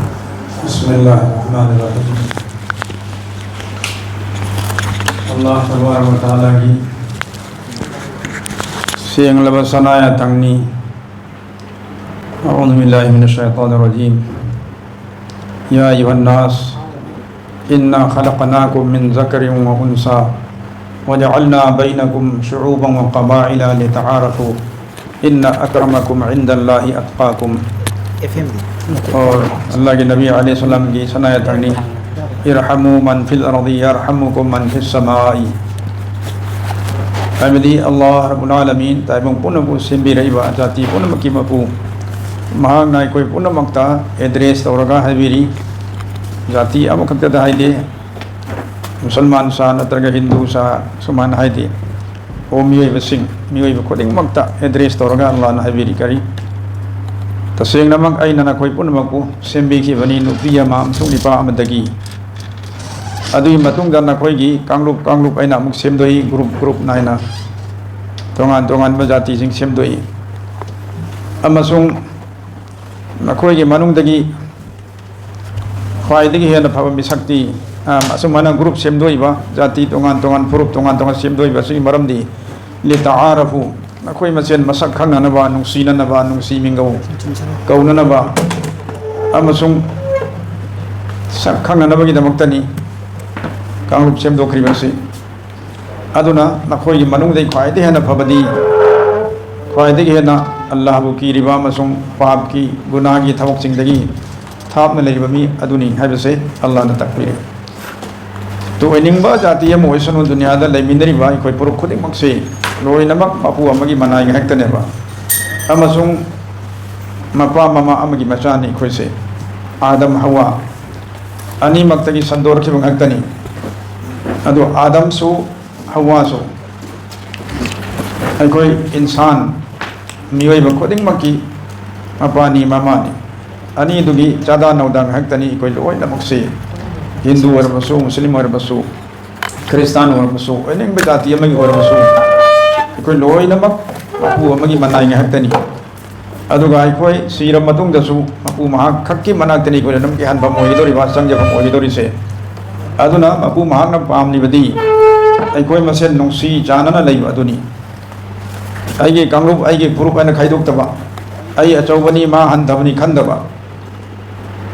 بسم الله الرحمن الرحيم. ꯑꯜꯂꯥꯍ ꯇꯕꯥꯔꯛ ꯋ ꯇꯥꯂꯥꯒꯤ ꯁꯦꯡꯂꯕ ꯁꯅꯥ ꯌꯥꯊꯪꯅꯤ꯫ أعوذ بالله من الشيطان الرجيم. يا أيها الناس إنا خلقناكم من ذكر وأنثى وجعلنا بينكم شعوبا وقبائل لتعارفوا إن أكرمكم عند الله أتقاكم. ꯑꯣ, ꯑꯜꯂꯥꯍꯒꯤ ꯅꯕꯤ ꯑꯂꯩꯍꯤ ꯁꯂꯥꯝꯒꯤ ꯁꯅꯥ ꯌꯥꯊꯪꯅꯤ, "ارحموا من في الأرض يرحمكم من في السماء"꯫ ꯍꯥꯏꯕꯗꯤ ꯑꯜꯂꯥꯍ ꯔꯕꯨꯜ ꯑꯥꯂꯃꯤꯟ ꯇꯥꯏꯕꯪ ꯄꯨꯝꯅꯃꯛꯄꯨ ꯁꯦꯝꯕꯤꯔꯛꯏꯕ ꯖꯥꯇꯤ ꯄꯨꯝꯅꯃꯛꯀꯤ ꯃꯄꯨ, ꯃꯍꯥꯛꯅ ꯑꯩꯈꯣꯏ ꯄꯨꯝꯅꯃꯛꯇ address ꯇꯧꯔꯒ ꯍꯥꯏꯕꯤꯔꯤ꯫ ꯖꯥꯇꯤ ꯑꯃꯈꯛꯇꯗ ꯍꯥꯏꯗꯦ, ꯃꯨꯁꯜꯃꯥꯟ ꯁꯥ ꯅꯠꯇ꯭ꯔꯒ ꯍꯤꯟꯗꯨ ꯁꯥ ꯁꯨꯃꯥꯏꯅ ꯍꯥꯏꯗꯦ꯫ ꯑꯣ ꯃꯤꯑꯣꯏꯕꯁꯤꯡ, ꯃꯤꯑꯣꯏꯕ ꯈꯨꯗꯤꯡꯃꯛꯇ address ꯇꯧꯔꯒ ꯑꯜꯂꯥꯍꯅ ꯍꯥꯏꯕꯤꯔꯤ ꯀꯔꯤ? ꯇꯁꯦꯡꯅꯃꯛ ꯑꯩꯅ ꯅꯈꯣꯏ ꯄꯨꯝꯅꯃꯛꯄꯨ ꯁꯦꯝꯕꯤꯈꯤꯕꯅꯤ, ꯅꯨꯄꯤ ꯑꯃ ꯑꯃꯁꯨꯡ ꯅꯨꯄꯥ ꯑꯃꯗꯒꯤ꯫ ꯑꯗꯨꯒꯤ ꯃꯇꯨꯡꯗ ꯅꯈꯣꯏꯒꯤ ꯀꯥꯡꯂꯨꯞ ꯀꯥꯡꯂꯨꯞ ꯑꯩꯅ ꯑꯃꯨꯛ ꯁꯦꯝꯗꯣꯛꯏ, ꯒ꯭ꯔꯨꯞ ꯒ꯭ꯔꯨꯞ ꯅꯥꯏꯅ ꯇꯣꯉꯥꯟ ꯇꯣꯉꯥꯟꯕ ꯖꯥꯇꯤꯁꯤꯡ ꯁꯦꯝꯗꯣꯛꯏ꯫ ꯑꯃꯁꯨꯡ ꯅꯈꯣꯏꯒꯤ ꯃꯅꯨꯡꯗꯒꯤ ꯈ꯭ꯋꯥꯏꯗꯒꯤ ꯍꯦꯟꯅ ꯐꯕ ꯃꯤꯁꯛꯇꯤ, ꯑ, ꯑꯁꯨꯝ ꯍꯥꯏꯅ ꯒ꯭ꯔꯨꯞ ꯁꯦꯝꯗꯣꯛꯏꯕ, ꯖꯥꯇꯤ ꯇꯣꯉꯥꯟ ꯇꯣꯉꯥꯟ, ꯐꯨꯔꯨꯞ ꯇꯣꯉꯥꯟ ꯇꯣꯉꯥꯟ ꯁꯦꯝꯗꯣꯛꯏꯕ ꯑꯁꯤꯒꯤ ꯃꯔꯝꯗꯤ, ꯂꯤꯇꯥꯑꯥꯔꯐꯨ, ꯅꯈꯣꯏ ꯃꯁꯦꯟ ꯃꯁꯛ ꯈꯪꯅꯅꯕ, ꯅꯨꯡꯁꯤꯅꯅꯕ, ꯅꯨꯡꯁꯤ ꯃꯤꯡꯒꯧ ꯀꯧꯅꯅꯕ ꯑꯃꯁꯨꯡ ꯁꯛ ꯈꯪꯅꯅꯕꯒꯤꯗꯃꯛꯇꯅꯤ ꯀꯥꯡꯂꯨꯞ ꯁꯦꯝꯗꯣꯛꯈ꯭ꯔꯤꯕ ꯑꯁꯤ꯫ ꯑꯗꯨꯅ ꯅꯈꯣꯏꯒꯤ ꯃꯅꯨꯡꯗꯒꯤ ꯈ꯭ꯋꯥꯏꯗꯒꯤ ꯍꯦꯟꯅ ꯐꯕꯗꯤ, ꯈ꯭ꯋꯥꯏꯗꯒꯤ ꯍꯦꯟꯅ ꯑꯜꯂꯥꯍꯕꯨ ꯀꯤꯔꯤꯕ ꯑꯃꯁꯨꯡ ꯄꯥꯞꯀꯤ, ꯒꯨꯅꯥꯒꯤ ꯊꯕꯛꯁꯤꯡꯗꯒꯤ ꯊꯥꯞꯅ ꯂꯩꯕ ꯃꯤ ꯑꯗꯨꯅꯤ ꯍꯥꯏꯕꯁꯦ ꯑꯜꯂꯥꯍꯅ ꯇꯥꯛꯄꯤꯔꯦ꯫ ꯇꯨ ꯑꯣꯏꯅꯤꯡꯕ ꯖꯥꯇꯤ ꯑꯃ ꯑꯣꯏꯁꯅꯨ, ꯗꯨꯅꯤꯌꯥꯗ ꯂꯩꯃꯤꯟꯅꯔꯤꯕ ꯑꯩꯈꯣꯏ ꯐꯨꯔꯨꯞ ꯈꯨꯗꯤꯡꯃꯛꯁꯤ ꯂꯣꯏꯅꯃꯛ ꯃꯄꯨ ꯑꯃꯒꯤ ꯃꯅꯥꯏ ꯉꯥꯛꯇꯅꯦꯕ꯫ ꯑꯃꯁꯨꯡ ꯃꯄꯥ ꯃꯃꯥ ꯑꯃꯒꯤ ꯃꯆꯥꯅꯤ ꯑꯩꯈꯣꯏꯁꯦ꯫ ꯑꯥꯗꯝ ꯍꯋꯥ ꯑꯅꯤꯃꯛꯇꯒꯤ ꯁꯟꯗꯣꯔꯛꯈꯤꯕ ꯉꯥꯛꯇꯅꯤ꯫ ꯑꯗꯨ ꯑꯥꯗꯝꯁꯨ ꯍꯋꯥꯁꯨ ꯑꯩꯈꯣꯏ ꯏꯟꯁꯥꯟ, ꯃꯤꯑꯣꯏꯕ ꯈꯨꯗꯤꯡꯃꯛꯀꯤ ꯃꯄꯥꯅꯤ ꯃꯃꯥꯅꯤ꯫ ꯑꯅꯤꯗꯨꯒꯤ ꯆꯥꯗꯥ ꯅꯧꯗꯥ ꯉꯥꯛꯇꯅꯤ ꯑꯩꯈꯣꯏ ꯂꯣꯏꯅꯃꯛꯁꯤ꯫ ꯍꯤꯟꯗꯨ ꯑꯣꯏꯔꯕꯁꯨ, ꯃꯨꯁꯂꯤꯝ ꯑꯣꯏꯔꯕꯁꯨ, ꯈ꯭ꯔꯤꯁꯇꯥꯟ ꯑꯣꯏꯔꯕꯁꯨ, ꯑꯣꯏꯅꯤꯡꯕ ꯖꯥꯇꯤ ꯑꯃꯒꯤ ꯑꯣꯏꯔꯕꯁꯨ, ꯑꯩꯈꯣꯏ ꯂꯣꯏꯅꯃꯛ ꯃꯄꯨ ꯑꯃꯒꯤ ꯃꯅꯥꯏ ꯉꯥꯛꯇꯅꯤ꯫ ꯑꯗꯨꯒ ꯑꯩꯈꯣꯏ ꯁꯤꯔꯕ ꯃꯇꯨꯡꯗꯁꯨ ꯃꯄꯨ ꯃꯍꯥꯛ ꯈꯛꯀꯤ ꯃꯅꯥꯛꯇꯅꯤ ꯑꯩꯈꯣꯏꯅ ꯑꯗꯨꯝ ꯏꯍꯟꯐꯝ ꯑꯣꯏꯒꯗꯧꯔꯤꯕ, ꯆꯪꯖꯐꯝ ꯑꯣꯏꯒꯗꯧꯔꯤꯁꯦ꯫ ꯑꯗꯨꯅ ꯃꯄꯨ ꯃꯍꯥꯛꯅ ꯄꯥꯝꯂꯤꯕꯗꯤ ꯑꯩꯈꯣꯏ ꯃꯁꯦꯟ ꯅꯨꯡꯁꯤ ꯆꯥꯟꯅꯅ ꯂꯩꯕ ꯑꯗꯨꯅꯤ꯫ ꯑꯩꯒꯤ ꯀꯥꯡꯂꯨꯞ, ꯑꯩꯒꯤ ꯐꯨꯔꯨꯞ ꯍꯥꯏꯅ ꯈꯥꯏꯗꯣꯛꯇꯕ, ꯑꯩ ꯑꯆꯧꯕꯅꯤ, ꯃꯥ ꯍꯟꯊꯕꯅꯤ ꯈꯟꯗꯕ,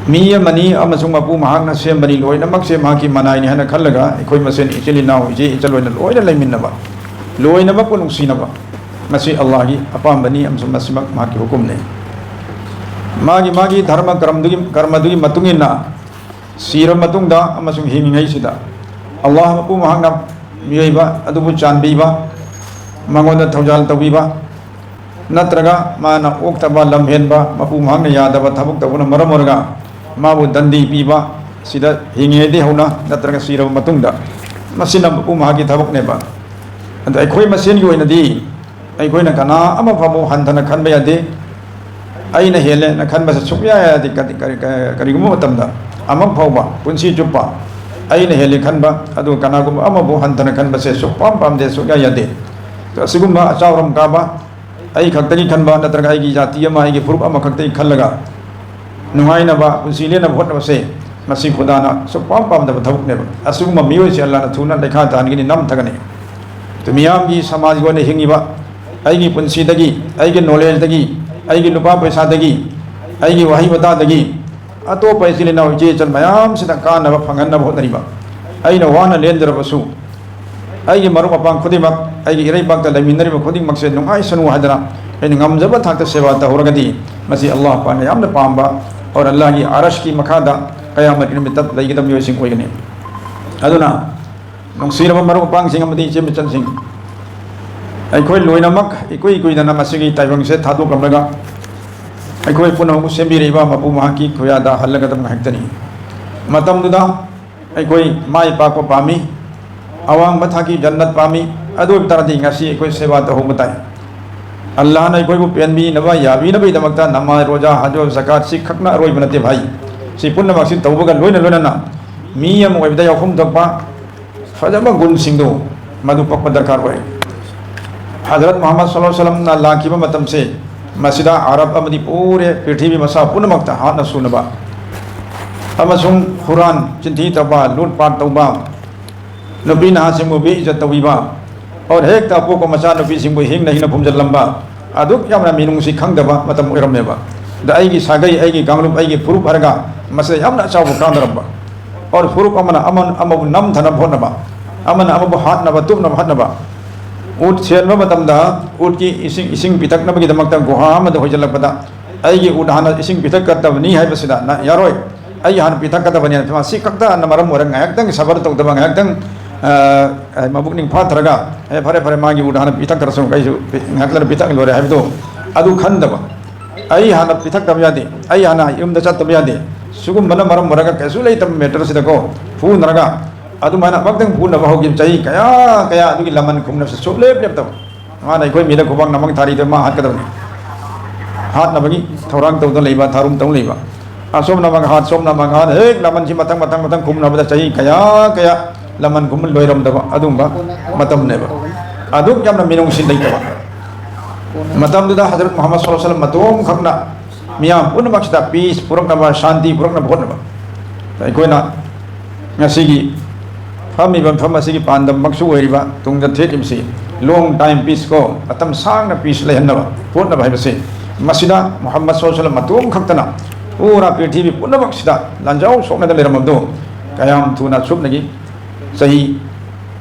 ꯃꯤ ꯑꯃꯅꯤ ꯑꯃꯁꯨꯡ ꯃꯄꯨ ꯃꯍꯥꯛꯅ ꯁꯦꯝꯕꯅꯤ, ꯂꯣꯏꯅꯃꯛꯁꯦ ꯃꯍꯥꯛꯀꯤ ꯃꯅꯥꯏꯅꯤ ꯍꯥꯏꯅ ꯈꯜꯂꯒ ꯑꯩꯈꯣꯏ ꯃꯁꯦꯟ ꯏꯆꯤꯜ ꯏꯅꯥꯎ, ꯏꯆꯦ ꯏꯆꯜ ꯑꯣꯏꯅ ꯂꯣꯏꯅ ꯂꯩꯃꯤꯟꯅꯕ, ꯂꯣꯏꯅꯃꯛꯄꯨ ꯅꯨꯡꯁꯤꯅꯕ, ꯃꯁꯤ ꯑꯜꯂꯥꯍꯒꯤ ꯑꯄꯥꯝꯕꯅꯤ ꯑꯃꯁꯨꯡ ꯃꯁꯤꯃꯛ ꯃꯍꯥꯛꯀꯤ ꯍꯨꯀꯨꯝꯅꯤ꯫ ꯃꯥꯒꯤ ꯃꯥꯒꯤ ꯙꯔꯃ ꯀꯔꯝꯗꯨꯒꯤ, ꯀꯔꯃꯗꯨꯒꯤ ꯃꯇꯨꯡ ꯏꯟꯅ ꯁꯤꯔꯕ ꯃꯇꯨꯡꯗ ꯑꯃꯁꯨꯡ ꯍꯤꯡꯂꯤꯉꯩꯁꯤꯗ ꯑꯜꯂꯥꯍ ꯃꯄꯨ ꯃꯍꯥꯛꯅ ꯃꯤꯑꯣꯏꯕ ꯑꯗꯨꯕꯨ ꯆꯥꯟꯕꯤꯕ, ꯃꯉꯣꯟꯗ ꯊꯧꯖꯥꯜ ꯇꯧꯕꯤꯕ, ꯅꯠꯇ꯭ꯔꯒ ꯃꯥꯅ ꯑꯣꯛꯇꯕ, ꯂꯝꯍꯦꯟꯕ, ꯃꯄꯨ ꯃꯍꯥꯛꯅ ꯌꯥꯗꯕ ꯊꯕꯛ ꯇꯧꯕꯅ ꯃꯔꯝ ꯑꯣꯏꯔꯒ ꯃꯥꯕꯨ ꯗꯟꯗꯤ ꯄꯤꯕ, ꯁꯤꯗ ꯍꯤꯡꯉꯤꯉꯩꯗꯒꯤ ꯍꯧꯅ ꯅꯠꯇ꯭ꯔꯒ ꯁꯤꯔꯕ ꯃꯇꯨꯡꯗ, ꯃꯁꯤꯅ ꯃꯄꯨ ꯃꯍꯥꯛꯀꯤ ꯊꯕꯛꯅꯦꯕ꯫ ꯑꯗꯣ ꯑꯩꯈꯣꯏ ꯃꯁꯦꯟꯒꯤ ꯑꯣꯏꯅꯗꯤ ꯑꯩꯈꯣꯏꯅ ꯀꯅꯥ ꯑꯃ ꯐꯥꯎꯕ ꯍꯟꯊꯅ ꯈꯟꯕ ꯌꯥꯗꯦ꯫ ꯑꯩꯅ ꯍꯦꯜꯂꯦꯅ ꯈꯟꯕꯁꯦ ꯁꯨꯛꯌꯥ ꯌꯥꯗꯦ꯫ ꯀꯔꯤ-, ꯀꯔꯤ-, ꯀꯔꯤꯒꯨꯝꯕ ꯃꯇꯝꯗ ꯑꯃ ꯐꯥꯎꯕ ꯄꯨꯟꯁꯤ ꯆꯨꯞꯄ ꯑꯩꯅ ꯍꯦꯜꯂꯦ ꯈꯟꯕ, ꯑꯗꯨꯒ ꯀꯅꯥꯒꯨꯝꯕ ꯑꯃꯕꯨ ꯍꯟꯊꯅ ꯈꯟꯕꯁꯦ ꯁꯨꯛꯄꯥꯝ ꯄꯥꯝꯗꯦ, ꯁꯨꯛꯌꯥ ꯌꯥꯗꯦ꯫ ꯑꯁꯤꯒꯨꯝꯕ ꯑꯆꯥꯎꯔꯝ ꯀꯥꯕ, ꯑꯩ ꯈꯛꯇꯒꯤ ꯈꯟꯕ ꯅꯠꯇ꯭ꯔꯒ ꯑꯩꯒꯤ ꯖꯥꯇꯤ ꯑꯃ, ꯑꯩꯒꯤ ꯐꯨꯔꯨꯞ ꯑꯃꯈꯛꯇꯒꯤ ꯈꯜꯂꯒ ꯅꯨꯡꯉꯥꯏꯅꯕ ꯄꯨꯟꯁꯤ ꯂꯦꯟꯅꯕ ꯍꯣꯠꯅꯕꯁꯦ, ꯃꯁꯤ ꯈꯨꯗꯥꯅ ꯁꯨꯛꯄꯥꯝ ꯄꯥꯝꯗꯕ ꯊꯕꯛꯅꯦꯕ꯫ ꯑꯁꯤꯒꯨꯝꯕ ꯃꯤꯑꯣꯏꯁꯦ ꯑꯜꯂꯥꯅ ꯊꯨꯅ ꯂꯩꯈꯥ ꯇꯥꯍꯟꯒꯅꯤ, ꯅꯝꯊꯒꯅꯤ꯫ ꯑꯗꯨ ꯃꯤꯌꯥꯝꯒꯤ ꯁꯃꯥꯖꯒꯤ ꯑꯣꯏꯅ ꯍꯤꯡꯉꯤꯕ, ꯑꯩꯒꯤ ꯄꯨꯟꯁꯤꯗꯒꯤ, ꯑꯩꯒꯤ ꯅꯣꯂꯦꯖꯇꯒꯤ, ꯑꯩꯒꯤ ꯅꯨꯄꯥ ꯄꯩꯁꯥꯗꯒꯤ, ꯑꯩꯒꯤ ꯋꯥꯍꯩ ꯋꯥꯇꯥꯗꯒꯤ ꯑꯇꯣꯞꯄ ꯏꯆꯤꯜ ꯏꯅꯥꯎ, ꯏꯆꯦ ꯏꯆꯟ ꯃꯌꯥꯝꯁꯤꯗ ꯀꯥꯟꯅꯕ ꯐꯪꯍꯟꯅꯕ ꯍꯣꯠꯅꯔꯤꯕ, ꯑꯩꯅ ꯋꯥꯅ ꯂꯦꯟꯖꯔꯕꯁꯨ, ꯑꯩꯒꯤ ꯃꯔꯨꯞ ꯃꯄꯥꯡ ꯈꯨꯗꯤꯡꯃꯛ, ꯑꯩꯒꯤ ꯏꯔꯩꯄꯥꯛꯇ ꯂꯩꯃꯤꯟꯅꯔꯤꯕ ꯈꯨꯗꯤꯡꯃꯛꯁꯦ ꯅꯨꯡꯉꯥꯏꯁꯅꯨ ꯍꯥꯏꯗꯅ ꯑꯩꯅ ꯉꯝꯖꯕ ꯊꯥꯛꯇ ꯁꯦꯕꯥ ꯇꯧꯍꯧꯔꯒꯗꯤ, ꯃꯁꯤ ꯑꯜꯂꯥꯍ ꯄꯥꯛꯅ ꯌꯥꯝꯅ ꯄꯥꯝꯕ, ꯑꯣꯔ ꯑꯜꯂꯥꯍꯒꯤ ꯑꯔꯁꯀꯤ ꯃꯈꯥꯗ ꯀꯌꯥꯃꯠꯀꯤ ꯅꯨꯃꯤꯠꯇ ꯂꯩꯒꯗꯕ ꯃꯤꯑꯣꯏꯁꯤꯡ ꯑꯣꯏꯒꯅꯤ꯫ ꯑꯗꯨꯅ, ꯅꯨꯡꯁꯤꯔꯕ ꯃꯔꯨꯞ ꯃꯄꯥꯡꯁꯤꯡ ꯑꯃꯗꯤ ꯏꯆꯦ ꯃꯆꯟꯁꯤꯡ, ꯑꯩꯈꯣꯏ ꯂꯣꯏꯅꯃꯛ ꯏꯀꯨꯏ ꯀꯨꯏꯗꯅ ꯃꯁꯤꯒꯤ ꯇꯥꯏꯕꯪꯁꯦ ꯊꯥꯗꯣꯛꯂꯝꯂꯒ, ꯑꯩꯈꯣꯏ ꯄꯨꯝꯅꯃꯛꯄꯨ ꯁꯦꯝꯕꯤꯔꯛꯏꯕ ꯃꯄꯨ ꯃꯍꯥꯛꯀꯤ ꯈꯨꯌꯥꯗ ꯍꯜꯂꯒꯗꯕ ꯉꯥꯏꯍꯥꯛꯇꯅꯤ꯫ ꯃꯇꯝꯗꯨꯗ ꯑꯩꯈꯣꯏ ꯃꯥꯏ ꯄꯥꯛꯄ ꯄꯥꯝꯃꯤ, ꯑꯋꯥꯡꯕ ꯊꯥꯛꯀꯤ ꯖꯟꯅꯠ ꯄꯥꯝꯃꯤ꯫ ꯑꯗꯨ ꯑꯣꯏꯕ ꯇꯥꯔꯗꯤ ꯉꯁꯤ ꯑꯩꯈꯣꯏ ꯁꯦꯕꯥ ꯇꯧꯍꯧꯕ ꯇꯥꯏ꯫ ꯑꯜꯂꯥꯍꯅ ꯑꯩꯈꯣꯏꯕꯨ ꯄꯦꯟꯕꯤꯅꯕ, ꯌꯥꯕꯤꯅꯕꯒꯤꯗꯃꯛꯇ ꯅꯃꯥꯖ, ꯔꯣꯖꯥ, ꯍꯖ, ꯖꯀꯥꯠ ꯁꯤ ꯈꯛꯅ ꯑꯔꯣꯏꯕ ꯅꯠꯇꯦ ꯚꯥꯏ꯫ ꯁꯤ ꯄꯨꯝꯅꯃꯛꯁꯤ ꯇꯧꯕꯒ ꯂꯣꯏꯅ ꯂꯣꯏꯅꯅ ꯃꯤ ꯑꯃ ꯑꯣꯏꯕꯗ ꯌꯥꯎꯐꯝ ꯊꯣꯛꯄ ꯐꯖꯕ ꯒꯨꯟꯁꯤꯡꯗꯨ ꯃꯗꯨ ꯄꯛꯄ ꯗꯔꯀꯥꯔ ꯑꯣꯏ꯫ ꯍꯖꯔꯠ ꯃꯨꯍꯝꯃꯗ ꯁꯜꯂꯜꯂꯥꯍꯨ ꯑꯂꯩꯍꯤ ꯋꯥꯁꯜꯂꯝꯅ ꯂꯥꯛꯈꯤꯕ ꯃꯇꯝꯁꯦ, ꯃꯁꯤꯗ ꯑꯔꯕ ꯑꯃꯗꯤ ꯄꯨꯔꯦ ꯄ꯭ꯔꯤꯊꯤꯕꯤ ꯃꯁꯥ ꯄꯨꯝꯅꯃꯛꯇ ꯍꯥꯠꯅ ꯁꯨꯅꯕ ꯑꯃꯁꯨꯡ ꯍꯨꯔꯥꯟ, ꯆꯤꯟꯊꯤ ꯇꯧꯕ, ꯂꯨꯠ ꯄꯥꯠ ꯇꯧꯕ, ꯅꯨꯄꯤ ꯅꯍꯥꯁꯤꯡꯕꯨ ꯕꯦꯏꯖꯠ ꯇꯧꯕꯤꯕ, ꯑꯣꯔ ꯍꯦꯛꯇ ꯑꯄꯣꯛꯄ ꯃꯆꯥꯅꯨꯄꯤꯁꯤꯡꯕꯨ ꯍꯤꯡꯅ ꯍꯤꯡꯅ ꯐꯨꯝꯖꯤꯜꯂꯝꯕ, ꯑꯗꯨꯛ ꯌꯥꯝꯅ ꯃꯤꯅꯨꯡꯁꯤ ꯈꯪꯗꯕ ꯃꯇꯝ ꯑꯣꯏꯔꯝꯃꯦꯕ꯫ ꯑꯗ ꯑꯩꯒꯤ ꯁꯥꯒꯩ, ꯑꯩꯒꯤ ꯀꯥꯡꯂꯨꯞ, ꯑꯩꯒꯤ ꯐꯨꯔꯨꯞ ꯍꯥꯏꯔꯒ ꯃꯁꯤꯗ ꯌꯥꯝꯅ ꯑꯆꯥꯎꯕ ꯀꯥꯟꯅꯔꯝꯕ, ꯑꯣꯔ ꯐꯨꯔꯨꯞ ꯑꯃꯅ ꯑꯃ-, ꯑꯃꯕꯨ ꯅꯝꯊꯅꯕ ꯍꯣꯠꯅꯕ, ꯑꯃꯅ ꯑꯃꯕꯨ ꯍꯥꯠꯅꯕ, ꯇꯨꯞꯅꯕ ꯍꯣꯠꯅꯕ꯫ ꯎꯠ ꯁꯦꯟꯕ ꯃꯇꯝꯗ ꯎꯠꯀꯤ ꯏꯁꯤꯡ, ꯏꯁꯤꯡ ꯄꯤꯊꯛꯅꯕꯒꯤꯗꯃꯛꯇ ꯒꯨꯍꯥ ꯑꯃꯗ ꯍꯣꯏꯖꯤꯜꯂꯛꯄꯗ, ꯑꯩꯒꯤ ꯎꯠ ꯍꯥꯟꯅ ꯏꯁꯤꯡ ꯄꯤꯊꯛꯀꯗꯕꯅꯤ ꯍꯥꯏꯕꯁꯤꯗ ꯅ-, ꯌꯥꯔꯣꯏ, ꯑꯩ ꯍꯥꯟꯅ ꯄꯤꯊꯛꯀꯗꯕꯅꯤ꯫ ꯃꯁꯤ ꯈꯛꯇꯅ ꯃꯔꯝ ꯑꯣꯏꯔꯒ ꯉꯥꯏꯍꯥꯛꯇꯪ ꯁꯕꯔ ꯇꯧꯗꯕ, ꯉꯥꯏꯍꯥꯛꯇꯪ, ꯑ, ꯑ, ꯃꯕꯨꯛꯅꯤꯡ ꯐꯥꯊꯔꯒ, "ꯑꯦ, ꯐꯔꯦ, ꯐꯔꯦ, ꯃꯥꯒꯤ ꯎꯠ ꯍꯥꯟꯅ ꯄꯤꯊꯛꯈ꯭ꯔꯁꯅꯨ, ꯑꯩꯁꯨ ꯄꯤ-, ꯉꯥꯏꯍꯥꯛꯇꯪ ꯄꯤꯊꯛ ꯂꯣꯏꯔꯦ" ꯍꯥꯏꯕꯗꯣ ꯑꯗꯨ ꯈꯟꯗꯕ꯫ ꯑꯩ ꯍꯥꯟꯅ ꯄꯤꯊꯛꯇꯕ ꯌꯥꯗꯦ, ꯑꯩ ꯍꯥꯟꯅ ꯌꯨꯝꯗ ꯆꯠꯇꯕ ꯌꯥꯗꯦ꯫ ꯁꯤꯒꯨꯝꯕꯅ ꯃꯔꯝ ꯑꯣꯏꯔꯒ ꯀꯩꯁꯨ ꯂꯩꯇꯕ ꯃꯦꯇꯔꯁꯤꯗꯀꯣ ꯐꯨꯅꯔꯒ ꯑꯗꯨꯃꯥꯏꯅ ꯑꯃꯨꯛꯇꯪ ꯐꯨꯅꯕ ꯍꯧꯈꯤꯕ ꯆꯍꯤ ꯀꯌꯥ ꯀꯌꯥ ꯑꯗꯨꯒꯤ ꯂꯃꯟ ꯈꯨꯝꯅꯕꯁꯦ ꯁꯨꯛꯂꯦꯞ ꯂꯦꯞꯇꯕ꯫ ꯃꯥꯅ ꯑꯩꯈꯣꯏ ꯃꯤꯗ ꯈꯨꯕꯥꯛ ꯅꯃꯪ ꯊꯥꯔꯤꯗꯣ ꯃꯥ ꯍꯥꯠꯀꯗꯕꯅꯤ꯫ ꯍꯥꯠꯅꯕꯒꯤ ꯊꯧꯔꯥꯡ ꯇꯧꯗꯨꯅ ꯂꯩꯕ, ꯊꯥꯔꯨꯝ ꯇꯧ ꯂꯩꯕ꯫ ꯑꯁꯣꯝꯅ ꯑꯃꯒ ꯍꯥꯠ, ꯁꯣꯝꯅ ꯑꯃꯒ ꯍꯥꯠ, ꯍꯦꯛ ꯂꯃꯟꯁꯤ ꯃꯊꯪ, ꯃꯊꯪ, ꯃꯊꯪ ꯈꯨꯝꯅꯕꯗ ꯆꯍꯤ ꯀꯌꯥ, ꯀꯌꯥ ꯂꯃꯟ ꯈꯨꯝꯕ ꯂꯣꯏꯔꯝꯗꯕ ꯑꯗꯨꯒꯨꯝꯕ ꯃꯇꯝꯅꯦꯕ꯫ ꯑꯗꯨꯛ ꯌꯥꯝꯅ ꯃꯤꯅꯨꯡꯁꯤ ꯂꯩꯇꯕ ꯃꯇꯝꯗꯨꯗ ꯍꯖꯔꯠ ꯃꯨꯍꯝꯃꯗ ꯁꯜꯂꯜꯂꯥꯍꯨ ꯑꯂꯥꯏꯍꯤ ꯋꯥꯁꯜꯂꯝ ꯃꯇꯣꯝꯈꯛꯅ ꯃꯤꯌꯥꯝ ꯄꯨꯝꯅꯃꯛꯁꯤꯗ peace ꯄꯨꯔꯛꯅꯕ, ꯁꯥꯟꯇꯤ ꯄꯨꯔꯛꯅꯕ ꯍꯣꯠꯅꯕ꯫ ꯑꯩꯈꯣꯏꯅ ꯉꯁꯤꯒꯤ ꯐꯝꯃꯤꯕ ꯃꯐꯝ ꯑꯁꯤꯒꯤ ꯄꯥꯟꯗꯝꯃꯛꯁꯨ ꯑꯣꯏꯔꯤꯕ, ꯇꯨꯡꯗ ꯊꯦꯠꯂꯤꯕꯁꯤ long time peace ꯀꯣ, ꯃꯇꯝ ꯁꯥꯡꯅ peace ꯂꯩꯍꯟꯅꯕ ꯍꯣꯠꯅꯕ ꯍꯥꯏꯕꯁꯤ, ꯃꯁꯤꯗ ꯃꯨꯍꯝꯃꯗ ꯁꯜꯂꯜꯂꯥꯍꯨ ꯑꯂꯥꯏꯍꯤ ꯋꯥꯁꯜꯂꯝ ꯃꯇꯣꯝ ꯈꯛꯇꯅ ꯄꯨꯔꯥ ꯄ꯭ꯔꯤꯊꯤꯕꯤ ꯄꯨꯝꯅꯃꯛꯁꯤꯗ ꯂꯥꯟꯖꯥꯎ ꯁꯣꯛꯅꯗꯅ ꯂꯩꯔꯝꯕꯗꯨ ꯀꯌꯥꯝ ꯊꯨꯅ ꯁꯨꯞꯅꯒꯤ ꯆꯍꯤ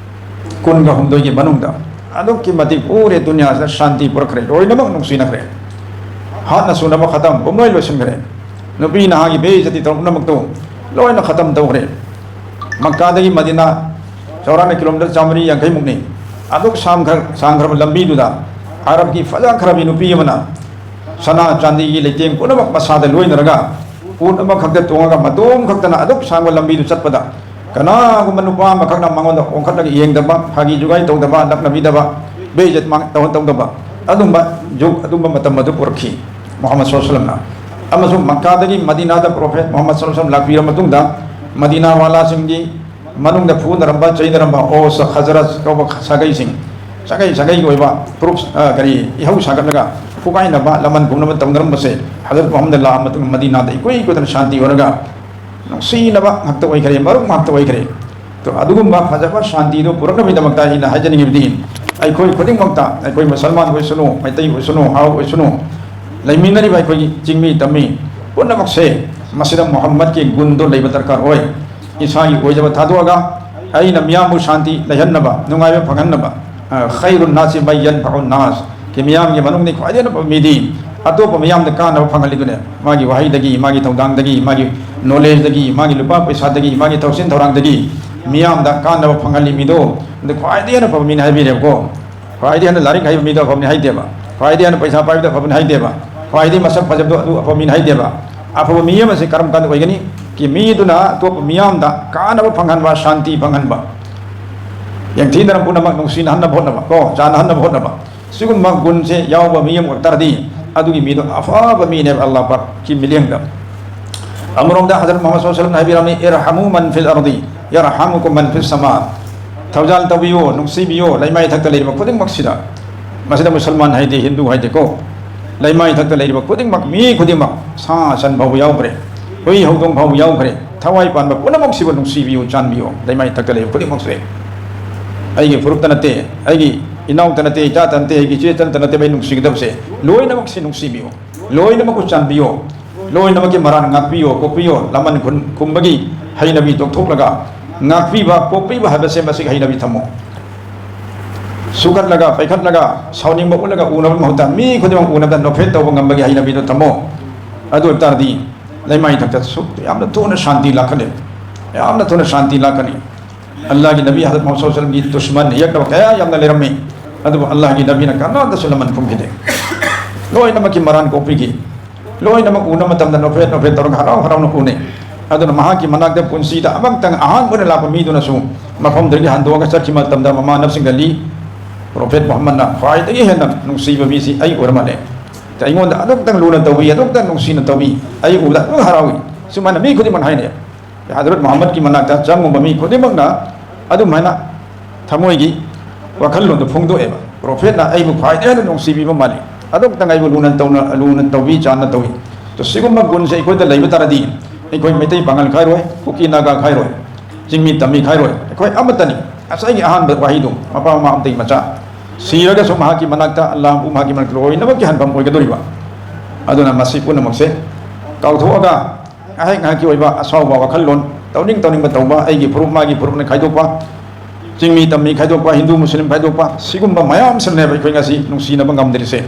ꯀꯨꯟꯒ ꯍꯨꯝꯗꯣꯏꯒꯤ ꯃꯅꯨꯡꯗ ꯑꯗꯨꯛꯀꯤ ꯃꯇꯤꯛ ꯄꯨꯔꯦ ꯗꯨꯅꯤꯌꯥꯁꯤꯗ ꯁꯥꯟꯇꯤ ꯄꯨꯔꯛꯈ꯭ꯔꯦ, ꯂꯣꯏꯅꯃꯛ ꯅꯨꯡꯁꯤꯅꯈ꯭ꯔꯦ꯫ ꯍꯥꯠꯅ ꯁꯨꯅꯕ ꯈꯇꯝ ꯄꯨꯝꯂꯣꯏ ꯂꯣꯏꯁꯤꯟꯈ꯭ꯔꯦ꯫ ꯅꯨꯄꯤ ꯅꯍꯥꯒꯤ ꯕꯦꯏꯖꯇꯤ ꯇꯧꯔꯛꯅꯕꯗꯨ ꯂꯣꯏꯅ ꯈꯇꯝ ꯇꯧꯈ꯭ꯔꯦ꯫ ꯃꯛꯀꯥꯗꯒꯤ ꯃꯗꯤꯅꯥ ꯆꯥꯎꯔꯥꯛꯅ ꯀꯤꯂꯣꯃꯤꯇꯔ ꯆꯥꯃꯔꯤ ꯌꯥꯡꯈꯩꯃꯨꯛꯅꯤ꯫ ꯑꯗꯨꯛ ꯁꯥꯡꯈ꯭ꯔ-, ꯁꯥꯡꯈ꯭ꯔꯕ ꯂꯝꯕꯤꯗꯨꯗ ꯑꯔꯕꯀꯤ ꯐꯖꯈ꯭ꯔꯕꯤ ꯅꯨꯄꯤ ꯑꯃꯅ ꯁꯅꯥ ꯆꯥꯟꯗꯤꯒꯤ ꯂꯩꯇꯦꯡ ꯄꯨꯝꯅꯃꯛ ꯃꯁꯥꯗ ꯂꯣꯏꯅꯔꯒ ꯎꯠ ꯑꯃꯈꯛꯇ ꯇꯣꯡꯉꯒ ꯃꯇꯣꯝ ꯈꯛꯇꯅ ꯑꯗꯨꯛ ꯁꯥꯡꯕ ꯂꯝꯕꯤꯗꯨ ꯆꯠꯄꯗ ꯀꯅꯥꯒꯨꯝꯕ ꯅꯨꯄꯥ ꯑꯃꯈꯛꯅ ꯃꯉꯣꯟꯗ ꯑꯣꯟꯈꯠꯂꯒ ꯌꯦꯡꯗꯕ, ꯐꯥꯒꯤ ꯖꯨꯒꯥꯏ ꯇꯧꯗꯕ, ꯂꯛꯅꯕꯤꯗꯕ, ꯕꯦꯏꯖꯠ ꯃꯥꯡ-, ꯇꯧꯍꯟ-, ꯇꯧꯗꯕ ꯑꯗꯨꯝꯕ ꯖꯨꯒ, ꯑꯗꯨꯝꯕ ꯃꯇꯝ ꯑꯗꯨ ꯄꯨꯔꯛꯈꯤ ꯃꯨꯍꯝꯃꯗ ꯁꯜꯂꯜꯂꯥꯍꯨ ꯑꯂꯥꯏꯍꯤ ꯋꯥꯁꯜꯂꯝꯅ꯫ ꯑꯃꯁꯨꯡ ꯃꯛꯀꯥꯗꯒꯤ ꯃꯗꯤꯅꯥꯗ ꯄ꯭ꯔꯣꯐꯦꯠ ꯃꯨꯍꯝꯃꯗ ꯁꯜꯂꯜꯂꯥꯍꯨ ꯑꯂꯥꯏꯍꯤ ꯋꯥꯁꯜꯂꯝ ꯂꯥꯛꯄꯤꯔꯕ ꯃꯇꯨꯡꯗ ꯃꯗꯤꯅꯥ ꯋꯥꯂꯥꯁꯤꯡꯒꯤ ꯃꯅꯨꯡꯗ ꯐꯨꯅꯔꯝꯕ, ꯆꯩꯅꯔꯝꯕ ꯑꯣꯁ, ꯈꯖꯔꯖ ꯀꯧꯕ ꯁꯥꯒꯩꯁꯤꯡ, ꯁꯥꯒꯩ ꯁꯥꯒꯩꯒꯤ ꯑꯣꯏꯕ ꯐꯨꯔꯨꯞ, ꯑ, ꯀꯔꯤ, ꯏꯍꯧ ꯁꯥꯒꯠꯂꯒ ꯐꯨꯒꯥꯏꯅꯕ, ꯂꯃꯟ ꯈꯨꯝꯅꯕ ꯇꯧꯅꯔꯝꯕꯁꯦ, ꯍꯖꯔꯠ ꯃꯨꯍꯝꯃꯗ ꯂꯥꯛꯑ ꯃꯇꯨꯡꯗ ꯃꯗꯤꯅꯥꯗ ꯏꯀꯨꯏ ꯀꯨꯏꯗꯅ ꯁꯥꯟꯇꯤ ꯑꯣꯏꯔꯒ ꯅꯨꯡꯁꯤꯅꯕ ꯉꯥꯛꯇ ꯑꯣꯏꯈ꯭ꯔꯦ, ꯃꯔꯨꯞ ꯉꯥꯛꯇ ꯑꯣꯏꯈ꯭ꯔꯦ꯫ ꯇꯣ, ꯑꯗꯨꯒꯨꯝꯕ ꯐꯖꯕ ꯁꯥꯟꯇꯤꯗꯨ ꯄꯨꯔꯛꯅꯕꯒꯤꯗꯃꯛꯇ ꯑꯩꯅ ꯍꯥꯏꯖꯅꯤꯡꯉꯤꯕꯗꯤ, ꯑꯩꯈꯣꯏ ꯈꯨꯗꯤꯡꯃꯛꯇ, ꯑꯩꯈꯣꯏ ꯃꯨꯁꯜꯃꯥꯟ ꯑꯣꯏꯁꯅꯨ, ꯃꯩꯇꯩ ꯑꯣꯏꯁꯅꯨ, ꯍꯥꯎ ꯑꯣꯏꯁꯅꯨ, ꯂꯩꯃꯤꯟꯅꯔꯤꯕ ꯑꯩꯈꯣꯏꯒꯤ ꯆꯤꯡꯃꯤ ꯇꯝꯃꯤ ꯄꯨꯝꯅꯃꯛꯁꯦ ꯃꯁꯤꯗ ꯃꯨꯍꯝꯃꯗꯀꯤ ꯒꯨꯟꯗꯣ ꯂꯩꯕ ꯗꯔꯀꯥꯔ ꯑꯣꯏ꯫ ꯏꯁꯥꯒꯤ ꯑꯣꯏꯖꯕ ꯊꯥꯗꯣꯛꯑꯒ ꯑꯩꯅ ꯃꯤꯌꯥꯝꯕꯨ ꯁꯥꯟꯇꯤ ꯂꯩꯍꯟꯅꯕ, ꯅꯨꯡꯉꯥꯏꯕ ꯐꯪꯍꯟꯅꯕ, ꯑ, "ꯈꯩꯔꯨꯟ ꯅꯥꯁꯤ ꯃꯩ ꯌꯟꯐꯥꯎ ꯅꯥꯁ", ꯀꯤ ꯃꯤꯌꯥꯝꯒꯤ ꯃꯅꯨꯡꯗ ꯈ꯭ꯋꯥꯏꯗꯒꯤ ꯍꯦꯟꯅ ꯐꯕ ꯃꯤꯗꯤ ꯑꯇꯣꯞꯄ ꯃꯤꯌꯥꯝꯗ ꯀꯥꯟꯅꯕ ꯐꯪꯍꯜꯂꯤꯗꯨꯅꯦ꯫ ꯃꯥꯒꯤ ꯋꯥꯍꯩꯗꯒꯤ, ꯃꯥꯒꯤ ꯊꯧꯗꯥꯡꯗꯒꯤ, ꯃꯥꯒꯤ knowledgeꯗꯒꯤ, ꯃꯥꯒꯤ ꯂꯨꯄꯥ ꯄꯩꯁꯥꯗꯒꯤ, ꯃꯥꯒꯤ ꯊꯧꯁꯤꯟ ꯊꯧꯔꯥꯡꯗꯒꯤ ꯃꯤꯌꯥꯝꯗ ꯀꯥꯟꯅꯕ ꯐꯪꯍꯜꯂꯤ ꯃꯤꯗꯣ, ꯑꯗꯨ ꯈ꯭ꯋꯥꯏꯗꯒꯤ ꯍꯦꯟꯅ ꯐꯕ ꯃꯤꯅꯤ ꯍꯥꯏꯕꯤꯔꯦꯕꯀꯣ꯫ ꯈ꯭ꯋꯥꯏꯗꯒꯤ ꯍꯦꯟꯅ ꯂꯥꯏꯔꯤꯛ ꯍꯩꯕ ꯃꯤꯗꯣ ꯑꯐꯕꯅꯤ ꯍꯥꯏꯗꯦꯕ, ꯈ꯭ꯋꯥꯏꯗꯒꯤ ꯍꯦꯟꯅ ꯄꯩꯁꯥ ꯄꯥꯏꯕꯗꯣ ꯑꯐꯕꯅꯤ ꯍꯥꯏꯗꯦꯕ, ꯈ꯭ꯋꯥꯏꯗꯒꯤ ꯃꯁꯛ ꯐꯖꯕꯗꯣ ꯑꯗꯨ ꯑꯐꯕ ꯃꯤꯅꯤ ꯍꯥꯏꯗꯦꯕ꯫ ꯑꯐꯕ ꯃꯤ ꯑꯃꯁꯦ ꯀꯔꯝ ꯀꯥꯟꯗ ꯑꯣꯏꯒꯅꯤ? ꯀꯤ ꯃꯤꯗꯨꯅ ꯑꯇꯣꯞꯄ ꯃꯤꯌꯥꯝꯗ ꯀꯥꯟꯅꯕ ꯐꯪꯍꯟꯕ, ꯁꯥꯟꯇꯤ ꯐꯪꯍꯟꯕ, ꯌꯦꯡꯊꯤꯅꯔ ꯄꯨꯝꯅꯃꯛ ꯅꯨꯡꯁꯤꯅꯍꯟꯅꯕ ꯍꯣꯠꯅꯕ, ꯀꯣ, ꯆꯥꯟꯅꯍꯟꯅꯕ ꯍꯣꯠꯅꯕ, ꯁꯤꯒꯨꯝꯕ ꯒꯨꯟꯁꯦ ꯌꯥꯎꯕ ꯃꯤ ꯑꯃ ꯑꯣꯏꯕ ꯇꯥꯔꯗꯤ ꯑꯗꯨꯒꯤ ꯃꯤꯗꯣ ꯑꯐꯕ ꯃꯤꯅꯦꯕ ꯑꯜꯂꯥꯍ ꯄꯥꯛꯀꯤ ꯃꯤꯠꯌꯦꯡꯗ꯫ ꯑꯃꯔꯣꯝꯗ ꯍꯖꯔꯠ ꯃꯨꯍꯝꯃꯗ ꯁꯜꯂꯜꯂꯥꯍꯨ ꯑꯂꯩꯍꯤ ꯋꯥꯁꯜꯂꯝꯅ ꯍꯥꯏꯕꯤꯔꯝꯃꯤ, "ꯏꯔꯍꯃꯨ ꯃꯟ ꯐꯤꯜ ꯑꯔꯗꯤ ꯌꯔꯍꯃꯨꯀꯨꯝ ꯃꯟ ꯐꯤꯁ ꯁꯃꯥ"꯫ ꯊꯧꯖꯥꯜ ꯇꯧꯕꯤꯌꯨ, ꯅꯨꯡꯁꯤꯕꯤꯌꯨ ꯂꯩꯃꯥꯏ ꯊꯛꯇ ꯂꯩꯔꯤꯕ ꯈꯨꯗꯤꯡꯃꯛꯁꯤꯗ꯫ ꯃꯁꯤꯗ ꯃꯨꯁꯜꯃꯥꯟ ꯍꯥꯏꯗꯦ, ꯍꯤꯟꯗꯨ ꯍꯥꯏꯗꯦꯀꯣ꯫ ꯂꯩꯃꯥꯏ ꯊꯛꯇ ꯂꯩꯔꯤꯕ ꯈꯨꯗꯤꯡꯃꯛ, ꯃꯤ ꯈꯨꯗꯤꯡꯃꯛ, ꯁꯥ ꯁꯟ ꯐꯥꯎꯕ ꯌꯥꯎꯈ꯭ꯔꯦ, ꯍꯨꯏ ꯍꯧꯗꯣꯡ ꯐꯥꯎꯕ ꯌꯥꯎꯈ꯭ꯔꯦ, ꯊꯋꯥꯏ ꯄꯥꯟꯕ ꯄꯨꯝꯅꯃꯛꯁꯤꯕꯨ ꯅꯨꯡꯁꯤꯕꯤꯌꯨ, ꯆꯥꯟꯕꯤꯌꯨ꯫ ꯂꯩꯃꯥꯏ ꯊꯛꯇ ꯂꯩꯕ ꯈꯨꯗꯤꯡꯃꯛꯁꯦ, ꯑꯩꯒꯤ ꯐꯨꯔꯨꯞꯇ ꯅꯠꯇꯦ, ꯑꯩꯒꯤ ꯏꯅꯥꯎꯇ ꯅꯠꯇꯦ, ꯏꯆꯥꯇ ꯅꯠꯇꯦ, ꯑꯩꯒꯤ ꯏꯆꯦꯇ ꯅꯠꯇꯦ, ꯑꯩ ꯅꯨꯡꯁꯤꯒꯗꯕꯁꯦ ꯂꯣꯏꯅꯃꯛꯁꯤ ꯅꯨꯡꯁꯤꯕꯤꯌꯨ, ꯂꯣꯏꯅꯃꯛꯄꯨ ꯆꯥꯟꯕꯤꯌꯨ, ꯂꯣꯏꯅꯃꯛꯀꯤ ꯃꯔꯥꯟ ꯉꯥꯛꯄꯤꯌꯨ, ꯀꯣꯛꯄꯤꯌꯨ꯫ ꯂꯃꯟ ꯈꯨꯝ-, ꯈꯨꯝꯕꯒꯤ ꯍꯩꯅꯕꯤ ꯇꯣꯛꯊꯣꯛꯂꯒ ꯉꯥꯛꯄꯤꯕ, ꯀꯣꯛꯄꯤꯕ ꯍꯥꯏꯕꯁꯦ ꯃꯁꯤꯒꯤ ꯍꯩꯅꯕꯤ ꯊꯝꯃꯣ꯫ ꯁꯨꯒꯠꯂꯒ, ꯄꯩꯈꯠꯂꯒ, ꯁꯥꯎꯅꯤꯡꯕ ꯎꯠꯂꯒ ꯎꯅꯕꯒꯤ ꯃꯍꯨꯠꯇ ꯃꯤ ꯈꯨꯗꯤꯡꯃꯛ ꯎꯅꯕꯗ ꯅꯣꯛꯐꯦꯠ ꯇꯧꯕ ꯉꯝꯕꯒꯤ ꯍꯩꯅꯕꯤꯗꯣ ꯊꯝꯃꯣ꯫ ꯑꯗꯨ ꯑꯣꯏꯕ ꯇꯥꯔꯗꯤ ꯂꯩꯃꯥꯏ ꯊꯛꯇꯁꯨ ꯌꯥꯝꯅ ꯊꯨꯅ ꯁꯥꯟꯇꯤ ꯂꯥꯛꯀꯅꯤ, ꯌꯥꯝꯅ ꯊꯨꯅ ꯁꯥꯟꯇꯤ ꯂꯥꯛꯀꯅꯤ꯫ ꯑꯜꯂꯥꯍꯒꯤ ꯅꯕꯤ ꯍꯖꯔꯠ ꯃꯨꯍꯝꯃꯗ ꯁꯜꯂꯜꯂꯥꯍꯨ ꯑꯂꯩꯍꯤ ꯋꯥꯁꯜꯂꯝꯒꯤ ꯗꯨꯁꯃꯟ ꯌꯦꯛꯅꯕ ꯀꯌꯥ ꯌꯥꯝꯅ ꯂꯩꯔꯝꯃꯤ, ꯑꯗꯨꯕꯨ ꯑꯜꯂꯥꯍꯒꯤ ꯅꯕꯤꯅ ꯀꯅꯥꯗꯁꯨ ꯂꯃꯟ ꯈꯨꯝꯈꯤꯗꯦ꯫ ꯂꯣꯏꯅꯃꯛꯀꯤ ꯃꯔꯥꯟ ꯀꯣꯛꯄꯤꯈꯤ꯫ ꯂꯣꯏꯅꯃꯛ ꯎꯅꯕ ꯃꯇꯝꯗ ꯅꯣꯛꯐꯦꯠ ꯅꯣꯛꯐꯦꯠ ꯇꯧꯔꯒ ꯍꯔꯥꯎ ꯍꯔꯥꯎꯅ ꯎꯅꯩ꯫ ꯑꯗꯨꯅ ꯃꯍꯥꯛꯀꯤ ꯃꯅꯥꯛꯇ ꯄꯨꯟꯁꯤꯗ ꯑꯃꯛꯇꯪ ꯑꯍꯥꯟꯕ ꯑꯣꯏꯅ ꯂꯥꯛꯄ ꯃꯤꯗꯨꯅꯁꯨ ꯃꯐꯝꯗꯨꯗꯒꯤ ꯍꯟꯗꯣꯛꯑꯒ ꯆꯠꯈꯤꯕ ꯃꯇꯝꯗ ꯃꯃꯥꯟꯅꯕꯁꯤꯡꯗ ꯂꯤ, "ꯄ꯭ꯔꯣꯐꯦꯠ ꯃꯨꯍꯝꯃꯗꯅ ꯈ꯭ꯋꯥꯏꯗꯒꯤ ꯍꯦꯟꯅ ꯅꯨꯡꯁꯤꯕ ꯃꯤꯁꯤ ꯑꯩ ꯑꯣꯏꯔ ꯃꯥꯜꯂꯦ꯫ ꯑꯩꯉꯣꯟꯗ ꯑꯗꯨꯛꯇꯪ ꯂꯨꯅ ꯇꯧꯕꯤ, ꯑꯗꯨꯛꯇꯪ ꯅꯨꯡꯁꯤꯅ ꯇꯧꯕꯤ, ꯑꯩ ꯎꯕꯗ ꯑꯗꯨꯝ ꯍꯔꯥꯎꯏ"꯫ ꯁꯨꯃꯥꯏꯅ ꯃꯤ ꯈꯨꯗꯤꯡꯃꯛꯅ ꯍꯥꯏꯅꯩ꯫ ꯍꯖꯔꯠ ꯃꯨꯍꯝꯃꯗꯀꯤ ꯃꯅꯥꯛꯇ ꯆꯪꯉꯨꯕ ꯃꯤ ꯈꯨꯗꯤꯡꯃꯛꯅ ꯑꯗꯨꯃꯥꯏꯅ ꯊꯃꯣꯏꯒꯤ ꯋꯥꯈꯜꯂꯣꯟꯗꯣ ꯐꯣꯡꯗꯣꯛꯑꯦꯕ꯫ "ꯄ꯭ꯔꯣꯐꯦꯠꯅ ꯑꯩꯕꯨ ꯈ꯭ꯋꯥꯏꯗꯒꯤ ꯍꯦꯟꯅ ꯅꯨꯡꯁꯤꯕꯤꯕ ꯃꯥꯜꯂꯤ, ꯑꯗꯨꯛꯇꯪ ꯑꯩꯕꯨ ꯂꯨꯅ ꯇꯧꯅ, ꯂꯨꯅ ꯇꯧꯕꯤ ꯆꯥꯟꯅ ꯇꯧꯏ"꯫ ꯑꯗꯣ ꯁꯤꯒꯨꯝꯕ ꯒꯨꯟꯁꯦ ꯑꯩꯈꯣꯏꯗ ꯂꯩꯕ ꯇꯥꯔꯗꯤ ꯑꯩꯈꯣꯏ ꯃꯩꯇꯩ ꯄꯥꯉꯜ ꯈꯥꯏꯔꯣꯏ, ꯀꯨꯀꯤ ꯅꯥꯒꯥ ꯈꯥꯏꯔꯣꯏ, ꯆꯤꯡꯃꯤ ꯇꯝꯃꯤ ꯈꯥꯏꯔꯣꯏ, ꯑꯩꯈꯣꯏ ꯑꯃꯠꯇꯅꯤ꯫ ꯉꯁꯥꯏꯒꯤ ꯑꯍꯥꯟꯕ ꯋꯥꯍꯩꯗꯣ, ꯃꯄꯥ ꯃꯃꯥ ꯑꯃꯠꯇꯒꯤ ꯃꯆꯥ, ꯁꯤꯔꯒꯁꯨ ꯃꯍꯥꯛꯀꯤ ꯃꯅꯥꯛꯇ, ꯑꯜꯂꯥꯍ ꯃꯍꯥꯛꯀꯤ ꯃꯅꯥꯛꯇ ꯂꯣꯏꯅꯃꯛꯀꯤ ꯍꯟꯐꯝ ꯑꯣꯏꯒꯗꯧꯔꯤꯕ꯫ ꯑꯗꯨꯅ ꯃꯁꯤ ꯄꯨꯝꯅꯃꯛꯁꯦ ꯀꯥꯎꯊꯣꯛꯑꯒ ꯉꯥꯏꯍꯥꯛ ꯉꯥꯏꯍꯥꯛꯀꯤ ꯑꯣꯏꯕ ꯑꯁꯥꯎꯕ ꯋꯥꯈꯜꯂꯣꯟ, ꯇꯧꯅꯤꯡ ꯇꯧꯅꯤꯡꯕ ꯇꯧꯕ, ꯑꯩꯒꯤ ꯐꯨꯔꯨꯞ ꯃꯥꯒꯤ ꯐꯨꯔꯨꯞꯅ ꯈꯥꯏꯗꯣꯛꯄ, ꯆꯤꯡꯃꯤ ꯇꯝꯃꯤ ꯈꯥꯏꯗꯣꯛꯄ, ꯍꯤꯟꯗꯨ ꯃꯨꯁꯂꯤꯝ ꯈꯥꯏꯗꯣꯛꯄ, ꯁꯤꯒꯨꯝꯕ ꯃꯌꯥꯝꯁꯤꯅꯅꯦꯕ ꯑꯩꯈꯣꯏ ꯉꯁꯤ ꯅꯨꯡꯁꯤꯅꯕ ꯉꯝꯗ꯭ꯔꯤꯁꯦ꯫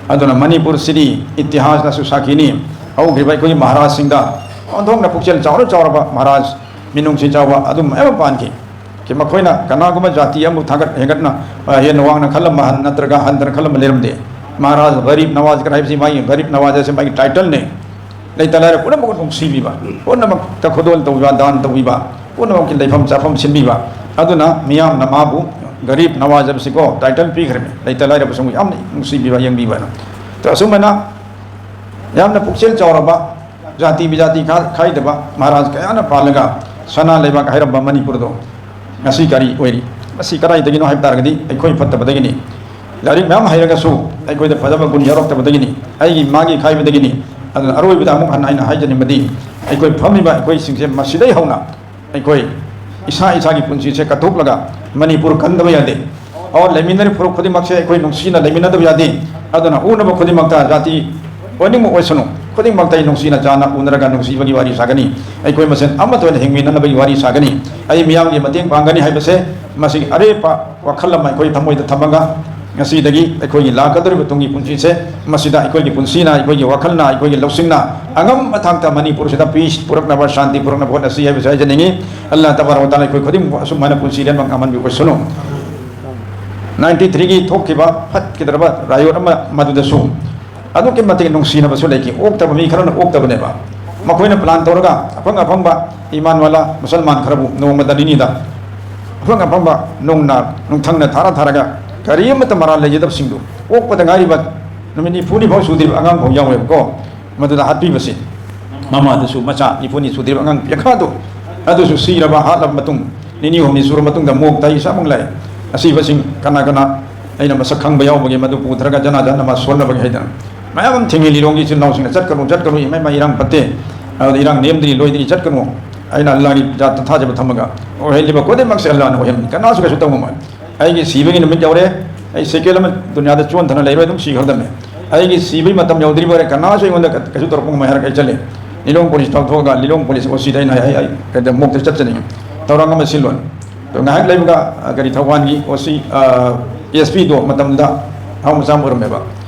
ꯑꯗꯨꯅ ꯃꯅꯤꯄꯨꯔꯁꯤꯗꯤ ꯏꯇꯤꯍꯥꯁꯅꯁꯨ ꯁꯥꯈꯤꯅꯤ, ꯍꯧꯈ꯭ꯔꯤꯕ ꯑꯩꯈꯣꯏꯒꯤ ꯃꯍꯥꯔꯥꯖꯁꯤꯡꯗ ꯑꯣꯟꯊꯣꯛꯅ ꯄꯨꯛꯆꯦꯜ ꯆꯥꯎꯔ ꯆꯥꯎꯔꯕ ꯃꯍꯥꯔꯥꯖ, ꯃꯤꯅꯨꯡꯁꯤ ꯆꯥꯎꯕ ꯑꯗꯨꯝ ꯃꯌꯥꯝ ꯑꯃ ꯄꯥꯟꯈꯤ꯫ ꯀꯤ ꯃꯈꯣꯏꯅ ꯀꯅꯥꯒꯨꯝꯕ ꯖꯥꯇꯤ ꯑꯃꯕꯨ ꯊꯥꯒꯠ ꯍꯦꯟꯒꯠꯅ, ꯑ, ꯍꯦꯟꯅ ꯋꯥꯡꯅ ꯈꯜꯂꯝꯕ ꯍꯟ-, ꯅꯠꯇ꯭ꯔꯒ ꯍꯟꯊꯅ ꯈꯜꯂꯝꯕ ꯂꯩꯔꯝꯗꯦ꯫ ꯃꯍꯥꯔꯥꯖ ꯒꯔꯤꯕ ꯅꯋꯥꯖ ꯍꯥꯏꯕꯁꯤ ꯃꯥꯒꯤ ꯒꯔꯤꯕ ꯅꯋꯥꯖ ꯍꯥꯏꯕꯁꯤ ꯃꯥꯒꯤ ꯇꯥꯏꯇꯜꯅꯦ꯫ ꯂꯩꯇ ꯂꯥꯏꯔ ꯄꯨꯝꯅꯃꯛꯄꯨ ꯅꯨꯡꯁꯤꯕꯤꯕ, ꯄꯨꯝꯅꯃꯛꯇ ꯈꯨꯗꯣꯜ ꯇꯧꯕꯤꯕ, ꯗꯥꯟ ꯇꯧꯕꯤꯕ, ꯄꯨꯝꯅꯃꯛꯀꯤ ꯂꯩꯐꯝ ꯆꯥꯐꯝ ꯁꯤꯟꯕꯤꯕ꯫ ꯑꯗꯨꯅ ꯃꯤꯌꯥꯝꯅ ꯃꯥꯕꯨ ꯒꯔꯤꯕ ꯅꯋꯥꯖ ꯍꯥꯏꯕꯁꯤꯀꯣ ꯇꯥꯏꯇꯜ ꯄꯤꯈ꯭ꯔꯃꯤ, ꯂꯩꯇ ꯂꯥꯏꯔꯕꯁꯤꯡꯕꯨ ꯌꯥꯝꯅ ꯅꯨꯡꯁꯤꯕꯤꯕ, ꯌꯦꯡꯕꯤꯕ ꯍꯥꯏꯅ꯫ ꯑꯁꯨꯃꯥꯏꯅ ꯌꯥꯝꯅ ꯄꯨꯛꯆꯦꯜ ꯆꯥꯎꯔꯕ, ꯖꯥꯇꯤ ꯕꯤꯖꯥꯇꯤ ꯈꯥ-, ꯈꯥꯏꯗꯕ ꯃꯍꯥꯔꯥꯖ ꯀꯌꯥꯅ ꯄꯥꯜꯂꯒ ꯁꯅꯥ ꯂꯩꯕꯥꯛ ꯍꯥꯏꯔꯝꯕ ꯃꯅꯤꯄꯨꯔꯗꯣ ꯉꯁꯤ ꯀꯔꯤ ꯑꯣꯏꯔꯤ? ꯃꯁꯤ ꯀꯗꯥꯏꯗꯒꯤꯅꯣ ꯍꯥꯏꯕ ꯇꯥꯔꯒꯗꯤ ꯑꯩꯈꯣꯏ ꯐꯠꯇꯕꯗꯒꯤꯅꯤ꯫ ꯂꯥꯏꯔꯤꯛ ꯃꯌꯥꯝ ꯍꯩꯔꯒꯁꯨ ꯑꯩꯈꯣꯏꯗ ꯐꯖꯕ ꯒꯨꯟ ꯌꯥꯎꯔꯛꯇꯕꯗꯒꯤꯅꯤ, ꯑꯩꯒꯤ ꯃꯥꯒꯤ ꯈꯥꯏꯕꯗꯒꯤꯅꯤ꯫ ꯑꯗꯨꯅ ꯑꯔꯣꯏꯕꯗ ꯑꯃꯨꯛ ꯍꯟꯅ ꯑꯩꯅ ꯍꯥꯏꯖꯅꯤꯡꯕꯗꯤ, ꯑꯩꯈꯣꯏ ꯐꯝꯃꯤꯕ ꯑꯩꯈꯣꯏꯁꯤꯡꯁꯦ ꯃꯁꯤꯗꯩ ꯍꯧꯅ ꯑꯩꯈꯣꯏ ꯏꯁꯥ ꯏꯁꯥꯒꯤ ꯄꯨꯟꯁꯤꯁꯦ ꯀꯠꯊꯣꯛꯂꯒ ꯃꯅꯤꯄꯨꯔ ꯀꯟꯗꯕ ꯌꯥꯗꯦ꯫ ꯑꯣ, ꯂꯩꯃꯤꯟꯅꯔꯤꯕ ꯐꯨꯔꯨꯞ ꯈꯨꯗꯤꯡꯃꯛꯁꯦ ꯑꯩꯈꯣꯏ ꯅꯨꯡꯁꯤꯅ ꯂꯩꯃꯤꯟꯅꯗꯕ ꯌꯥꯗꯦ꯫ ꯑꯗꯨꯅ ꯎꯅꯕ ꯈꯨꯗꯤꯡꯃꯛꯇ ꯖꯥꯇꯤ ꯑꯣꯏꯅꯤꯡꯕ ꯑꯣꯏꯁꯅꯨ, ꯈꯨꯗꯤꯡꯃꯛꯇ ꯑꯩ ꯅꯨꯡꯁꯤꯅ ꯆꯥꯟꯅ ꯎꯅꯔꯒ ꯅꯨꯡꯁꯤꯕꯒꯤ ꯋꯥꯔꯤ ꯁꯥꯒꯅꯤ꯫ ꯑꯩꯈꯣꯏ ꯃꯁꯦꯟ ꯑꯃꯠꯇ ꯑꯣꯏꯅ ꯍꯤꯡꯃꯤꯟꯅꯅꯕꯒꯤ ꯋꯥꯔꯤ ꯁꯥꯒꯅꯤ꯫ ꯑꯩ ꯃꯤꯌꯥꯝꯒꯤ ꯃꯇꯦꯡ ꯄꯥꯡꯒꯅꯤ ꯍꯥꯏꯕꯁꯦ ꯃꯁꯤꯒꯤ ꯑꯔꯦꯞꯄ ꯋꯥꯈꯜ ꯑꯃ ꯑꯩꯈꯣꯏ ꯊꯃꯣꯏꯗ ꯊꯝꯃꯒ, ꯉꯁꯤꯗꯒꯤ ꯑꯩꯈꯣꯏꯒꯤ ꯂꯥꯛꯀꯗꯧꯔꯤꯕ ꯇꯨꯡꯒꯤ ꯄꯨꯟꯁꯤꯁꯦ ꯃꯁꯤꯗ ꯑꯩꯈꯣꯏꯒꯤ ꯄꯨꯟꯁꯤꯅ, ꯑꯩꯈꯣꯏꯒꯤ ꯋꯥꯈꯜꯅ, ꯑꯩꯈꯣꯏꯒꯤ ꯂꯧꯁꯤꯡꯅ ꯑꯉꯝꯕ ꯊꯥꯛꯇ ꯃꯅꯤꯄꯨꯔꯁꯤꯗ peace ꯄꯨꯔꯛꯅꯕ, ꯁꯥꯟꯇꯤ ꯄꯨꯔꯛꯅꯕ ꯍꯣꯠꯅꯁꯤ ꯍꯥꯏꯕꯁꯤ ꯍꯥꯏꯖꯅꯤꯡꯉꯤ꯫ ꯑꯜꯂꯥꯍ ꯇꯕꯥꯔꯛ ꯋ ꯇꯥꯂꯥ ꯑꯩꯈꯣꯏ ꯈꯨꯗꯤꯡꯃꯛꯄꯨ ꯑꯁꯨꯃꯥꯏꯅ ꯄꯨꯟꯁꯤ ꯂꯦꯟꯕ ꯉꯝꯍꯟꯕꯤꯕ ꯑꯣꯏꯁꯅꯨ꯫ ꯅꯥꯏꯟꯇꯤ ꯊ꯭ꯔꯤꯒꯤ ꯊꯣꯛꯈꯤꯕ ꯐꯠꯈꯤꯗ꯭ꯔꯕ riot ꯑꯃ ꯃꯗꯨꯗꯁꯨ ꯑꯗꯨꯛꯀꯤ ꯃꯇꯤꯛ ꯅꯨꯡꯁꯤꯅꯕꯁꯨ ꯂꯩꯈꯤ꯫ ꯑꯣꯛꯇꯕ ꯃꯤ ꯈꯔꯅ ꯑꯣꯛꯇꯕꯅꯦꯕ꯫ ꯃꯈꯣꯏꯅ plan ꯇꯧꯔꯒ ꯑꯐꯪ ꯑꯐꯪꯕ ꯏꯃꯥꯟ ꯋꯥꯂꯥ ꯃꯨꯁꯜꯃꯥꯟ ꯈꯔꯕꯨ ꯅꯣꯡꯃꯗ ꯅꯤꯅꯤꯗ ꯑꯐꯪ ꯑꯐꯪꯕ ꯅꯣꯡꯅ ꯅꯨꯡꯊꯪꯅ ꯊꯥꯔ ꯊꯥꯔꯒ ꯀꯔꯤꯃꯠꯇ ꯃꯔꯥꯜ ꯂꯩꯖꯗꯕꯁꯤꯡꯗꯨ, ꯑꯣꯛꯄꯗ ꯉꯥꯏꯔꯤꯕ ꯅꯨꯃꯤꯠ ꯅꯤꯐꯨꯅꯤ ꯐꯥꯎ ꯁꯨꯗ꯭ꯔꯤꯕ ꯑꯉꯥꯡ ꯐꯥꯎ ꯌꯥꯎꯋꯦꯕꯀꯣ꯫ ꯃꯗꯨꯗ ꯍꯥꯠꯄꯤꯕꯁꯤ, ꯃꯃꯥꯗꯨꯁꯨ ꯃꯆꯥ ꯅꯤꯐꯨꯅꯤ ꯁꯨꯗ꯭ꯔꯤꯕ ꯑꯉꯥꯡ ꯄꯤꯈꯥꯗꯨ, ꯑꯗꯨꯁꯨ ꯁꯤꯔꯕ, ꯍꯥꯠꯂꯕ ꯃꯇꯨꯡ, ꯅꯤꯅꯤ ꯍꯨꯝꯅꯤ ꯁꯨꯔꯕ ꯃꯇꯨꯡꯗ ꯃꯣꯛ ꯇꯥꯏ ꯏꯁꯥꯃꯛ ꯂꯥꯛꯑꯦ꯫ ꯑꯁꯤꯕꯁꯤꯡ ꯀꯅꯥ ꯀꯅꯥ ꯑꯩꯅ ꯃꯁꯛ ꯈꯪꯕ ꯌꯥꯎꯕꯒꯦ ꯃꯗꯨ ꯄꯨꯊꯔꯒ ꯖꯅꯥꯖꯥ ꯅꯃꯥꯖ ꯁꯣꯟꯅꯕꯒꯤ ꯍꯥꯏꯗꯅ ꯃꯌꯥꯝ ꯑꯃ ꯊꯤꯡꯉꯤ꯫ ꯂꯤꯂꯣꯡꯒꯤ ꯏꯆꯤꯜ ꯏꯅꯥꯎꯁꯤꯡꯅ, "ꯆꯠꯀꯅꯨ, ꯆꯠꯀꯅꯨ, ꯏꯃꯥ, ꯏꯃꯥ, ꯏꯔꯥꯡ ꯐꯠꯇꯦ, ꯑꯗꯨꯗ ꯏꯔꯥꯡ ꯅꯦꯝꯗ꯭ꯔꯤ, ꯂꯣꯏꯗ꯭ꯔꯤ, ꯆꯠꯀꯅꯨ, ꯑꯩꯅ ꯑꯜꯂꯥꯒꯤ ꯖꯥꯠꯇ ꯊꯥꯖꯕ ꯊꯝꯃꯒ ꯑꯣꯏꯍꯜꯂꯤꯕ ꯈꯨꯗꯤꯡꯃꯛꯁꯦ ꯑꯜꯂꯥꯅ ꯑꯣꯏꯍꯟꯕꯅꯤ, ꯀꯅꯥꯁꯨ ꯀꯩꯁꯨ ꯇꯧ ꯉꯝꯃꯣꯏ꯫ ꯑꯩꯒꯤ ꯁꯤꯕꯒꯤ ꯅꯨꯃꯤꯠ ꯌꯧꯔꯦ, ꯑꯩ ꯁꯦꯀꯦꯟ ꯑꯃ ꯗꯨꯅꯤꯌꯥꯗ ꯆꯣꯟꯊꯅ ꯂꯩꯔꯣꯏ, ꯑꯗꯨꯝ ꯁꯤꯈ꯭ꯔꯗꯝꯅꯦ꯫ ꯑꯩꯒꯤ ꯁꯤꯕꯒꯤ ꯃꯇꯝ ꯌꯧꯗ꯭ꯔꯤꯕ ꯑꯣꯏꯔꯦ, ꯀꯅꯥꯁꯨ ꯑꯩꯉꯣꯟꯗ ꯀꯩꯁꯨ ꯇꯧꯔꯛꯄ ꯉꯝꯃꯣꯏ" ꯍꯥꯏꯔꯒ ꯑꯩ ꯆꯠꯂꯦ꯫ ꯂꯤꯂꯣꯡ ꯄꯨꯂꯤꯁ ꯊꯧꯊꯣꯛꯑꯒ ꯂꯤꯂꯣꯡ ꯄꯨꯂꯤꯁ ꯑꯣ ꯁꯤꯗ ꯑꯩꯅ ꯍꯥꯏ, "ꯑꯩ, ꯑꯩ ꯀꯩꯗ ꯃꯣꯛꯇ ꯆꯠꯆꯅꯤꯡꯉꯤ, ꯊꯧꯔꯥꯡ ꯑꯃ ꯁꯤꯜꯂꯣꯅ"꯫ ꯑꯗꯣ ꯉꯥꯏꯍꯥꯛ ꯂꯩꯕꯒ, ꯑ, ꯀꯔꯤ, ꯊꯧꯕꯥꯜꯒꯤ ꯑꯣ ꯁꯤ, ꯑ, ꯑꯦꯁ ꯄꯤꯗꯣ ꯃꯇꯝꯗꯨꯗ ꯊꯥꯎ ꯃꯆꯥ ꯑꯃ ꯑꯣꯏꯔꯝꯃꯦꯕ꯫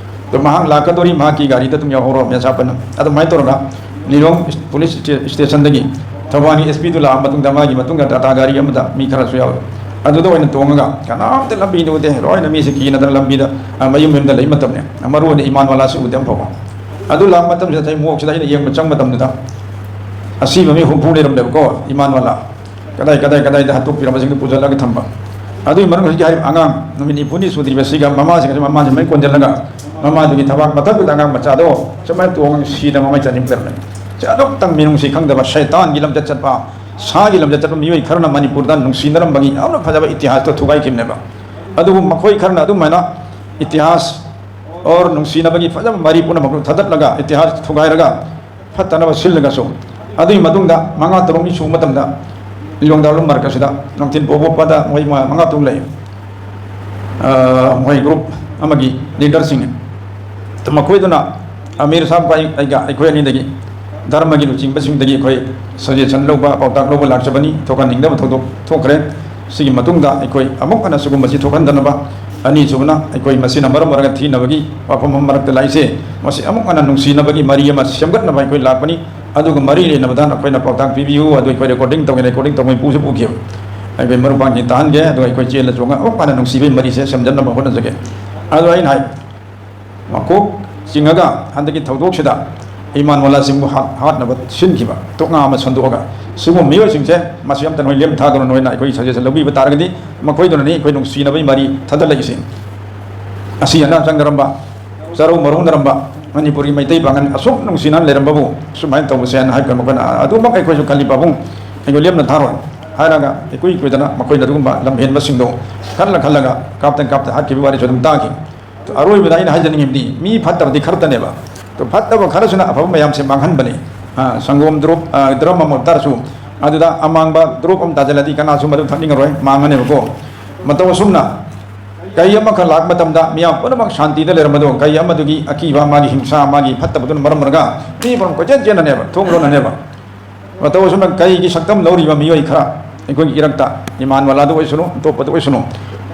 ꯑꯗꯣ ꯃꯍꯥꯛ ꯂꯥꯛꯀꯗꯧꯔꯤ, ꯃꯍꯥꯛꯀꯤ ꯒꯥꯔꯤꯗ ꯑꯗꯨꯝ ꯌꯥꯎꯍꯧꯔꯣ, ꯃꯦꯁꯥꯄꯅ꯫ ꯑꯗꯨꯃꯥꯏꯅ ꯇꯧꯔꯒ ꯂꯤꯂꯣꯡ ꯄꯨꯂꯤꯁ ꯁ꯭ꯇꯦ-, ꯁ꯭ꯇꯦꯁꯟꯗꯒꯤ ꯊꯧꯕꯥꯜꯒꯤ ꯑꯦꯁ ꯄꯤꯗꯨ ꯂꯥꯛꯑ ꯃꯇꯨꯡꯗ ꯃꯥꯒꯤ ꯃꯇꯨꯡꯗ ꯇꯥꯇꯥ ꯒꯥꯔꯤ ꯑꯃꯗ ꯃꯤ ꯈꯔꯁꯨ ꯌꯥꯎꯔꯦ꯫ ꯑꯗꯨꯗ ꯑꯣꯏꯅ ꯇꯣꯡꯉꯒ ꯀꯅꯥꯝꯇ ꯂꯝꯕꯤꯗ ꯎꯗꯦ, ꯂꯣꯏꯅ ꯃꯤꯁꯦ ꯀꯤꯅꯗꯅ ꯂꯝꯕꯤꯗ, ꯑ, ꯃꯌꯨꯝ ꯃꯌꯨꯝꯗ ꯂꯩ ꯃꯇꯝꯅꯦ꯫ ꯃꯔꯨ ꯑꯣꯏꯅ ꯏꯃꯥꯟ ꯋꯥꯂꯥꯁꯨ ꯎꯗꯦ ꯑꯃꯐꯥꯎꯕ꯫ ꯑꯗꯨ ꯂꯥꯛꯄ ꯃꯇꯝꯁꯤꯗ ꯑꯩ ꯃꯣꯛꯁꯤꯗ ꯑꯩꯅ ꯌꯦꯡꯕ ꯆꯪꯕ ꯃꯇꯝꯗꯨꯗ ꯑꯁꯤꯕ ꯃꯤ ꯍꯨꯝꯐꯨ ꯂꯩꯔꯝꯃꯦꯕꯀꯣ, ꯏꯃꯥꯟ ꯋꯥꯂꯥ꯫ ꯀꯗꯥꯏ, ꯀꯗꯥꯏ, ꯀꯗꯥꯏꯗ ꯍꯥꯠꯇꯣꯛꯄꯤꯔꯝꯕꯁꯤꯡꯗꯨ ꯄꯨꯁꯤꯜꯂꯒ ꯊꯝꯕ꯫ ꯑꯗꯨꯒꯤ ꯃꯅꯨꯡꯗ ꯍꯧꯖꯤꯛꯀꯤ ꯍꯥꯏꯔꯤꯕ ꯑꯉꯥꯡ ꯅꯨꯃꯤꯠ ꯅꯤꯐꯨꯅꯤ ꯁꯨꯗ꯭ꯔꯤꯕꯁꯤꯒ ꯃꯃꯥꯁꯤꯡꯒꯁꯨ ꯃꯃꯥꯁꯤ ꯃꯩ ꯀꯣꯟꯁꯤꯜꯂꯒ ꯃꯃꯥꯗꯨꯒꯤ ꯊꯕꯥꯛ ꯃꯊꯛꯇꯨꯗ ꯑꯉꯥꯡ ꯃꯆꯥꯗꯣ ꯁꯨꯃꯥꯏꯅ ꯇꯣꯡꯉꯒ ꯁꯤꯗ ꯃꯃꯩ ꯆꯥꯅꯤꯡꯗ꯭ꯔꯕꯅꯤ꯫ ꯁꯤ ꯑꯗꯨꯛꯇꯪ ꯃꯤꯅꯨꯡꯁꯤ ꯈꯪꯗꯕ, ꯁꯩꯇꯥꯟꯒꯤ ꯂꯝꯆꯠ ꯆꯠꯄ, ꯁꯥꯒꯤ ꯂꯝꯆꯠ ꯆꯠꯄ ꯃꯤꯑꯣꯏ ꯈꯔꯅ ꯃꯅꯤꯄꯨꯔꯗ ꯅꯨꯡꯁꯤꯅꯔꯝꯕꯒꯤ ꯌꯥꯝꯅ ꯐꯖꯕ ꯏꯇꯤꯍꯥꯁꯇꯣ ꯊꯨꯒꯥꯏꯈꯤꯕꯅꯦꯕ꯫ ꯑꯗꯨꯕꯨ ꯃꯈꯣꯏ ꯈꯔꯅ ꯑꯗꯨꯃꯥꯏꯅ ꯏꯇꯤꯍꯥꯁ ꯑꯣꯔ ꯅꯨꯡꯁꯤꯅꯕꯒꯤ ꯐꯖꯕ ꯃꯔꯤ ꯄꯨꯝꯅꯃꯛꯇꯨ ꯊꯥꯗꯠꯂꯒ, ꯏꯇꯤꯍꯥꯁ ꯊꯨꯒꯥꯏꯔꯒ, ꯐꯠꯇꯅꯕ ꯁꯤꯜꯂꯒꯁꯨ, ꯑꯗꯨꯒꯤ ꯃꯇꯨꯡꯗ ꯃꯉꯥ ꯇꯔꯨꯛꯅꯤ ꯁꯨꯕ ꯃꯇꯝꯗ ꯂꯤꯂꯣꯡ ꯗꯥꯔꯨꯜ ꯃꯔꯀꯖꯁꯤꯗ ꯅꯨꯡꯊꯤꯜ ꯄꯣꯕꯣꯛꯄꯗ ꯃꯣꯏ ꯃ-, ꯃꯉꯥ ꯇꯔꯨꯛ ꯂꯩ꯫ ꯑ, ꯃꯣꯏ ꯒ꯭ꯔꯨꯞ ꯑꯃꯒꯤ ꯂꯤꯗꯔꯁꯤꯡꯅꯤ꯫ ꯑꯗꯨ ꯃꯈꯣꯏꯗꯨꯅ ꯑꯃꯤꯔ ꯁꯥꯍꯕꯀ ꯑꯩ-, ꯑꯩꯒ, ꯑꯩꯈꯣꯏ ꯑꯅꯤꯗꯒꯤ ꯙꯔꯃꯒꯤ ꯂꯨꯆꯤꯡꯕꯁꯤꯡꯗꯒꯤ ꯑꯩꯈꯣꯏ ꯁꯖꯦꯁꯟ ꯂꯧꯕ, ꯄꯥꯎꯇꯥꯛ ꯂꯧꯕ ꯂꯥꯛꯆꯕꯅꯤ꯫ ꯊꯣꯛꯍꯟꯅꯤꯡꯗꯕ ꯊꯧꯗꯣꯛ ꯊꯣꯛꯈ꯭ꯔꯦ꯫ ꯁꯤꯒꯤ ꯃꯇꯨꯡꯗ ꯑꯩꯈꯣꯏ ꯑꯃꯨꯛ ꯍꯟꯅ ꯁꯤꯒꯨꯝꯕꯁꯤ ꯊꯣꯛꯍꯟꯗꯅꯕ, ꯑꯅꯤꯁꯨꯕꯅ ꯑꯩꯈꯣꯏ ꯃꯁꯤꯅ ꯃꯔꯝ ꯑꯣꯏꯔꯒ ꯊꯤꯅꯕꯒꯤ ꯋꯥꯐꯝ ꯑꯃ ꯃꯔꯛꯇ ꯂꯥꯛꯏꯁꯦ, ꯃꯁꯤ ꯑꯃꯨꯛ ꯍꯟꯅ ꯅꯨꯡꯁꯤꯅꯕꯒꯤ ꯃꯔꯤ ꯑꯃ ꯁꯦꯝꯒꯠꯅꯕ ꯑꯩꯈꯣꯏ ꯂꯥꯛꯄꯅꯤ꯫ ꯑꯗꯨꯒ ꯃꯔꯤ ꯂꯩꯅꯕꯗ ꯅꯈꯣꯏꯅ ꯄꯥꯎꯇꯥꯛ ꯄꯤꯕꯤꯌꯨ꯫ ꯑꯗꯨ ꯑꯩꯈꯣꯏ ꯔꯦꯀꯣꯔꯗꯤꯡ ꯇꯧꯒꯦ, ꯔꯦꯀꯣꯔꯗꯤꯡ ꯇꯧꯕꯒꯤ ꯄꯨꯁꯨ ꯄꯨꯈꯤꯕ꯫ ꯑꯩꯈꯣꯏ ꯃꯔꯨꯞ ꯃꯄꯥꯡꯁꯤꯡ ꯇꯥꯍꯟꯒꯦ, ꯑꯗꯨꯒ ꯑꯩꯈꯣꯏ ꯆꯦꯜꯂ ꯆꯣꯡꯉ ꯑꯃꯨꯛ ꯍꯟꯅ ꯅꯨꯡꯁꯤꯕꯒꯤ ꯃꯔꯤꯁꯦ ꯁꯦꯝꯖꯟꯅꯕ ꯍꯣꯠꯅꯖꯒꯦ꯫ ꯑꯗꯣ ꯑꯩꯅ ꯍꯥꯏ, ꯃꯀꯣꯛ ꯆꯤꯡꯉꯒ ꯍꯟꯗꯛꯀꯤ ꯊꯧꯗꯣꯛꯁꯤꯗ ꯏꯃꯥꯟ ꯃꯣꯂꯥꯁꯤꯡꯕꯨ ꯍꯥꯠ-, ꯍꯥꯠꯅꯕ ꯁꯤꯟꯈꯤꯕ ꯇꯣꯛꯉꯥ ꯑꯃ ꯁꯟꯗꯣꯛꯑꯒ, ꯁꯤꯒꯨꯝꯕ ꯃꯤꯑꯣꯏꯁꯤꯡꯁꯦ ꯃꯁꯤ ꯑꯝꯇ ꯅꯣꯏ ꯂꯦꯝ ꯊꯥꯗꯅ ꯅꯣꯏꯅ ꯑꯩꯈꯣꯏꯒꯤ ꯁꯖꯦꯁꯟ ꯂꯧꯕꯤꯕ ꯇꯥꯔꯒꯗꯤ, ꯃꯈꯣꯏꯗꯨꯅꯅꯤ ꯑꯩꯈꯣꯏ ꯅꯨꯡꯁꯤꯅꯕꯒꯤ ꯃꯔꯤ ꯊꯗꯠꯂꯛꯏꯁꯦ꯫ ꯑꯁꯤ ꯑꯅꯥ ꯆꯪꯅꯔꯝꯕ, ꯆꯔꯧ ꯃꯔꯧꯅꯔꯝꯕ ꯃꯅꯤꯄꯨꯔꯒꯤ ꯃꯩꯇꯩ ꯄꯥꯉꯜ ꯑꯁꯨꯛ ꯅꯨꯡꯁꯤꯅ ꯂꯩꯔꯝꯕꯕꯨ ꯁꯨꯃꯥꯏꯅ ꯇꯧꯕꯁꯦ ꯍꯥꯏꯅ ꯍꯥꯏꯕ ꯃꯈꯣꯏꯅ ꯑꯗꯨꯃꯛ ꯑꯩꯈꯣꯏꯁꯨ ꯈꯜꯂꯤ ꯄꯥꯕꯨꯡ, ꯑꯩꯈꯣꯏ ꯂꯦꯝꯅ ꯊꯥꯔꯣꯏ ꯍꯥꯏꯔꯒ ꯏꯀꯨꯏ ꯀꯨꯏꯗꯅ ꯃꯈꯣꯏꯅ ꯑꯗꯨꯒꯨꯝꯕ ꯂꯝꯍꯦꯟꯕꯁꯤꯡꯗꯣ ꯈꯜꯂ ꯈꯜꯂꯒ ꯀꯥꯞꯇ ꯀꯥꯞꯇ ꯍꯥꯠꯈꯤꯕꯒꯤ ꯋꯥꯔꯤꯁꯨ ꯑꯗꯨꯝ ꯇꯥꯈꯤ꯫ ꯑꯔꯣꯏꯕꯗ ꯑꯩꯅ ꯍꯥꯏꯖꯅꯤꯡꯉꯤꯕꯗꯤ ꯃꯤ ꯐꯠꯇꯕꯗꯤ ꯈꯔꯇꯅꯦꯕ꯫ ꯑꯗꯣ ꯐꯠꯇꯕ ꯈꯔꯁꯤꯅ ꯑꯐꯕ ꯃꯌꯥꯝꯁꯦ ꯃꯥꯡꯍꯟꯕꯅꯤ꯫ ꯑ, ꯁꯪꯒꯣꯝ ꯗ꯭ꯔꯣꯞ, ꯑ, ꯗ꯭ꯔꯝ ꯑꯃ ꯑꯣꯏꯕ ꯇꯥꯔꯁꯨ ꯑꯗꯨꯗ ꯑꯃꯥꯡꯕ ꯗ꯭ꯔꯣꯞ ꯑꯃ ꯇꯥꯁꯤꯜꯂꯗꯤ ꯀꯅꯥꯁꯨ ꯃꯗꯨ ꯊꯛꯅꯤꯡꯉꯔꯣꯏ, ꯃꯥꯡꯉꯅꯦꯕꯀꯣ꯫ ꯃꯇꯧ ꯑꯁꯨꯝꯅ ꯀꯩ ꯑꯃꯈꯛ ꯂꯥꯛꯄ ꯃꯇꯝꯗ ꯃꯤꯌꯥꯝ ꯄꯨꯝꯅꯃꯛ ꯁꯥꯟꯇꯤꯗ ꯂꯩꯔꯝꯕꯗꯣ ꯀꯩ ꯑꯃꯗꯨꯒꯤ ꯑꯀꯤꯕ, ꯃꯥꯒꯤ ꯍꯤꯡꯁꯥ, ꯃꯥꯒꯤ ꯐꯠꯇꯕꯗꯨꯅ ꯃꯔꯝ ꯑꯣꯏꯔꯒ ꯃꯤ ꯄꯨꯝꯅꯃꯛ ꯀꯣꯏꯆꯦꯟ ꯆꯦꯟꯅꯅꯦꯕ, ꯊꯣꯡ ꯂꯣꯟꯅꯅꯦꯕ꯫ ꯃꯇꯧ ꯑꯁꯨꯝꯅ ꯀꯩꯒꯤ ꯁꯛꯇꯝ ꯂꯧꯔꯤꯕ ꯃꯤꯑꯣꯏ ꯈꯔ ꯑꯩꯈꯣꯏꯒꯤ ꯏꯔꯛꯇ, ꯏꯃꯥꯟ ꯋꯥꯂꯥꯗ ꯑꯣꯏꯁꯅꯨ, ꯑꯇꯣꯞꯄꯗ ꯑꯣꯏꯁꯅꯨ,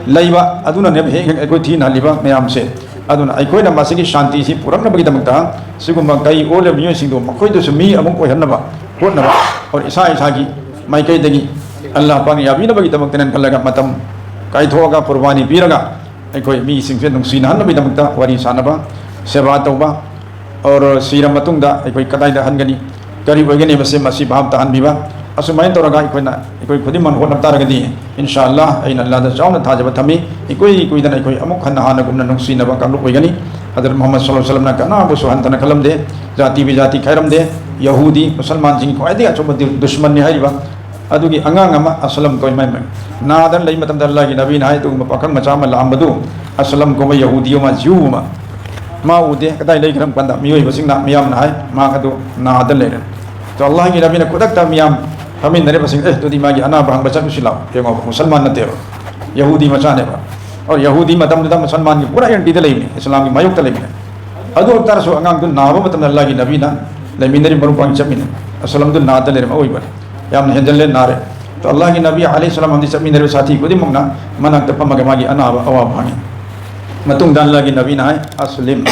ꯂꯩꯕ ꯑꯗꯨꯅꯅꯦꯕ ꯍꯦꯛ ꯍꯦꯛ ꯑꯩꯈꯣꯏ ꯊꯤꯅꯍꯜꯂꯤꯕ ꯃꯌꯥꯝꯁꯦ꯫ ꯑꯗꯨꯅ ꯑꯩꯈꯣꯏꯅ ꯃꯁꯤꯒꯤ ꯁꯥꯟꯇꯤꯁꯤ ꯄꯨꯔꯛꯅꯕꯒꯤꯗꯃꯛꯇ ꯁꯤꯒꯨꯝꯕ ꯀꯩ ꯑꯣꯜꯂꯤꯕ ꯃꯤꯑꯣꯏꯁꯤꯡꯗꯣ ꯃꯈꯣꯏꯗꯁꯨ ꯃꯤ ꯑꯃꯨꯛ ꯑꯣꯏꯍꯟꯅꯕ ꯍꯣꯠꯅꯕ, ꯑꯣꯔ ꯏꯁꯥ ꯏꯁꯥꯒꯤ ꯃꯥꯏꯀꯩꯗꯒꯤ ꯑꯜꯂꯥꯍ ꯄꯥꯛꯅ ꯌꯥꯕꯤꯅꯕꯒꯤꯗꯃꯛꯇꯅꯦꯅ ꯈꯜꯂꯒ ꯃꯇꯝ ꯀꯥꯏꯊꯣꯛꯑꯒ ꯀꯨꯔꯕꯥꯅꯤ ꯄꯤꯔꯒ ꯑꯩꯈꯣꯏ ꯃꯤꯁꯤꯡꯁꯦ ꯅꯨꯡꯁꯤꯅꯍꯟꯅꯕꯒꯤꯗꯃꯛꯇ ꯋꯥꯔꯤ ꯁꯥꯟꯅꯕ, ꯁꯦꯕꯥ ꯇꯧꯕ, ꯑꯣꯔ ꯁꯤꯔ ꯃꯇꯨꯡꯗ ꯑꯩꯈꯣꯏ ꯀꯗꯥꯏꯗ ꯍꯟꯒꯅꯤ, ꯀꯔꯤ ꯑꯣꯏꯒꯅꯤ ꯍꯥꯏꯕꯁꯦ ꯃꯁꯤ ꯚꯥꯞ ꯇꯥꯍꯟꯕꯤꯕ꯫ ꯑꯁꯨꯃꯥꯏꯅ ꯇꯧꯔꯒ ꯑꯩꯈꯣꯏꯅ, ꯑꯩꯈꯣꯏ ꯈꯨꯗꯤꯡꯃꯛ ꯍꯣꯠꯅꯕ ꯇꯥꯔꯒꯗꯤ, ꯏꯟꯁꯥ ꯑꯜꯂꯥꯍ, ꯑꯩꯅ ꯑꯜꯂꯥꯍꯗ ꯆꯥꯎꯅ ꯊꯥꯖꯕ ꯊꯝꯃꯤ, ꯏꯀꯨꯏ ꯀꯨꯏꯗꯅ ꯑꯩꯈꯣꯏ ꯑꯃꯨꯛ ꯍꯟꯅ ꯍꯥꯟꯅꯒꯨꯝꯅ ꯅꯨꯡꯁꯤꯅꯕ ꯀꯥꯡꯂꯨꯞ ꯑꯣꯏꯒꯅꯤ꯫ ꯍꯖꯔꯠ ꯃꯨꯍꯝꯃꯗ ꯁꯜꯂꯜꯂꯥꯍꯨ ꯑꯂꯥꯏꯍꯤ ꯋꯥꯁꯜꯂꯝꯅ ꯀꯅꯥꯕꯨꯁꯨ ꯍꯟꯊꯅ ꯈꯜꯂꯝꯗꯦ, ꯖꯥꯇꯤ ꯕꯤꯖꯥꯇꯤ ꯈꯥꯏꯔꯝꯗꯦ꯫ ꯌꯍꯨꯗꯤ, ꯃꯨꯁꯜꯃꯥꯟꯁꯤꯡꯒꯤ ꯈ꯭ꯋꯥꯏꯗꯒꯤ ꯑꯆꯧꯕ ꯗꯨ-, ꯗꯨꯁꯃꯟꯅꯤ ꯍꯥꯏꯔꯤꯕ ꯑꯗꯨꯒꯤ ꯑꯉꯥꯡ ꯑꯃ ꯑꯁꯂꯝ ꯀꯧꯏ꯫ ꯃꯥꯏ ꯃꯥꯏ ꯅꯥꯗꯅ ꯂꯩ ꯃꯇꯝꯗ ꯑꯜꯂꯥꯍꯒꯤ ꯅꯕꯤꯅ ꯍꯥꯏ, ꯑꯗꯨꯒꯨꯝꯕ ꯄꯥꯈꯪ ꯃꯆꯥ ꯑꯃ ꯂꯥꯛꯑꯝꯕꯗꯨ, ꯑꯁꯂꯝ ꯀꯧꯕ ꯌꯍꯨꯗꯤ ꯑꯃ, ꯖ꯭ꯌꯨ ꯑꯃ, ꯃꯥ ꯎꯗꯦ꯫ ꯀꯗꯥꯏ ꯂꯩꯈ꯭ꯔꯕ ꯀꯥꯟꯗ ꯃꯤꯑꯣꯏꯕꯁꯤꯡꯅ, ꯃꯤꯌꯥꯝꯅ ꯍꯥꯏ, ꯃꯥ ꯑꯗꯨ ꯅꯥꯗ ꯂꯩꯔꯦ꯫ ꯑꯗꯣ ꯑꯜꯂꯥꯍꯒꯤ ꯅꯕꯤꯅ ꯈꯨꯗꯛꯇ ꯃꯤꯌꯥꯝ ꯐꯝꯃꯤꯟꯅꯔꯤꯕꯁꯤꯡ, "ꯑꯦ, ꯑꯗꯨꯗꯤ ꯃꯥꯒꯤ ꯑꯅꯥꯕ ꯍꯪꯕ ꯆꯠꯂꯨꯁꯤ ꯂꯥꯛꯑꯣ꯫ ꯌꯦꯡꯉꯣ, ꯃꯨꯁꯜꯃꯥꯟ ꯅꯠꯇꯦꯕ, ꯌꯍꯨꯗꯤ ꯃꯆꯥꯅꯦꯕ꯫ ꯑꯣ, ꯌꯍꯨꯗꯤ ꯃꯇꯝꯗꯨꯗ ꯃꯨꯁꯜꯃꯥꯟꯒꯤ ꯄꯨꯔꯥ ꯑꯦꯟꯇꯤꯗ ꯂꯩꯕꯅꯤ, ꯏꯁꯂꯥꯝꯒꯤ ꯃꯥꯌꯣꯛꯇ ꯂꯩꯕꯅꯤ꯫ ꯑꯗꯨ ꯑꯣꯏꯇꯥꯔꯁꯨ ꯑꯉꯥꯡꯗꯨ ꯅꯥꯕ ꯃꯇꯝꯗ ꯑꯜꯂꯥꯍꯒꯤ ꯅꯕꯤꯅ ꯂꯩꯃꯤꯟꯅꯔꯤꯕ ꯃꯔꯨꯞ ꯃꯄꯥꯡ ꯆꯠꯃꯤꯟꯅꯩ꯫ ꯑꯁꯂꯝꯗꯨ ꯅꯥꯗ ꯂꯩꯔꯝꯕ ꯑꯣꯏꯕꯅꯤ, ꯌꯥꯝꯅ ꯍꯦꯟꯖꯜꯂꯦ, ꯅꯥꯔꯦ꯫ ꯑꯗꯣ ꯑꯜꯂꯥꯍꯒꯤ ꯅꯕꯤ ꯑꯂꯩꯍꯤ ꯁꯂꯥꯝ ꯑꯃꯗꯤ ꯆꯠꯃꯤꯟꯅꯔꯤꯕ ꯁꯥꯊꯤ ꯈꯨꯗꯤꯡꯃꯛꯅ ꯃꯅꯥꯛꯇ ꯐꯝꯃꯒ ꯃꯥꯒꯤ ꯑꯅꯥꯕ ꯑꯋꯥꯕ ꯍꯪꯉꯤ꯫ ꯃꯇꯨꯡꯗ ꯑꯜꯂꯥꯍꯒꯤ ꯅꯕꯤꯅ ꯍꯥꯏ, "ꯑꯁꯂꯤꯝ,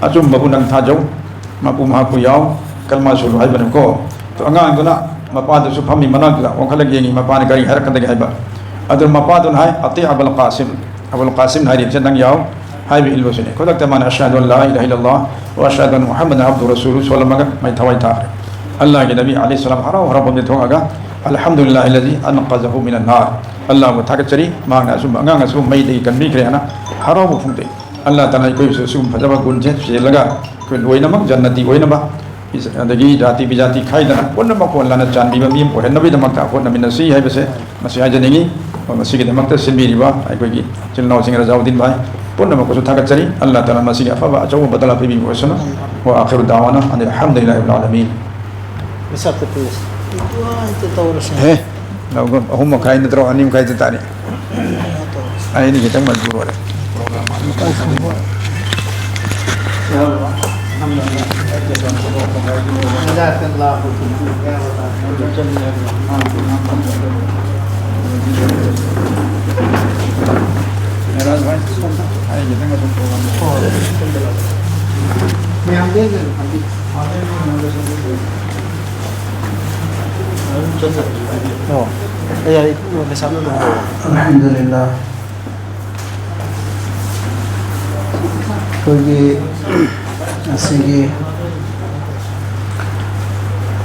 ꯑꯆꯨꯝꯕꯕꯨ ꯅꯪ ꯊꯥꯖꯧ, ꯃꯄꯨ ꯃꯍꯥꯛꯄꯨ ꯌꯥꯎ, ꯀꯜꯃꯥ ꯁꯣꯜꯂꯨ" ꯍꯥꯏꯕꯅꯤꯀꯣ꯫ ꯑꯗꯣ ꯑꯉꯥꯡꯗꯨꯅ ꯃꯄꯥꯗꯨꯁꯨ ꯐꯝꯃꯤ ꯃꯅꯥꯛꯇꯨꯗ ꯑꯣꯟꯈꯠꯂꯒ ꯌꯦꯡꯉꯤ, ꯃꯄꯥꯅ ꯀꯔꯤ ꯍꯥꯏꯔꯛꯀꯗꯒꯦ ꯍꯥꯏꯕ꯫ ꯑꯗꯨ ꯃꯄꯥꯗꯨꯅ ꯍꯥꯏ, "ꯑꯇꯤ ꯑꯕꯨꯜ ꯀꯥꯁꯤꯝ, ꯑꯕꯨꯜ ꯀꯥꯁꯤꯝ ꯍꯥꯏꯔꯤꯕꯁꯦ ꯅꯪ ꯌꯥꯎ" ꯍꯥꯏꯕ ꯏꯜꯂꯨꯁꯤꯅꯦ꯫ ꯈꯨꯗꯛꯇ ꯃꯥꯅ "ꯑꯁꯍꯗꯨ ꯑꯜ ꯂꯥ ꯏꯂꯥꯍ ꯏꯜꯂꯜꯂꯥꯍ ꯋꯥ ꯑꯁꯍꯗꯨ ꯑꯟꯅ ꯃꯨꯍꯝꯃꯗꯟ ꯑꯕꯗꯨ ꯔꯁꯨꯂꯨ" ꯁꯣꯜꯂꯝꯃꯒ ꯃꯥꯏ ꯊꯋꯥꯏ ꯊꯥꯈ꯭ꯔꯦ꯫ ꯑꯜꯂꯥꯍꯒꯤ ꯅꯕꯤ ꯑꯂꯩꯍꯤ ꯁꯂꯥꯝ ꯍꯔꯥꯎ ꯍꯔꯥꯎ ꯐꯝꯗꯒꯤ ꯊꯣꯛꯑꯒ, "ꯑꯜꯍꯝꯗꯨꯂꯤꯜꯂꯥꯍꯤ ꯑꯜꯂꯖꯤ ꯑꯟꯀꯖꯍꯨ ꯃꯤꯅꯟ ꯅꯥꯔ", ꯑꯜꯂꯥꯍꯕꯨ ꯊꯥꯒꯠꯆꯔꯤ, ꯃꯍꯥꯛꯅ ꯑꯁꯨꯝꯕ ꯑꯉꯥꯡ ꯑꯁꯤꯕꯨ ꯃꯩꯗꯒꯤ ꯀꯟꯕꯤꯈ꯭ꯔꯦ ꯍꯥꯏꯅ ꯍꯔꯥꯎꯕ ꯐꯣꯡꯗꯣꯛꯏ꯫ ꯑꯜꯂꯥꯍ ꯇꯥꯂꯥ ꯑꯩꯈꯣꯏꯕꯨꯁꯨ ꯑꯁꯤꯒꯨꯝꯕ ꯐꯖꯕ ꯒꯨꯟꯁꯦ ꯆꯦꯜꯂꯒ ꯑꯩꯈꯣꯏ ꯂꯣꯏꯅꯃꯛ ꯖꯟꯅꯇꯤ ꯑꯣꯏꯅꯕ, ꯑꯗꯒꯤ ꯖꯥꯇꯤ ꯕꯤꯖꯥꯇꯤ ꯈꯥꯏꯗꯅ ꯄꯨꯝꯅꯃꯛ ꯍꯣꯟꯂꯅ ꯆꯥꯟꯕꯤꯕ ꯃꯤ ꯑꯃ ꯑꯣꯏꯍꯟꯅꯕꯒꯤꯗꯃꯛꯇ ꯍꯣꯠꯅꯃꯤꯟꯅꯁꯤ ꯍꯥꯏꯕꯁꯦ ꯃꯁꯤ ꯍꯥꯏꯖꯅꯤꯡꯏ꯫ ꯃꯁꯤꯒꯤꯗꯃꯛꯇ ꯁꯤꯟꯕꯤꯔꯤꯕ ꯑꯩꯈꯣꯏꯒꯤ ꯏꯆꯤꯜ ꯏꯅꯥꯎꯁꯤꯡ ꯔꯖꯥꯎꯗꯤꯟ ꯚꯥꯏ ꯄꯨꯝꯅꯃꯛꯄꯨꯁꯨ ꯊꯥꯒꯠꯆꯔꯤ꯫ ꯑꯜꯂꯥꯍ ꯇꯥꯂꯥ ꯃꯁꯤꯒꯤ ꯑꯐꯕ ꯑꯆꯧꯕ ꯕꯗꯂꯥ ꯄꯤꯕꯤꯕ ꯑꯣꯏꯁꯅꯨ꯫ ꯋꯥ ꯑꯈꯤꯔꯨ ꯗꯥꯋꯥꯅꯥ ꯑꯅꯤꯜ ꯍꯝꯗꯨꯂꯤꯜꯂꯥꯍꯤ ꯔꯕꯤꯜ ꯑꯥꯂꯃꯤꯟ꯫ ꯃꯤꯁꯥꯞꯇ ꯄꯤꯔꯁꯤ꯫ ꯍꯦ, ꯂꯧꯒꯨꯝ ꯑꯍꯨꯝ ꯃꯈꯥꯏ ꯅꯠꯇ꯭ꯔꯣ, ꯑꯅꯤ ꯃꯈꯥꯏꯗ ꯇꯥꯔꯦ? ꯑꯩꯗꯤ ꯈꯤꯇꯪ ꯃꯟꯊꯣꯛꯑꯣꯔꯦ꯫ ꯃꯌꯥꯝꯗꯤ ꯑꯣ, ꯌꯥꯔꯦ, ꯄꯩꯁꯥꯗꯣ ꯑꯗꯨꯝ ꯍꯥꯏꯔꯣ꯫ ꯑꯜꯍꯝꯗꯨꯂꯤꯜꯂꯥꯍ꯫ ꯑꯩꯈꯣꯏꯒꯤ ꯉꯁꯤꯒꯤ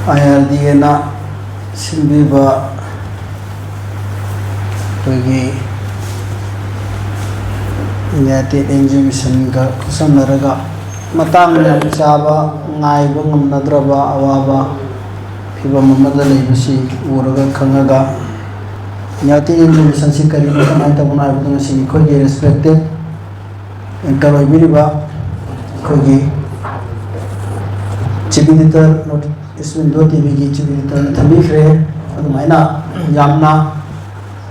ꯑꯥꯏ ꯑꯥꯔ ꯗꯤ ꯑꯦꯅ ꯁꯤꯟꯕꯤꯕ ꯑꯩꯈꯣꯏꯒꯤ ꯌꯨꯅꯥꯏꯇꯦꯠ ꯑꯦꯟ ꯖꯤ ꯑꯣ ꯃꯤꯁꯟꯒ ꯈꯨꯠꯁꯝꯅꯔꯒ ꯃꯇꯥꯡ ꯌꯥꯝ ꯆꯥꯕ, ꯉꯥꯏꯕ ꯉꯝꯅꯗ꯭ꯔꯕ ꯑꯋꯥꯕ ꯐꯤꯕꯝ ꯑꯃꯗ ꯂꯩꯕꯁꯤ ꯎꯔꯒ ꯈꯪꯉꯒ, ꯌꯨꯅꯥꯏꯇꯦꯠ ꯑꯦꯟ ꯖꯤ ꯑꯣ ꯃꯤꯁꯟꯁꯤ ꯀꯔꯤꯅꯣ, ꯀꯃꯥꯏꯅ ꯇꯧꯕꯅꯣ ꯍꯥꯏꯕꯗꯨ ꯉꯁꯤ ꯑꯩꯈꯣꯏꯒꯤ ꯔꯦꯁꯄꯦꯛꯇꯦꯠ ꯑꯦꯡꯀꯔ ꯑꯣꯏꯕꯤꯔꯤꯕ ꯑꯩꯈꯣꯏꯒꯤ chief editor, north east window T ꯚꯤꯒꯤ ꯆꯤꯐ ꯏꯗꯤꯇꯔꯅ ꯊꯝꯕꯤꯈ꯭ꯔꯦ꯫ ꯑꯗꯨꯃꯥꯏꯅ ꯌꯥꯝꯅ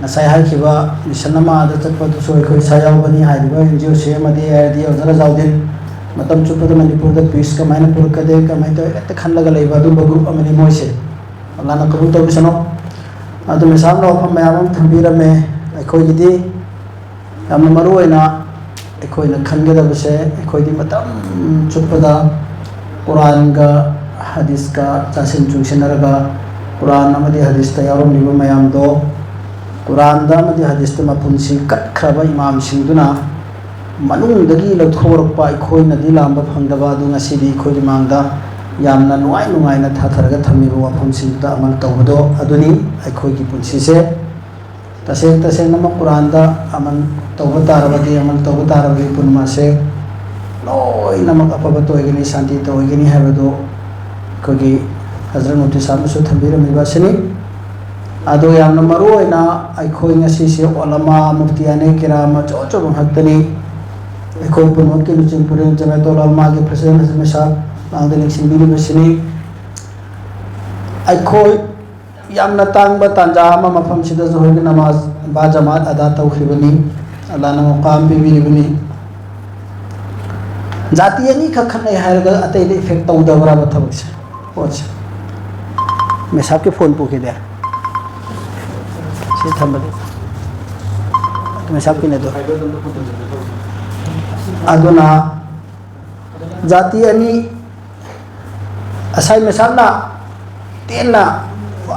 ꯉꯁꯥꯏ ꯍꯥꯏꯈꯤꯕ ꯃꯤꯁꯟ ꯑꯃ ꯑꯗ ꯆꯠꯄꯗꯨꯁꯨ ꯑꯩꯈꯣꯏ ꯏꯁꯥ ꯌꯥꯎꯕꯅꯤ꯫ ꯍꯥꯏꯔꯤꯕ ꯑꯦꯟ ꯖꯤ ꯑꯣꯁꯦ ꯑꯃꯗꯤ ꯑꯥꯏ ꯑꯥꯔ ꯗꯤ ꯑꯣꯖꯥ ꯔꯖꯥꯎꯗꯤꯟ ꯃꯇꯝ ꯆꯨꯞꯄꯗ ꯃꯅꯤꯄꯨꯔꯗ ꯄꯤꯁ ꯀꯃꯥꯏꯅ ꯄꯨꯔꯛꯀꯗꯦ, ꯀꯃꯥꯏꯅ ꯇꯧꯋꯦ ꯍꯦꯛꯇ ꯈꯜꯂꯒ ꯂꯩꯕ ꯑꯗꯨꯝꯕ ꯒ꯭ꯔꯨꯞ ꯑꯃꯅꯤ ꯃꯣꯏꯁꯦ꯫ ꯑꯜꯂꯥꯅ ꯀꯕꯨꯜ ꯇꯧꯕꯤꯁꯅꯨ꯫ ꯑꯗꯨ ꯃꯦꯁꯥꯝꯅ ꯋꯥꯐꯝ ꯃꯌꯥꯝ ꯑꯃ ꯊꯝꯕꯤꯔꯝꯃꯦ꯫ ꯑꯩꯈꯣꯏꯒꯤꯗꯤ ꯌꯥꯝꯅ ꯃꯔꯨ ꯑꯣꯏꯅ ꯑꯩꯈꯣꯏꯅ ꯈꯟꯒꯗꯕꯁꯦ, ꯑꯩꯈꯣꯏꯗꯤ ꯃꯇꯝ ꯆꯨꯞꯄꯗ ꯀꯨꯔꯥꯟꯒ ꯍꯗꯤꯁꯀ ꯆꯥꯁꯤꯟ ꯆꯨꯡꯁꯤꯟꯅꯔꯒ, ꯀꯨꯔꯥꯟ ꯑꯃꯗꯤ ꯍꯗꯤꯁꯇ ꯌꯥꯎꯔꯝꯂꯤꯕ ꯃꯌꯥꯝꯗꯣ, ꯀꯨꯔꯥꯟꯗ ꯑꯃꯗꯤ ꯍꯗꯤꯁꯇ ꯃꯄꯨꯟꯁꯤ ꯀꯠꯈ꯭ꯔꯕ ꯏꯃꯥꯝꯁꯤꯡꯗꯨꯅ ꯃꯅꯨꯡꯗꯒꯤ ꯂꯧꯊꯣꯔꯛꯄ ꯑꯩꯈꯣꯏꯅꯗꯤ ꯂꯥꯝꯕ ꯐꯪꯗꯕ ꯑꯗꯨ ꯉꯁꯤꯗꯤ ꯑꯩꯈꯣꯏꯒꯤ ꯃꯥꯡꯗ ꯌꯥꯝꯅ ꯅꯨꯡꯉꯥꯏ ꯅꯨꯡꯉꯥꯏꯅ ꯊꯥꯊꯔꯒ ꯊꯝꯃꯤꯕ ꯋꯥꯐꯝꯁꯤꯡꯗꯨꯗ ꯑꯃꯜ ꯇꯧꯕꯗꯣ ꯑꯗꯨꯅꯤ ꯑꯩꯈꯣꯏꯒꯤ ꯄꯨꯟꯁꯤꯁꯦ꯫ ꯇꯁꯦꯡ ꯇꯁꯦꯡꯅꯃꯛ ꯀꯨꯔꯥꯟꯗ ꯑꯃꯜ ꯇꯧꯕ ꯇꯥꯔꯕꯗꯤ, ꯑꯃꯜ ꯇꯧꯕ ꯇꯥꯔꯕꯗꯤ ꯄꯨꯝꯅꯃꯛꯁꯦ ꯂꯣꯏꯅꯃꯛ ꯑꯐꯕꯇ ꯑꯣꯏꯒꯅꯤ, ꯁꯥꯟꯇꯤꯇ ꯑꯣꯏꯒꯅꯤ ꯍꯥꯏꯕꯗꯨ ꯑꯩꯈꯣꯏꯒꯤ ꯍꯖꯔꯠ ꯃꯨꯐꯇꯤ ꯁꯥꯍꯕꯅꯁꯨ ꯊꯝꯕꯤꯔꯝꯃꯤꯕ ꯑꯁꯤꯅꯤ꯫ ꯑꯗꯣ ꯌꯥꯝꯅ ꯃꯔꯨ ꯑꯣꯏꯅ ꯑꯩꯈꯣꯏ ꯉꯁꯤꯁꯦ ꯑꯣꯂꯃꯥ, ꯃꯨꯐꯇꯤꯌꯥꯅꯦ ꯀꯤꯔꯥꯝ ꯑꯆꯧ ꯑꯆꯧꯕ ꯉꯥꯛꯇꯅꯤ꯫ ꯑꯩꯈꯣꯏ ꯄꯨꯝꯅꯃꯛꯀꯤ ꯂꯨꯆꯤꯡ ꯄꯨꯔꯦꯜ ꯖꯃꯤꯌꯠ ꯎꯂꯃꯥꯒꯤ ꯄ꯭ꯔꯁꯤꯗꯦꯟ ꯍꯖꯔꯠ ꯃꯦꯁꯥꯕ ꯃꯥꯡꯗ ꯂꯦꯡꯁꯤꯟꯕꯤꯔꯤꯕꯁꯤꯅꯤ꯫ ꯑꯩꯈꯣꯏ ꯌꯥꯝꯅ ꯇꯥꯡꯕ ꯇꯥꯟꯖꯥ ꯑꯃ ꯃꯐꯝꯁꯤꯗ ꯖꯣꯍꯔꯒꯤ ꯅꯃꯥꯖ ꯕꯥ ꯖꯃꯥꯠ ꯑꯗꯥ ꯇꯧꯈ꯭ꯔꯤꯕꯅꯤ꯫ ꯑꯜꯂꯥꯅ ꯃꯨꯀꯥꯝ ꯄꯤꯕꯤꯔꯤꯕꯅꯤ꯫ ꯖꯥꯇꯤ ꯑꯅꯤꯈꯛ ꯈꯠꯅꯩ ꯍꯥꯏꯔꯒ ꯑꯇꯩꯗ ꯏꯐꯦꯛ ꯇꯧꯗꯕ꯭ꯔꯕ ꯊꯕꯛꯁꯦ, ꯄꯣꯠꯁꯦ? ꯃꯦꯁꯥꯞꯀꯤ ꯐꯣꯟ ꯄꯨꯈꯤꯗꯦ꯫ ꯁꯤ ꯊꯝꯕꯗꯤ ꯃꯦꯁꯥꯞꯀꯤꯅꯦ ꯑꯗꯣ꯫ ꯑꯗꯨꯅ ꯖꯥꯇꯤ ꯑꯅꯤ, ꯉꯁꯥꯏ ꯃꯦꯁꯥꯞꯅ ꯇꯦꯟꯅ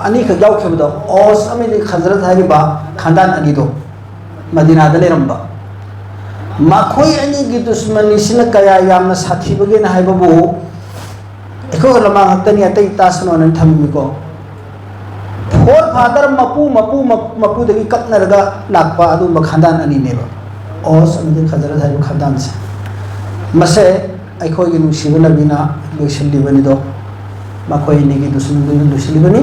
ꯑꯅꯤꯈꯛ ꯌꯥꯎꯈꯤꯕꯗꯣ, ꯑꯣꯁ ꯑꯃꯗꯤ ꯈꯖꯔꯠ ꯍꯥꯏꯔꯤꯕ ꯈꯥꯟꯗꯥꯟ ꯑꯅꯤꯗꯣ, ꯃꯗꯤꯅꯥꯗ ꯂꯩꯔꯝꯕ꯫ ꯃꯈꯣꯏ ꯑꯅꯤꯒꯤ ꯗꯨꯁꯃꯅꯤꯁꯤꯅ ꯀꯌꯥ ꯌꯥꯝꯅ ꯁꯥꯊꯤꯕꯒꯦꯅ ꯍꯥꯏꯕꯕꯨ, ꯑꯩꯈꯣꯏ ꯎꯂꯃꯥ ꯉꯥꯛꯇꯅꯤ, ꯑꯇꯩ ꯇꯥꯁꯅꯣꯅ ꯊꯝꯃꯤꯀꯣ꯫ ꯐꯣꯔ ꯐꯥꯗꯔ ꯃꯄꯨ, ꯃꯄꯨ, ꯃꯄꯨꯗꯒꯤ ꯀꯛꯅꯔꯒ ꯂꯥꯛꯄ ꯑꯗꯨꯒꯨꯝꯕ ꯈꯥꯟꯗꯥꯟ ꯑꯅꯤꯅꯦꯕ꯫ ꯑꯣꯁ ꯑꯃꯗꯤ ꯈꯖꯔꯠ ꯍꯥꯏꯕ ꯈꯟꯗꯥꯡꯁꯦ꯫ ꯃꯁꯦ ꯑꯩꯈꯣꯏꯒꯤ ꯅꯨꯡꯁꯤꯕ ꯅꯕꯤꯅ ꯂꯣꯏꯁꯤꯜꯂꯤꯕꯅꯤꯗꯣ, ꯃꯈꯣꯏ ꯑꯅꯤꯒꯤ ꯗꯨꯁꯃꯟꯗꯨꯅ ꯂꯣꯏꯁꯤꯜꯂꯤꯕꯅꯤ꯫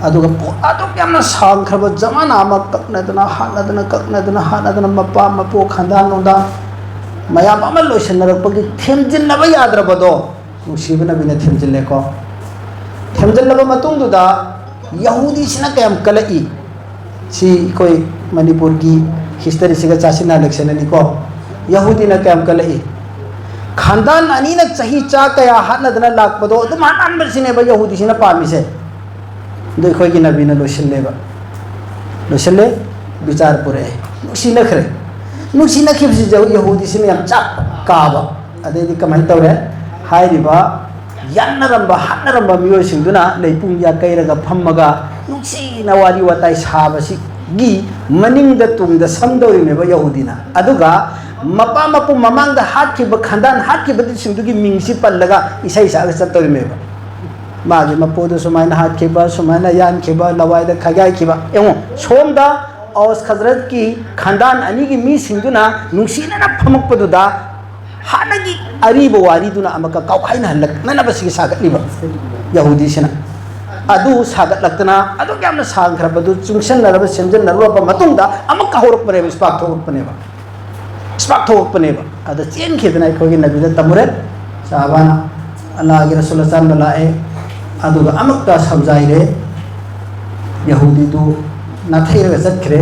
ꯑꯗꯨꯒ ꯄꯣ-, ꯑꯗꯨꯛ ꯌꯥꯝꯅ ꯁꯥꯡꯈ꯭ꯔꯕ ꯖꯃꯥꯅꯥ ꯑꯃ ꯀꯛꯅꯗꯅ, ꯍꯥꯠꯅꯗꯅ, ꯀꯛꯅꯗꯅ, ꯍꯥꯠꯅꯗꯅ, ꯃꯄꯥ ꯃꯄꯨ ꯈꯟꯗꯥꯡ ꯅꯨꯡꯗꯥꯡ ꯃꯌꯥꯝ ꯑꯃ ꯂꯣꯏꯁꯤꯟꯅꯔꯛꯄꯒꯤ ꯊꯦꯝꯖꯤꯟꯅꯕ ꯌꯥꯗ꯭ꯔꯕꯗꯣ ꯅꯨꯡꯁꯤꯕ ꯅꯕꯤꯅ ꯊꯦꯝꯖꯤꯜꯂꯦꯀꯣ꯫ ꯊꯦꯝꯖꯤꯜꯂꯕ ꯃꯇꯨꯡꯗꯨꯗ ꯌꯍꯨꯗꯤꯁꯤꯅ ꯀꯌꯥꯝ ꯀꯜꯂꯛꯏ? ꯁꯤ ꯑꯩꯈꯣꯏ ꯃꯅꯤꯄꯨꯔꯒꯤ ꯍꯤꯁꯇꯔꯤꯁꯤꯒ ꯆꯥꯁꯤꯟꯅꯍꯜꯂꯛꯁꯅꯅꯤꯀꯣ꯫ ꯌꯍꯨꯗꯤꯅ ꯀꯌꯥꯝ ꯀꯜꯂꯛꯏ? ꯈꯥꯟꯗꯥꯟ ꯑꯅꯤꯅ ꯆꯍꯤ ꯆꯥ ꯀꯌꯥ ꯍꯥꯠꯅꯗꯅ ꯂꯥꯛꯄꯗꯣ ꯑꯗꯨꯝ ꯍꯥꯠꯍꯟꯕꯁꯤꯅꯦꯕ ꯌꯍꯨꯗꯤꯁꯤꯅ ꯄꯥꯝꯃꯤꯁꯦ꯫ ꯑꯗꯨ ꯑꯩꯈꯣꯏꯒꯤ ꯅꯕꯤꯅ ꯂꯣꯏꯁꯤꯜꯂꯦꯕ꯫ ꯂꯣꯏꯁꯤꯜꯂꯦ, ꯕꯤꯆꯥꯔ ꯄꯨꯔꯛꯑꯦ, ꯅꯨꯡꯁꯤꯅꯈ꯭ꯔꯦ꯫ ꯅꯨꯡꯁꯤꯅꯈꯤꯕꯁꯤꯗ ꯌꯍꯨꯗꯤꯁꯤꯅ ꯌꯥꯝ ꯆꯥꯛ ꯀꯥꯕ꯫ ꯑꯗꯩꯗꯤ ꯀꯃꯥꯏꯅ ꯇꯧꯔꯦ? ꯍꯥꯏꯔꯤꯕ ꯌꯥꯟꯅꯔꯝꯕ, ꯍꯥꯠꯅꯔꯝꯕ ꯃꯤꯑꯣꯏꯁꯤꯡꯗꯨꯅ ꯂꯩꯄꯨꯡ ꯌꯥꯀꯩꯔꯒ ꯐꯝꯃꯒ ꯅꯨꯡꯁꯤꯅ ꯋꯥꯔꯤ ꯋꯥꯇꯥꯏ ꯁꯥꯕꯁꯤꯒꯤ ꯃꯅꯤꯡꯗ ꯇꯨꯡꯗ ꯁꯝꯗꯧꯔꯤꯅꯦꯕ ꯌꯍꯨꯗꯤꯅ꯫ ꯑꯗꯨꯒ ꯃꯄꯥ ꯃꯄꯨ ꯃꯃꯥꯡꯗ ꯍꯥꯠꯈꯤꯕ, ꯈꯟꯗꯥꯟ ꯍꯥꯠꯈꯤꯕꯁꯤꯡꯗꯨꯒꯤ ꯃꯤꯡꯁꯤ ꯄꯜꯂꯒ ꯏꯁꯩ ꯁꯛꯑꯒ ꯆꯠꯇꯧꯔꯤꯅꯦꯕ꯫ ꯃꯥꯒꯤ ꯃꯄꯨꯗꯨ ꯁꯨꯃꯥꯏꯅ ꯍꯥꯠꯈꯤꯕ, ꯁꯨꯃꯥꯏꯅ ꯌꯥꯟꯈꯤꯕ, ꯂꯋꯥꯏꯗ ꯈꯥꯏꯒꯥꯏꯈꯤꯕ꯫ ꯌꯦꯡꯉꯣ, ꯁꯣꯝꯗ ꯑꯧꯁ ꯈꯖꯔꯠꯀꯤ ꯈꯟꯗꯥꯟ ꯑꯅꯤꯒꯤ ꯃꯤꯁꯤꯡꯗꯨꯅ ꯅꯨꯡꯁꯤꯅꯅ ꯐꯝꯃꯛꯄꯗꯨꯗ ꯍꯥꯟꯅꯒꯤ ꯑꯔꯤꯕ ꯋꯥꯔꯤꯗꯨꯅ ꯑꯃꯨꯛꯀ ꯀꯥꯎꯈꯥꯏꯅꯍꯜꯂꯛꯅꯅꯕ ꯁꯤꯒꯤ ꯁꯥꯒꯠꯂꯤꯕ ꯌꯍꯨꯗꯤꯁꯤꯅ꯫ ꯑꯗꯨ ꯁꯥꯒꯠꯂꯛꯇꯅ ꯑꯗꯨꯛ ꯌꯥꯝꯅ ꯁꯥꯡꯈ꯭ꯔꯕꯗꯨ ꯆꯨꯡꯁꯤꯟꯅꯔꯕ, ꯁꯦꯝꯖꯤꯟꯅꯔꯨꯔꯕ ꯃꯇꯨꯡꯗ ꯑꯃꯨꯛꯀ ꯍꯧꯔꯛꯄꯅꯦꯕ, ꯏꯁꯄꯥꯛ ꯊꯣꯛꯂꯛꯄꯅꯦꯕ꯫ ꯏꯁꯄꯥꯛ ꯊꯣꯛꯂꯛꯄꯅꯦꯕ꯫ ꯑꯗ ꯆꯦꯟꯈꯤꯗꯅ ꯑꯩꯈꯣꯏꯒꯤ ꯅꯕꯤꯗ ꯇꯝꯃꯨꯔꯦ꯫ ꯁꯍꯥꯕꯥꯅ ꯑꯜꯂꯥꯍꯒꯤ ꯔꯁꯨꯜ ꯑꯆꯥꯟꯕ ꯂꯥꯛꯑꯦ, ꯑꯗꯨꯒ ꯑꯃꯨꯛꯇ ꯁꯝꯖꯥꯏꯔꯦ꯫ ꯌꯍꯨꯗꯤꯗꯨ ꯅꯥꯊꯩꯔꯒ ꯆꯠꯈ꯭ꯔꯦ꯫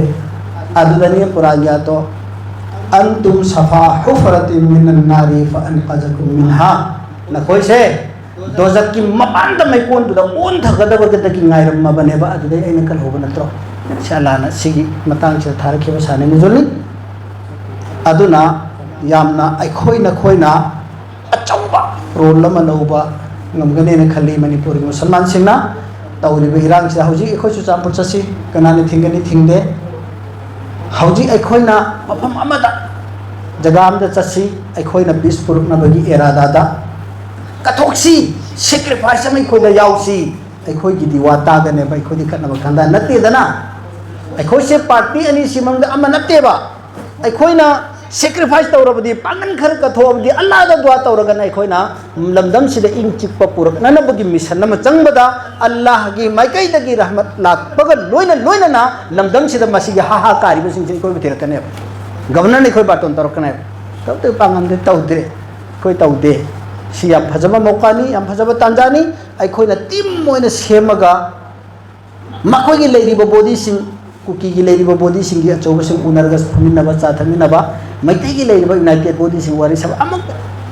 ꯑꯗꯨꯗꯅꯤ ꯀꯨꯔꯥꯟꯒꯤ ꯑꯥꯌꯠꯇꯣ, "ꯑꯟꯇꯨꯝ ꯁꯐꯥ ꯍꯨꯐꯔꯥꯇꯤꯝ ꯃꯤꯅꯟ ꯅꯥꯔꯤ ꯐ ꯑꯟꯀꯥꯖꯥꯀꯨꯝ ꯃꯤꯟꯍꯥ"꯫ ꯅꯈꯣꯏꯁꯦ ꯗꯣꯖꯛꯀꯤ ꯃꯄꯥꯟꯗ ꯃꯩꯀꯣꯟꯗꯨꯗ ꯑꯣꯟꯊꯒꯗꯕꯗꯒꯤ ꯉꯥꯏꯔꯝꯃꯕꯅꯦꯕ, ꯑꯗꯨꯗꯩ ꯑꯩꯅ ꯀꯜꯍꯧꯕ ꯅꯠꯇ꯭ꯔꯣ? ꯁꯤ ꯑꯜꯂꯥꯍꯅ ꯁꯤꯒꯤ ꯃꯇꯥꯡꯁꯤꯗ ꯊꯥꯔꯛꯈꯤꯕ ꯁꯥꯟꯅ ꯅꯨꯖꯨꯜꯅꯤ꯫ ꯑꯗꯨꯅ ꯌꯥꯝꯅ ꯑꯩꯈꯣꯏ ꯅꯈꯣꯏꯅ ꯑꯆꯧꯕ ꯔꯣꯜ ꯑꯃ ꯂꯧꯕ ꯉꯝꯒꯅꯦꯅ ꯈꯜꯂꯤ꯫ ꯃꯅꯤꯄꯨꯔꯒꯤ ꯃꯨꯁꯜꯃꯥꯟꯁꯤꯡꯅ ꯇꯧꯔꯤꯕ ꯏꯔꯥꯡꯁꯤꯗ ꯍꯧꯖꯤꯛ ꯑꯩꯈꯣꯏ ꯆꯨꯔꯆꯥꯟꯄꯨꯔ ꯆꯠꯁꯤ, ꯀꯅꯥꯅ ꯊꯤꯡꯒꯅꯤ? ꯊꯤꯡꯗꯦ꯫ ꯍꯧꯖꯤꯛ ꯑꯩꯈꯣꯏꯅ ꯃꯐꯝ ꯑꯃꯗ, ꯖꯒꯥ ꯑꯃꯗ ꯆꯠꯁꯤ, ꯑꯩꯈꯣꯏꯅ ꯄꯤꯁ ꯄꯨꯔꯛꯅꯕꯒꯤ ꯏꯔꯥꯗꯥꯗ ꯀꯠꯊꯣꯛꯁꯤ, ꯁꯦꯀ꯭ꯔꯤꯐꯥꯏꯁ ꯑꯃ ꯑꯩꯈꯣꯏꯗ ꯌꯥꯎꯁꯤ꯫ ꯑꯩꯈꯣꯏꯒꯤꯗꯤ ꯋꯥ ꯇꯥꯒꯅꯦꯕ, ꯑꯩꯈꯣꯏꯗꯤ ꯈꯠꯅꯕ ꯈꯟꯗ ꯅꯠꯇꯦꯗꯅ꯫ ꯑꯩꯈꯣꯏꯁꯦ ꯄꯥꯔꯇꯤ ꯑꯅꯤꯁꯤ ꯃꯅꯨꯡꯗ ꯑꯃ ꯅꯠꯇꯦꯕ꯫ ꯑꯩꯈꯣꯏꯅ sacrifice ꯇꯧꯔꯕꯗꯤ, ꯄꯥꯡꯒꯜ ꯈꯔ ꯀꯠꯊꯣꯛꯑꯕꯗꯤ, ꯑꯜꯂꯥꯗ ꯗꯨꯋꯥ ꯇꯧꯔꯒꯅ ꯑꯩꯈꯣꯏꯅ ꯂꯝꯗꯝꯁꯤꯗ ꯏꯪ ꯆꯤꯛꯄ ꯄꯨꯔꯛꯅꯅꯕꯒꯤ mission ꯑꯃ ꯆꯪꯕꯗ, ꯑꯜꯂꯥꯍꯒꯤ ꯃꯥꯏꯀꯩꯗꯒꯤ ꯔꯍꯃꯠ ꯂꯥꯛꯄꯒ ꯂꯣꯏꯅ ꯂꯣꯏꯅꯅ ꯂꯝꯗꯝꯁꯤꯗ ꯃꯁꯤꯒꯤ ꯍꯥ ꯍꯥ ꯀꯥꯔꯤꯕꯁꯤꯡꯁꯦ ꯑꯩꯈꯣꯏꯕꯨ ꯊꯤꯔꯛꯀꯅꯦꯕ꯫ Governorꯅ ꯑꯩꯈꯣꯏ ꯕꯥꯔꯇꯣꯟ ꯇꯧꯔꯛꯀꯅꯦꯕ꯫ ꯇꯧꯗꯦ, ꯄꯥꯡꯒꯟꯗꯤ ꯇꯧꯗ꯭ꯔꯦ, ꯑꯩꯈꯣꯏ ꯇꯧꯗꯦ꯫ ꯁꯤ ꯌꯥꯝ ꯐꯖꯕ ꯃꯧꯀꯥꯅꯤ, ꯌꯥꯝ ꯐꯖꯕ ꯇꯥꯟꯖꯥꯅꯤ꯫ ꯑꯩꯈꯣꯏꯅ team ꯑꯣꯏꯅ ꯁꯦꯝꯃꯒ ꯃꯈꯣꯏꯒꯤ ꯂꯩꯔꯤꯕ bodyꯁꯤꯡ, ꯀꯨꯀꯤꯒꯤ ꯂꯩꯔꯤꯕ bodyꯁꯤꯡꯒꯤ ꯑꯆꯧꯕꯁꯤꯡ ꯎꯅꯔꯒ ꯐꯝꯃꯤꯟꯅꯕ, ꯆꯥ ꯊꯛꯃꯤꯟꯅꯕ, ꯃꯩꯇꯩꯒꯤ ꯂꯩꯔꯤꯕ united bodyꯁꯤꯡ ꯋꯥꯔꯤ ꯁꯥꯕ ꯑꯃꯨꯛ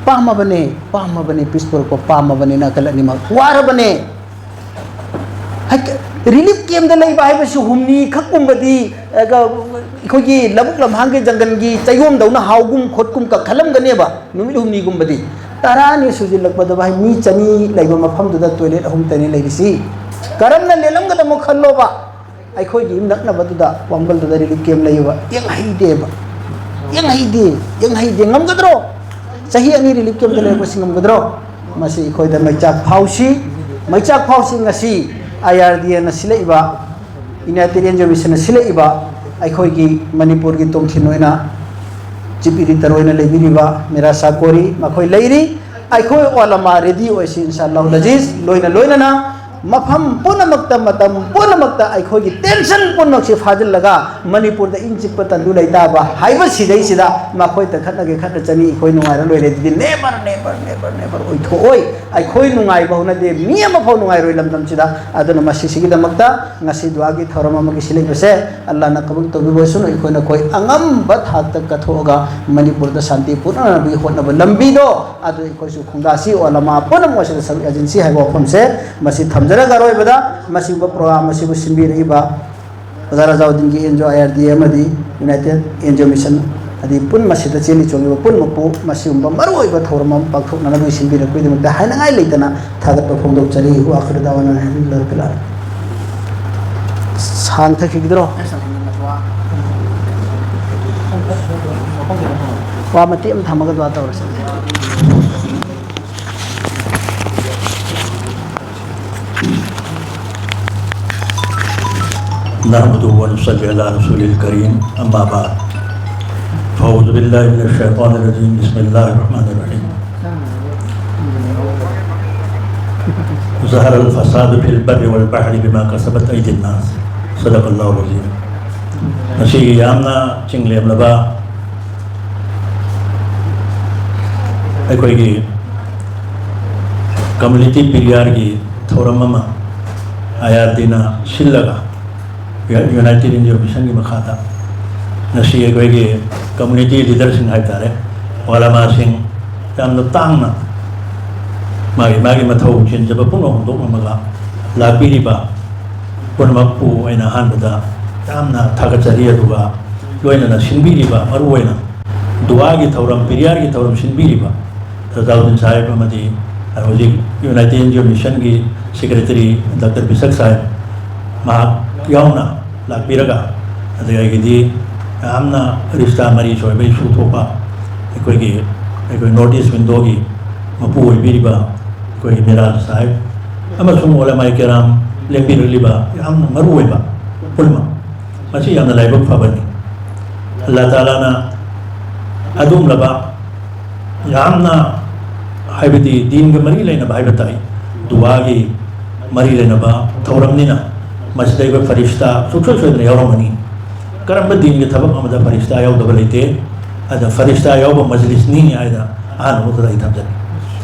ꯄꯥꯝꯃꯕꯅꯦ, ꯄꯥꯝꯃꯕꯅꯦ, peace ꯄꯨꯔꯛꯄ ꯄꯥꯝꯃꯕꯅꯦ, ꯅꯥꯀꯜ ꯑꯅꯤꯃꯛ ꯋꯥꯔꯕꯅꯦ꯫ ꯍꯥꯏ-, relief campꯇ ꯂꯩꯕ ꯍꯥꯏꯕꯁꯤ ꯍꯨꯝꯅꯤ ꯈꯛꯀꯨꯝꯕꯗꯤ, ꯑ, ꯒ-, ꯑꯩꯈꯣꯏꯒꯤ ꯂꯧꯕꯨꯛ ꯂꯝꯍꯥꯡꯒꯤ ꯖꯪꯒꯜꯒꯤ ꯆꯌꯣꯝꯗꯧꯅ ꯍꯥꯎꯒꯨꯝ ꯈꯣꯠꯀꯨꯝ ꯀꯛꯈꯠꯂꯝꯒꯅꯦꯕ, ꯅꯨꯃꯤꯠ ꯍꯨꯝꯅꯤꯒꯨꯝꯕꯗꯤ꯫ ꯇꯔꯥꯅꯤ ꯁꯨꯖꯤꯜꯂꯛꯄꯗ, ꯚꯥꯏ, ꯃꯤ ꯆꯅꯤ ꯂꯩꯕ ꯃꯐꯝꯗꯨꯗ toilet ꯑꯍꯨꯝ ꯇꯅꯤ ꯂꯩꯔꯤꯁꯤ꯫ ꯀꯔꯝꯅ ꯂꯦꯜꯂꯝꯒꯗꯕꯅꯣ ꯈꯜꯂꯣꯕ꯫ ꯑꯩꯈꯣꯏꯒꯤ ꯌꯨꯝ ꯅꯛꯅꯕꯗꯨꯗ ꯋꯥꯡꯕꯜꯗꯨꯗ relief camp ꯂꯩꯌꯦꯕ꯫ ꯌꯦꯡꯍꯩꯗꯦꯕ꯫ ꯌꯦꯡꯍꯩꯗꯦ, ꯌꯦꯡꯍꯩꯗꯦ꯫ ꯉꯝꯒꯗ꯭ꯔꯣ? ꯆꯍꯤ ꯑꯅꯤ relief campꯇ ꯂꯩꯔꯛꯄꯁꯤ ꯉꯝꯒꯗ꯭ꯔꯣ? ꯃꯁꯤ ꯑꯩꯈꯣꯏꯗ ꯃꯩꯆꯥꯛ ꯐꯥꯎꯁꯤ, ꯃꯩꯆꯥꯛ ꯐꯥꯎꯁꯤ꯫ ꯉꯁꯤ IRDAꯅ ꯁꯤꯜꯂꯛꯏꯕ, United Angel Missionꯅ ꯁꯤꯜꯂꯛꯏꯕ, ꯑꯩꯈꯣꯏꯒꯤ ꯃꯅꯤꯄꯨꯔꯒꯤ ꯇꯣꯝꯊꯤꯟ ꯑꯣꯏꯅ chief editor ꯑꯣꯏꯅ ꯂꯩꯕꯤꯔꯤꯕ ꯃꯤꯔꯥ ꯁꯥꯀꯣꯔꯤ ꯃꯈꯣꯏ ꯂꯩꯔꯤ꯫ ꯑꯩꯈꯣꯏ ꯑꯣꯂꯃꯥ ready ꯑꯣꯏꯁꯤ, ꯏꯟꯁꯥ ꯑꯜꯂꯥꯍꯨꯜ ꯑꯖꯤꯖ꯫ ꯂꯣꯏꯅ ꯂꯣꯏꯅꯅ ꯃꯐꯝ ꯄꯨꯝꯅꯃꯛꯇ, ꯃꯇꯝ ꯄꯨꯝꯅꯃꯛꯇ ꯑꯩꯈꯣꯏꯒꯤ tension ꯄꯨꯝꯅꯃꯛꯁꯤ ꯐꯥꯖꯤꯜꯂꯒ ꯃꯅꯤꯄꯨꯔꯗ ꯏꯪ ꯆꯤꯛꯄ ꯇꯪꯗꯨ ꯂꯩꯇꯥꯕ ꯍꯥꯏꯕꯁꯤꯗꯩꯁꯤꯗ ꯃꯈꯣꯏ ꯇꯪꯈꯠꯅꯒꯦ ꯈꯠꯅ ꯆꯅꯤ, ꯑꯩꯈꯣꯏ ꯅꯨꯡꯉꯥꯏꯔ ꯂꯣꯏꯔꯦ꯫ ꯑꯗꯨꯗꯤ never, never, never, never ꯑꯣꯏꯊꯣꯛꯑꯣꯏ꯫ ꯑꯩꯈꯣꯏ ꯅꯨꯡꯉꯥꯏꯕ ꯍꯧꯅꯗꯦ, ꯃꯤ ꯑꯃꯐꯥꯎ ꯅꯨꯡꯉꯥꯏꯔꯣꯏ ꯂꯝꯗꯝꯁꯤꯗ꯫ ꯑꯗꯨꯅ ꯃꯁꯤꯁꯤꯒꯤꯗꯃꯛꯇ ꯉꯁꯤ ꯗꯨꯋꯥꯒꯤ ꯊꯧꯔꯝ ꯑꯃꯒꯤ ꯁꯤꯜꯂꯛꯄꯁꯦ ꯑꯜꯂꯥꯍꯅ ꯀꯕꯨꯜ ꯇꯧꯕꯤꯕ ꯑꯣꯏꯁꯅꯨ꯫ ꯑꯩꯈꯣꯏꯅ ꯑꯩꯈꯣꯏ ꯑꯉꯝꯕ ꯊꯥꯛꯇ ꯀꯠꯊꯣꯛꯑꯒ ꯃꯅꯤꯄꯨꯔꯗ ꯁꯥꯟꯇꯤ ꯄꯨꯔꯛꯅꯕꯒꯤ ꯍꯣꯠꯅꯕ ꯂꯝꯕꯤꯗꯣ ꯑꯗꯨ ꯑꯩꯈꯣꯏꯁꯨ ꯈꯣꯡꯗꯥꯁꯤ, ꯑꯣꯂꯃꯥ ꯄꯨꯝꯅꯃꯛ ꯑꯁꯤꯗ ꯁꯔꯨꯛ ꯌꯥꯁꯤꯟꯁꯤ ꯍꯥꯏꯕ ꯋꯥꯐꯝꯁꯦ ꯃꯁꯤ ꯊꯝꯖꯔꯒ ꯑꯔꯣꯏꯕꯗ ꯃꯁꯤꯒꯨꯝꯕ program ꯑꯁꯤꯕꯨ ꯁꯤꯟꯕꯤꯔꯛꯏꯕ ꯑꯣꯖꯥ ꯔꯖꯥꯎꯗꯤꯟꯒꯤ NGO IRDA ꯑꯃꯗꯤ United NGO Mission ꯑꯗꯤ ꯄꯨꯝꯅꯃꯛ ꯑꯁꯤꯗ ꯆꯦꯜꯂꯤ ꯆꯣꯡꯂꯤꯕ ꯄꯨꯝꯅꯃꯛꯄꯨ ꯃꯁꯤꯒꯨꯝꯕ ꯃꯔꯨꯑꯣꯏꯕ ꯊꯧꯔꯝ ꯑꯃ ꯄꯥꯡꯊꯣꯛꯅꯅꯕꯒꯤ ꯁꯤꯟꯕꯤꯔꯛꯄꯒꯤꯗꯃꯛꯇ ꯍꯥꯏꯅꯉꯥꯏ ꯂꯩꯇꯅ ꯊꯥꯒꯠꯄ ꯐꯣꯡꯗꯣꯛꯆꯔꯤ꯫ وآخر دعوانا أن الحمد لله رب العالمين. ꯁꯥꯡ ꯊꯛꯈꯤꯒꯗ꯭ꯔꯣ? ꯋꯥ ꯃꯇꯦꯛ ꯑꯃ ꯊꯝꯃꯒ ꯗꯨꯋꯥ ꯇꯧꯔꯁꯤ꯫ نحمده ونصلي على رسوله الكريم، أما بعد. أعوذ بالله من الشيطان الرجيم. بسم الله الرحمن الرحيم. ظهر الفساد في البر والبحر بما كسبت أيدي الناس. صدق الله العظيم. ꯉꯁꯤꯒꯤ ꯌꯥꯝꯅ ꯆꯤꯡꯂꯦꯝꯂꯕ ꯑꯩꯈꯣꯏꯒꯤ ꯀꯝꯃ꯭ꯌꯨꯅꯤꯇꯤ ꯄꯤꯔꯤꯌꯥꯔꯒꯤ ꯊꯧꯔꯝ ꯑꯃ ꯑꯥꯏ ꯑꯥꯔ ꯗꯤꯅ ꯁꯤꯜꯂꯒ, ꯌꯨꯅꯥꯏꯇꯦꯗ ꯏꯟꯗꯤꯌꯥ ꯃꯤꯁꯟꯒꯤ ꯃꯈꯥꯗ ꯉꯁꯤ ꯑꯩꯈꯣꯏꯒꯤ ꯀꯝꯃ꯭ꯌꯨꯅꯤꯇꯤ ꯂꯤꯗꯔꯁꯤꯡ ꯍꯥꯏꯕ ꯇꯥꯔꯦ, ꯑꯣꯂꯥꯃꯥꯁꯤꯡ, ꯌꯥꯝꯅ ꯇꯥꯡꯅ ꯃꯥꯒꯤ ꯃꯥꯒꯤ ꯃꯊꯧ ꯆꯤꯟꯖꯕ ꯄꯨꯝꯅꯃꯛ ꯍꯨꯟꯗꯣꯛꯂꯝꯃꯒ ꯂꯥꯛꯄꯤꯔꯤꯕ ꯄꯨꯝꯅꯃꯛꯄꯨ ꯑꯩꯅ ꯑꯍꯥꯟꯕꯗ ꯌꯥꯝꯅ ꯊꯥꯒꯠꯆꯔꯤ꯫ ꯑꯗꯨꯒ ꯂꯣꯏꯅꯅ ꯁꯤꯟꯕꯤꯔꯤꯕ, ꯃꯔꯨꯑꯣꯏꯅ ꯗꯨꯋꯥꯒꯤ ꯊꯧꯔꯝ, ꯄꯤꯔꯤꯌꯥꯔꯒꯤ ꯊꯧꯔꯝ ꯁꯤꯟꯕꯤꯔꯤꯕ ꯁꯖꯥꯎꯗꯤꯟ ꯁꯥꯍꯦꯕ ꯑꯃꯗꯤ ꯍꯧꯖꯤꯛ ꯌꯨꯅꯥꯏꯇꯦꯗ ꯏꯟꯗꯤꯌꯥ ꯃꯤꯁꯟꯒꯤ ꯁꯦꯀ꯭ꯔꯦꯇꯔꯤ ꯗꯥꯛꯇꯔ ꯕꯤꯁꯛ ꯁꯥꯍꯦꯕ, ꯃꯍꯥꯛ ꯌꯥꯎꯅ ꯂꯥꯛꯄꯤꯔꯒ, ꯑꯗꯒꯤꯗꯤ ꯌꯥꯝꯅ ꯔꯤꯁꯇꯥ ꯃꯔꯤ ꯁꯣꯏꯕ ꯏꯁꯨ ꯊꯣꯛꯄ ꯑꯩꯈꯣꯏꯒꯤ, ꯑꯩꯈꯣꯏ ꯅꯣꯔꯠ ꯏꯁ ꯋꯤꯟꯗꯣꯒꯤ ꯃꯄꯨ ꯑꯣꯏꯕꯤꯔꯤꯕ ꯑꯩꯈꯣꯏꯒꯤ ꯃꯤꯔꯥꯖ ꯁꯥꯍꯦꯕ ꯑꯃꯁꯨꯡ ꯑꯣꯂꯦꯃꯥꯏ ꯀꯦꯔꯥꯝ ꯂꯦꯡꯕꯤꯔꯛꯂꯤꯕ ꯌꯥꯝꯅ ꯃꯔꯨꯑꯣꯏꯕ ꯄꯨꯝꯅꯃꯛ, ꯃꯁꯤ ꯌꯥꯝꯅ ꯂꯥꯏꯕꯛ ꯐꯕꯅꯤ꯫ ꯑꯜꯂꯥ ꯇꯥꯂꯥꯅ ꯑꯗꯨꯒꯨꯝꯂꯕ ꯌꯥꯝꯅ, ꯍꯥꯏꯕꯗꯤ ꯗꯤꯟꯒ ꯃꯔꯤ ꯂꯩꯅꯕ ꯍꯥꯏꯕ ꯇꯥꯏ, ꯗꯨꯋꯥꯒꯤ ꯃꯔꯤ ꯂꯩꯅꯕ ꯊꯧꯔꯝꯅꯤꯅ ꯃꯁꯤꯗ ꯑꯩꯈꯣꯏ ꯐꯔꯤꯁꯇꯥ ꯁꯨꯡꯁꯣꯏ ꯁꯣꯏꯗꯅ ꯌꯥꯎꯔꯝꯒꯅꯤ꯫ ꯀꯔꯝꯕ ꯗꯤꯟꯒꯤ ꯊꯕꯛ ꯑꯃꯗ ꯐꯔꯤꯁꯇꯥ ꯌꯥꯎꯗꯕ ꯂꯩꯇꯦ? ꯑꯗ ꯐꯔꯤꯁꯇꯥ ꯌꯥꯎꯕ ꯃꯖꯂꯤꯁꯅꯤ ꯍꯥꯏꯅ ꯑꯍꯥꯟꯕ ꯃꯛꯇꯗ ꯑꯩ ꯊꯝꯖꯒꯦ꯫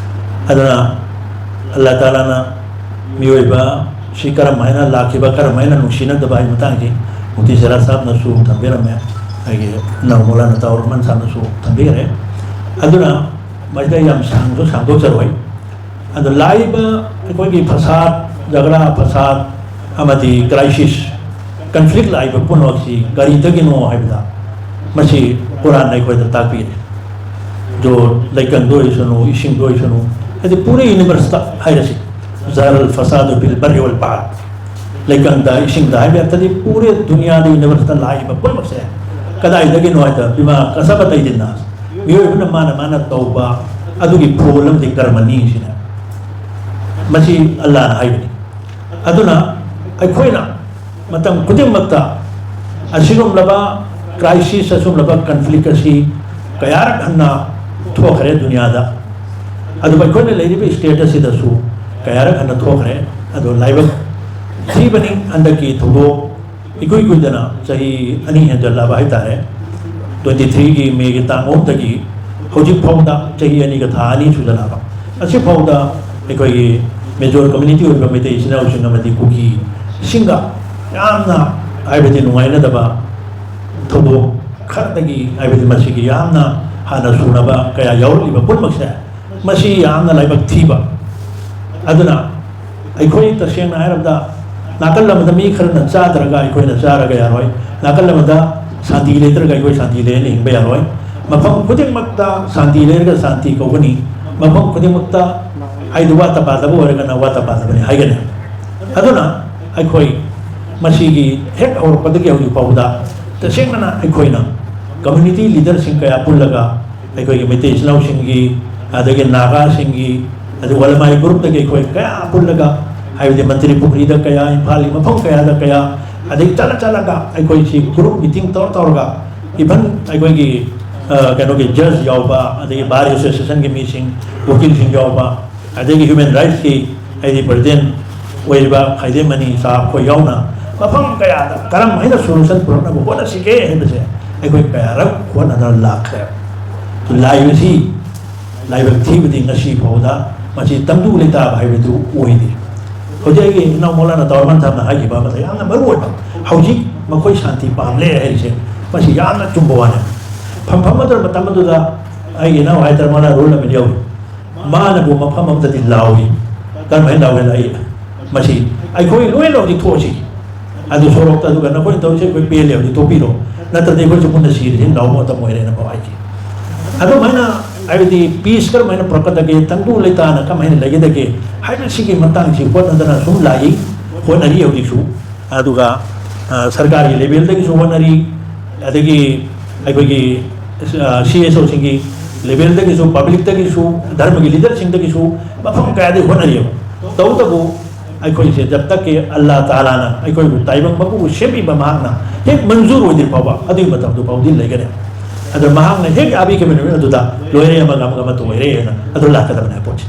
ꯑꯗꯨꯅ ꯑꯜꯂꯥ ꯇꯥꯂꯥꯅ ꯃꯤꯑꯣꯏꯕ ꯁꯤ ꯀꯔꯝ ꯍꯥꯏꯅ ꯂꯥꯛꯈꯤꯕ, ꯀꯔꯝ ꯍꯥꯏꯅ ꯅꯨꯡꯁꯤꯅꯗꯕ ꯍꯥꯏꯕ ꯃꯇꯥꯡꯁꯤ ꯃꯨꯐꯇꯤ ꯁꯦꯔꯥꯖ ꯁꯥꯍꯕꯅꯁꯨ ꯊꯝꯕꯤꯔꯝꯃꯦ, ꯑꯩꯒꯤ ꯏꯅꯥꯎ ꯃꯧꯂꯥꯅꯥ ꯇꯥꯎꯔ ꯔꯍꯃꯥꯟ ꯁꯥꯍꯕꯅꯁꯨ ꯊꯝꯕꯤꯈ꯭ꯔꯦ꯫ ꯑꯗꯨꯅ ꯃꯁꯤꯗ ꯌꯥꯝ ꯁꯥꯡꯁꯨ ꯁꯥꯡꯗꯣꯛꯆꯔꯣꯏ꯫ ꯑꯗꯣ ꯂꯥꯛꯏꯕ ꯑꯩꯈꯣꯏꯒꯤ ꯐꯁꯥꯗ, ꯖꯒꯔꯥ ꯐꯁꯥꯗ ꯑꯃꯗꯤ ꯀ꯭ꯔꯥꯏꯁꯤꯁ, ꯀꯟꯐ꯭ꯂꯤꯛ ꯂꯥꯛꯏꯕ ꯄꯨꯝꯅꯃꯛꯁꯤ ꯀꯔꯤꯗꯒꯤꯅꯣ ꯍꯥꯏꯕꯗ, ꯃꯁꯤ ꯀꯨꯔꯥꯟꯅ ꯑꯩꯈꯣꯏꯗ ꯇꯥꯛꯄꯤꯔꯦ꯫ ꯖꯣ ꯂꯩꯀꯪꯗ ꯑꯣꯏꯁꯅꯨ, ꯏꯁꯤꯡꯗ ꯑꯣꯏꯁꯅꯨ, ꯍꯥꯏꯗꯤ ꯄꯨꯔꯥ ꯌꯨꯅꯤꯚꯔꯁꯇ ꯍꯥꯏꯔꯁꯤ, ꯖꯍꯔ ꯑꯜ ꯐꯁꯥꯗ ꯐꯤꯜ ꯕꯔꯤ ꯋꯥꯜ ꯕꯍꯔ, ꯂꯩꯀꯪꯗ, ꯏꯁꯤꯡꯗ ꯍꯥꯏꯕ ꯌꯥꯔꯒꯗꯤ ꯄꯨꯔꯥ ꯗꯨꯅꯤꯌꯥꯗ, ꯌꯨꯅꯤꯚꯔꯁꯇ ꯂꯥꯛꯏꯕ ꯄꯨꯝꯅꯃꯛꯁꯦ ꯀꯗꯥꯏꯗꯒꯤꯅꯣ ꯍꯥꯏꯗ, ꯕꯤꯃꯥ ꯀꯁꯕ ꯇꯩꯗꯤꯟꯅ, ꯃꯤꯑꯣꯏꯕꯅ ꯃꯥꯅ ꯃꯥꯅ ꯇꯧꯕ ꯑꯗꯨꯒꯤ ꯐꯣꯜ ꯑꯃꯗꯤ ꯀꯔꯃꯅꯤ ꯁꯤꯅ, ꯃꯁꯤ ꯑꯜꯂꯥꯍꯅ ꯍꯥꯏꯕꯅꯤ꯫ ꯑꯗꯨꯅ ꯑꯩꯈꯣꯏꯅ ꯃꯇꯝ ꯈꯨꯗꯤꯡꯃꯛꯇ ꯑꯁꯤꯒꯨꯝꯂꯕ ꯀ꯭ꯔꯥꯏꯁꯤꯁ ꯑꯁꯨꯝꯂꯕ ꯀꯟꯐ꯭ꯂꯤꯛ ꯑꯁꯤ ꯀꯌꯥꯔꯛ ꯍꯟꯅ ꯊꯣꯛꯈ꯭ꯔꯦ ꯗꯨꯅꯤꯌꯥꯗ꯫ ꯑꯗꯨꯕꯨ ꯑꯩꯈꯣꯏꯅ ꯂꯩꯔꯤꯕ ꯁ꯭ꯇꯦꯠ ꯑꯁꯤꯗꯁꯨ ꯀꯌꯥꯔꯛ ꯍꯟꯅ ꯊꯣꯛꯈ꯭ꯔꯦ꯫ ꯑꯗꯣ ꯂꯥꯏꯕꯛ ꯊꯤꯕꯅꯤ, ꯍꯟꯗꯛꯀꯤ ꯊꯧꯗꯣꯛ ꯏꯀꯨꯏ ꯀꯨꯏꯗꯅ ꯆꯍꯤ ꯑꯅꯤ ꯍꯦꯟꯖꯜꯂꯛꯑꯕ ꯍꯥꯏꯇꯥꯔꯦ꯫ ꯇ꯭ꯋꯦꯟꯇꯤ ꯊ꯭ꯔꯤꯒꯤ ꯃꯦꯒꯤ ꯇꯥꯡ ꯑꯍꯨꯝꯗꯒꯤ ꯍꯧꯖꯤꯛ ꯐꯥꯎꯗ ꯆꯍꯤ ꯑꯅꯤꯒ ꯊꯥ ꯑꯅꯤ ꯁꯨꯖꯜꯂꯛꯑꯕ꯫ ꯑꯁꯤꯐꯥꯎꯗ ꯑꯩꯈꯣꯏꯒꯤ ꯃꯦꯖꯣꯔ ꯀꯝꯃ꯭ꯌꯨꯅꯤꯇꯤ ꯑꯣꯏꯕ ꯃꯩꯇꯩ ꯏꯆꯤꯟ ꯏꯅꯥꯎꯁꯤꯡ ꯑꯃꯗꯤ ꯀꯨꯀꯤꯁꯤꯡꯒ ꯌꯥꯝꯅ, ꯍꯥꯏꯕꯗꯤ, ꯅꯨꯡꯉꯥꯏꯅꯗꯕ ꯊꯧꯗꯣꯛ ꯈꯔꯗꯒꯤ, ꯍꯥꯏꯕꯗꯤ, ꯃꯁꯤꯒꯤ ꯌꯥꯝꯅ ꯍꯥꯟꯅ ꯁꯨꯅꯕ ꯀꯌꯥ ꯌꯥꯎꯔꯛꯂꯤꯕ ꯄꯨꯝꯅꯃꯛꯁꯦ, ꯃꯁꯤ ꯌꯥꯝꯅ ꯂꯥꯏꯕꯛ ꯊꯤꯕ꯫ ꯑꯗꯨꯅ ꯑꯩꯈꯣꯏ, ꯇꯁꯦꯡꯅ ꯍꯥꯏꯔꯕꯗ, ꯅꯥꯀꯜ ꯑꯃꯗ ꯃꯤ ꯈꯔꯅ ꯆꯥꯗ꯭ꯔꯒ ꯑꯩꯈꯣꯏꯅ ꯆꯥꯔꯒ ꯌꯥꯔꯣꯏ, ꯅꯥꯀꯜ ꯑꯃꯗ ꯁꯥꯟꯇꯤ ꯂꯩꯇ꯭ꯔꯒ ꯑꯩꯈꯣꯏ ꯁꯥꯟꯇꯤ ꯂꯩꯅ ꯍꯤꯡꯕ ꯌꯥꯔꯣꯏ꯫ ꯃꯐꯝ ꯈꯨꯗꯤꯡꯃꯛꯇ ꯁꯥꯟꯇꯤ ꯂꯩꯔꯒ ꯁꯥꯟꯇꯤ ꯀꯧꯒꯅꯤ, ꯃꯐꯝ ꯈꯨꯗꯤꯡꯃꯛꯇ, ꯍꯥꯏꯗꯤ, ꯋꯥꯠꯇ ꯄꯥꯗꯕ ꯑꯣꯏꯔꯒꯅ ꯋꯥꯠꯇ ꯄꯥꯗꯕꯅꯤ ꯍꯥꯏꯒꯅꯤ꯫ ꯑꯗꯨꯅ ꯑꯩꯈꯣꯏ ꯃꯁꯤꯒꯤ ꯍꯦꯛ ꯍꯧꯔꯛꯄꯗꯒꯤ ꯍꯧꯖꯤꯛ ꯐꯥꯎꯕꯗ ꯇꯁꯦꯡꯅ ꯑꯩꯈꯣꯏꯅ ꯀꯝꯃ꯭ꯌꯨꯅꯤꯇꯤ ꯂꯤꯗꯔꯁꯤꯡ ꯀꯌꯥ ꯄꯨꯜꯂꯒ, ꯑꯩꯈꯣꯏꯒꯤ ꯃꯩꯇꯩ ꯏꯆꯤꯜ ꯏꯅꯥꯎꯁꯤꯡꯒꯤ, ꯑꯗꯒꯤ ꯅꯥꯒꯥꯁꯤꯡꯒꯤ, ꯑꯗꯨ ꯋꯥꯂꯃꯥꯏ ꯒ꯭ꯔꯨꯞꯇꯒꯤ ꯑꯩꯈꯣꯏ ꯀꯌꯥ ꯄꯨꯜꯂꯒ, ꯍꯥꯏꯕꯗꯤ ꯃꯟꯇ꯭ꯔꯤ ꯄꯨꯈ꯭ꯔꯤꯗ ꯀꯌꯥ, ꯏꯝꯐꯥꯜꯒꯤ ꯃꯐꯝ ꯀꯌꯥꯗ ꯀꯌꯥ, ꯑꯗꯒꯤ ꯆꯠꯂ ꯆꯠꯂꯒ ꯑꯩꯈꯣꯏꯁꯤ ꯒ꯭ꯔꯨꯞ ꯃꯤꯇꯤꯡ ꯇꯧꯔ ꯇꯧꯔꯒ, ꯏꯚꯟ ꯑꯩꯈꯣꯏꯒꯤ, ꯑ, ꯀꯩꯅꯣꯒꯤ ꯖꯖ ꯌꯥꯎꯕ, ꯑꯗꯒꯤ ꯕꯥꯔ ꯑꯦꯁꯣꯁꯤꯌꯦꯁꯟꯒꯤ ꯃꯤꯁꯤꯡ, ꯋꯀꯤꯜꯁꯤꯡ ꯌꯥꯎꯕ, ꯑꯗꯒꯤ ꯍ꯭ꯌꯨꯃꯦꯟ ꯔꯥꯏꯠꯁꯀꯤ, ꯍꯥꯏꯗꯤ, ꯄ꯭ꯔꯁꯤꯗꯦꯟ ꯑꯣꯏꯔꯤꯕ ꯈꯥꯏꯗꯦꯝ ꯃꯅꯤ ꯁꯥꯍꯕ ꯑꯩꯈꯣꯏ ꯌꯥꯎꯅ ꯃꯐꯝ ꯀꯌꯥꯗ ꯀꯔꯝ ꯍꯥꯏꯅ ꯁꯣꯂꯨꯁꯟ ꯄꯨꯔꯛꯅꯕ ꯍꯣꯠꯅꯁꯤꯒꯦ ꯍꯥꯏꯕꯁꯦ ꯑꯩꯈꯣꯏ ꯀꯌꯥꯔꯛ ꯍꯣꯠꯅꯗꯨꯅ ꯂꯥꯛꯈ꯭ꯔꯦ꯫ ꯂꯥꯛꯏꯕꯁꯤ ꯂꯥꯏꯕꯛ ꯊꯤꯕꯗꯤ ꯉꯁꯤ ꯐꯥꯎꯕꯗ ꯃꯁꯤ ꯇꯪꯗꯨ ꯂꯩꯇꯥꯕ ꯍꯥꯏꯕꯗꯨ ꯑꯣꯏꯗꯦ꯫ ꯍꯧꯖꯤꯛ ꯑꯩꯒꯤ ꯏꯅꯥꯎ ꯃꯧꯂꯥꯅꯥ ꯇꯥꯋꯔꯃꯥꯟ ꯁꯥꯍꯕꯅ ꯍꯥꯏꯈꯤꯕ ꯑꯃꯗ ꯌꯥꯝꯅ ꯃꯔꯨ ꯑꯣꯏꯕ, ꯍꯧꯖꯤꯛ ꯃꯈꯣꯏ ꯁꯥꯟꯇꯤ ꯄꯥꯝꯂꯦ ꯍꯥꯏꯔꯤꯁꯦ, ꯃꯁꯤ ꯌꯥꯝꯅ ꯆꯨꯝꯕ ꯋꯥꯅꯤ꯫ ꯐꯝꯐꯝ ꯑꯗꯨ ꯃꯇꯝ ꯑꯗꯨꯗ ꯑꯩꯒꯤ ꯏꯅꯥꯎ ꯍꯥꯏ ꯇꯥꯔꯦ, ꯃꯧꯂꯥꯅꯥ ꯔꯨꯍꯨꯜ ꯑꯃꯤꯟ ꯌꯥꯎꯔꯤ꯫ ꯃꯥꯅꯕꯨ ꯃꯐꯝ ꯑꯃꯗꯗꯤ ꯂꯥꯎꯏ꯫ ꯀꯔꯝꯍꯥꯏꯅ ꯂꯥꯎꯒꯦꯅ ꯑꯩ, ꯃꯁꯤ ꯑꯩꯈꯣꯏ ꯂꯣꯏꯅ ꯍꯧꯖꯤꯛ ꯊꯣꯛꯑꯁꯤ꯫ ꯑꯗꯨ ꯁꯣꯔꯣꯛꯇ, ꯑꯗꯨꯒ ꯅꯈꯣꯏꯅ ꯇꯧꯔꯤꯁꯦ ꯑꯩꯈꯣꯏ ꯄꯦꯜꯂꯦ, ꯍꯧꯖꯤꯛ ꯊꯣꯛꯄꯤꯔꯣ, ꯅꯠꯇ꯭ꯔꯗꯤ ꯑꯩꯈꯣꯏꯁꯨ ꯄꯨꯟꯅ ꯁꯤꯔꯁꯤ ꯂꯥꯎꯕ ꯃꯇꯝ ꯑꯣꯏꯔꯦꯅ ꯐꯥꯎ ꯍꯥꯏꯈꯤ꯫ ꯑꯗꯨꯃꯥꯏꯅ, ꯍꯥꯏꯕꯗꯤ, ꯄꯤꯁ ꯀꯔꯝꯍꯥꯏꯅ ꯄꯨꯔꯛꯀꯗꯒꯦ, ꯇꯪꯗꯨ ꯂꯩꯇꯥꯅ ꯀꯔꯝꯍꯥꯏꯅ ꯂꯩꯒꯗꯒꯦ ꯍꯥꯏꯕꯁꯤꯒꯤ ꯃꯇꯥꯡꯁꯤ ꯍꯣꯠꯅꯗꯅ ꯁꯨꯝ ꯂꯥꯛꯏ, ꯍꯣꯠꯅꯔꯤ ꯍꯧꯖꯤꯛꯁꯨ꯫ ꯑꯗꯨꯒ, ꯑ, ꯁꯔꯀꯥꯔꯒꯤ ꯂꯦꯚꯦꯜꯗꯒꯤꯁꯨ ꯍꯣꯠꯅꯔꯤ, ꯑꯗꯒꯤ ꯑꯩꯈꯣꯏꯒꯤ, ꯑ, ꯁꯤ ꯑꯦꯁ ꯑꯣꯁꯤꯡꯒꯤ ꯂꯦꯚꯦꯜꯗꯒꯤꯁꯨ, ꯄꯕ꯭ꯂꯤꯛꯇꯒꯤꯁꯨ, ꯙꯔꯃꯒꯤ ꯂꯤꯗꯔꯁꯤꯡꯗꯒꯤꯁꯨ ꯃꯐꯝ ꯀꯌꯥꯗꯒꯤ ꯍꯣꯠꯅꯔꯤꯑꯕ꯫ ꯇꯧꯕꯇꯕꯨ ꯑꯩꯈꯣꯏꯁꯦ ꯖꯕ ꯇꯛꯀꯤ ꯑꯜꯂꯥ ꯇꯥꯂꯥꯅ ꯑꯩꯈꯣꯏꯕꯨ ꯇꯥꯏꯕꯪ ꯃꯄꯨꯕꯨ ꯁꯦꯝꯕꯤꯕ ꯃꯍꯥꯛꯅ ꯍꯦꯛ ꯃꯟꯖꯨꯔ ꯑꯣꯏꯗ꯭ꯔꯤ ꯐꯥꯎꯕ ꯑꯗꯨꯒꯤ ꯃꯇꯝꯗꯨ ꯐꯥꯎꯗꯤ ꯂꯩꯒꯅꯤ꯫ ꯑꯗ ꯃꯍꯥꯛꯅ ꯍꯦꯛ ꯌꯥꯕꯤꯈꯤꯕ ꯅꯨꯃꯤꯠ ꯑꯗꯨꯗ ꯂꯣꯏꯔꯦ, ꯑꯃꯒ ꯑꯃꯒ ꯑꯃꯠꯇ ꯑꯣꯏꯔꯦ ꯍꯥꯏꯅ ꯑꯗꯨ ꯂꯥꯛꯀꯗꯕꯅꯤ ꯍꯥꯏ ꯄꯣꯠꯁꯦ꯫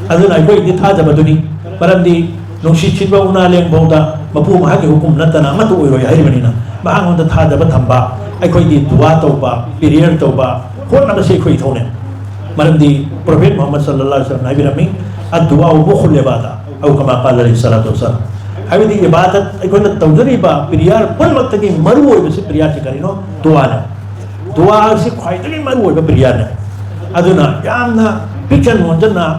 ꯑꯗꯨꯅ ꯑꯩꯈꯣꯏꯒꯤꯗꯤ ꯊꯥꯖꯕꯗꯨꯅꯤ꯫ ꯃꯔꯝꯗꯤ ꯅꯨꯡꯁꯤꯠ ꯁꯤꯠꯄ ꯎꯅꯥ ꯂꯦꯡ ꯐꯥꯎꯗ ꯃꯄꯨ ꯃꯍꯥꯛꯀꯤ ꯍꯨꯀꯨꯝ ꯅꯠꯇꯅ ꯑꯃꯠꯇ ꯑꯣꯏꯔꯣꯏ ꯍꯥꯏꯔꯤꯕꯅꯤꯅ, ꯃꯍꯥꯛꯉꯣꯟꯗ ꯊꯥꯖꯕ ꯊꯝꯕ, ꯑꯩꯈꯣꯏꯗꯤ ꯗꯨꯋꯥ ꯇꯧꯕ, ꯄ꯭ꯔꯦꯌꯔ ꯇꯧꯕ, ꯍꯣꯠꯅꯕꯁꯤ ꯑꯩꯈꯣꯏ ꯏꯊꯧꯅꯦ꯫ ꯃꯔꯝꯗꯤ ꯄ꯭ꯔꯣꯐꯦꯠ ꯃꯨꯍꯝꯃꯗ ꯁꯜꯂꯜꯂꯥꯍꯨ ꯑꯂꯩꯍꯤ ꯋꯁꯜꯂꯝꯅ ꯍꯥꯏꯕꯤꯔꯝꯃꯤ, "ꯑꯗꯨꯋꯥꯎ ꯃꯨꯈꯨꯜ ꯏꯕꯥꯗꯥ", ꯑꯧ ꯀꯃꯥ ꯀꯥꯂ ꯑꯂꯩꯍꯤ ꯁꯂꯥꯇꯨ ꯋꯁꯁꯂꯥꯝ꯫ ꯍꯥꯏꯕꯗꯤ ꯏꯕꯥꯗꯠ, ꯑꯩꯈꯣꯏꯅ ꯇꯧꯖꯔꯤꯕ ꯄ꯭ꯔꯦꯌꯔ ꯄꯨꯝꯅꯃꯛꯇꯒꯤ ꯃꯔꯨ ꯑꯣꯏꯕꯁꯤ ꯄ꯭ꯔꯦꯌꯔꯁꯤ ꯀꯔꯤꯅꯣ? ꯗꯨꯋꯥꯅꯦ꯫ ꯗꯨꯋꯥ ꯑꯁꯤ ꯈ꯭ꯋꯥꯏꯗꯒꯤ ꯃꯔꯨ ꯑꯣꯏꯕ ꯄ꯭ꯔꯦꯌꯔꯅꯦ꯫ ꯑꯗꯨꯅ ꯌꯥꯝꯅ ꯄꯤꯛꯆꯟ ꯍꯣꯟꯖꯟꯅ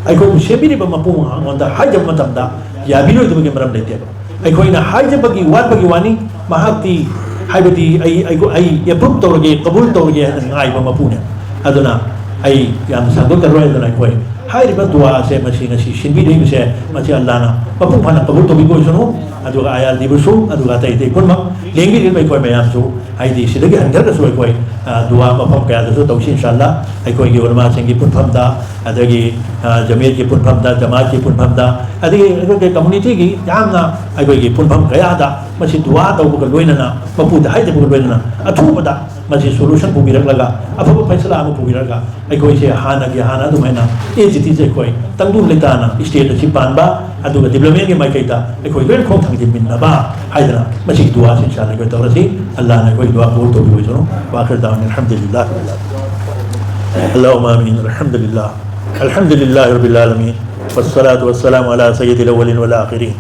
ꯑꯩꯈꯣꯏꯕꯨ ꯁꯦꯝꯕꯤꯔꯤꯕ ꯃꯄꯨ ꯃꯉꯣꯟꯗ ꯍꯥꯏꯖꯕ ꯃꯇꯝꯗ ꯌꯥꯕꯤꯔꯣꯏꯗꯕꯒꯤ ꯃꯔꯝ ꯂꯩꯇꯦꯕ꯫ ꯑꯩꯈꯣꯏꯅ ꯍꯥꯏꯖꯕꯒꯤ ꯋꯥꯠꯄꯒꯤ ꯋꯥꯅꯤ, ꯃꯍꯥꯛꯇꯤ, ꯍꯥꯏꯕꯗꯤ ꯑꯩ, ꯑꯩ, ꯑꯩ ꯑꯦꯄ꯭ꯔꯨꯞ ꯇꯧꯔꯒꯦ, ꯀꯕꯨꯜ ꯇꯧꯔꯒꯦ ꯍꯥꯏꯅ ꯉꯥꯏꯕ ꯃꯄꯨꯅꯦ꯫ ꯑꯗꯨꯅ ꯑꯩ ꯌꯥꯝ ꯁꯥꯡꯗꯣꯛꯆꯔꯣꯏ꯫ ꯑꯗꯨꯅ ꯑꯩꯈꯣꯏ ꯍꯥꯏꯔꯤꯕ ꯗꯨꯋꯥ ꯑꯁꯦ ꯃꯁꯤ ꯉꯁꯤ ꯁꯤꯟꯕꯤꯔꯤꯕꯁꯦ, ꯃꯁꯤ ꯑꯜꯂꯥꯅ ꯃꯄꯨꯡ ꯐꯥꯅ ꯀꯕꯨꯜ ꯇꯧꯕꯤꯕ ꯑꯣꯏꯁꯅꯨ꯫ ꯑꯗꯨꯒ ꯑꯥꯏ ꯑꯥꯔ ꯗꯤꯕꯨꯁꯨ, ꯑꯗꯨꯒ ꯑꯇꯩ ꯑꯇꯩ ꯄꯨꯝꯅꯃꯛ ꯂꯦꯡꯕꯤꯔꯤꯕ ꯑꯩꯈꯣꯏ ꯃꯌꯥꯝꯁꯨ, ꯍꯥꯏꯗꯤ ꯁꯤꯗꯒꯤ ꯍꯟꯊꯔꯒꯁꯨ ꯑꯩꯈꯣꯏ, ꯑ, ꯗꯨꯋꯥ ꯃꯐꯝ ꯀꯌꯥꯗꯁꯨ ꯇꯧꯁꯤ, ꯏꯟꯁꯥ ꯑꯜꯂꯥ꯫ ꯑꯩꯈꯣꯏꯒꯤ ꯎꯂꯃꯥꯁꯤꯡꯒꯤ ꯄꯨꯟꯐꯝꯗ, ꯑꯗꯒꯤ, ꯑ, ꯖꯃꯤꯌꯠꯀꯤ ꯄꯨꯟꯐꯝꯗ, ꯖꯃꯥꯠꯀꯤ ꯄꯨꯟꯐꯝꯗ, ꯑꯗꯒꯤ ꯑꯩꯈꯣꯏꯒꯤ ꯀꯝꯃꯨꯅꯤꯇꯤꯒꯤ ꯌꯥꯝꯅ ꯑꯩꯈꯣꯏꯒꯤ ꯄꯨꯟꯐꯝ ꯀꯌꯥꯗ ꯃꯁꯤ ꯗꯨꯋꯥ ꯇꯧꯕꯒ ꯂꯣꯏꯅꯅ ꯃꯄꯨꯗ ꯍꯥꯏꯖꯕꯒ ꯂꯣꯏꯅꯅ ꯑꯊꯨꯕꯗ ꯃꯁꯤ ꯁꯣꯂꯨꯁꯟ ꯄꯨꯕꯤꯔꯛꯂꯒ, ꯑꯐꯕ ꯐꯩꯁꯂꯥ ꯑꯃ ꯄꯨꯕꯤꯔꯛꯂꯒ, ꯑꯩꯈꯣꯏꯁꯦ ꯍꯥꯟꯅꯒꯤ ꯍꯥꯟꯅ ꯑꯗꯨꯃꯥꯏꯅ ꯑꯦꯖ ꯏꯠ ꯏꯁ ꯑꯩꯈꯣꯏ ꯇꯪꯗꯨ ꯂꯩꯇꯥꯅ ꯁ꯭ꯇꯦꯠ ꯑꯁꯤ ꯄꯥꯟꯕ, ꯑꯗꯨꯒ ꯗꯤꯕ꯭ꯂꯞꯃꯦꯟꯒꯤ ꯃꯥꯏꯀꯩꯗ ꯑꯩꯈꯣꯏ ꯂꯣꯏꯅ ꯈꯣꯡ ꯊꯥꯡꯖꯤꯟꯃꯤꯟꯅꯕ ꯍꯥꯏꯗꯅ ꯃꯁꯤꯒꯤ ꯗꯨꯋꯥꯁꯤ ꯏꯟꯁꯥ ꯑꯜꯂꯥ ꯑꯩꯈꯣꯏ ꯇꯧꯔꯁꯤ꯫ ꯑꯜꯂꯥꯅ ꯑꯩꯈꯣꯏ ꯗꯨꯋꯥ ꯀꯕꯨꯜ ꯇꯧꯕꯤꯕ ꯑꯣꯏꯁꯅꯨ꯫ ꯋꯥꯈꯤꯔ ꯗꯥꯋꯥꯅ ꯑꯜꯍꯝꯗꯨꯂꯤꯜꯂꯥꯍ ꯔꯕꯤꯜ ꯑꯥꯂꯃꯤꯟ꯫ اللهم آمين. الحمد لله. الحمد لله رب العالمين. والصلاة والسلام على سيد الأولين والآخرين.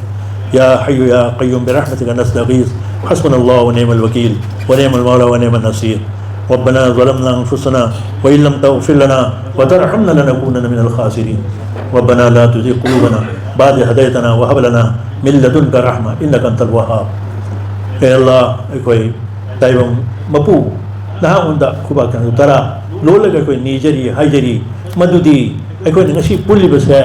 يا حي يا قيوم برحمتك نستغيث. حسبنا الله ونعم الوكيل ونعم المولى ونعم النصير. ربنا ظلمنا أنفسنا وإن لم تغفر لنا وترحمنا لنكونن من الخاسرين. ربنا لا تزغ قلوبنا بعد إذ هديتنا وهب لنا من لدنك رحمة إنك أنت الوهاب. ꯑꯦ ꯑꯜꯂꯥ, ꯑꯩꯈꯣꯏ ꯇꯥꯏꯕꯪ ꯃꯄꯨ ꯅꯍꯥꯛꯉꯣꯟꯗ ꯈꯨꯕꯥꯛ ꯀꯥꯡꯖꯩ ꯇꯔꯥ ꯂꯣꯜꯂꯒ ꯑꯩꯈꯣꯏ ꯅꯤꯖꯔꯤ, ꯍꯥꯏꯖꯔꯤ꯫ ꯃꯗꯨꯗꯤ ꯑꯩꯈꯣꯏꯅ ꯉꯁꯤ ꯄꯨꯜꯂꯤꯕꯁꯦ,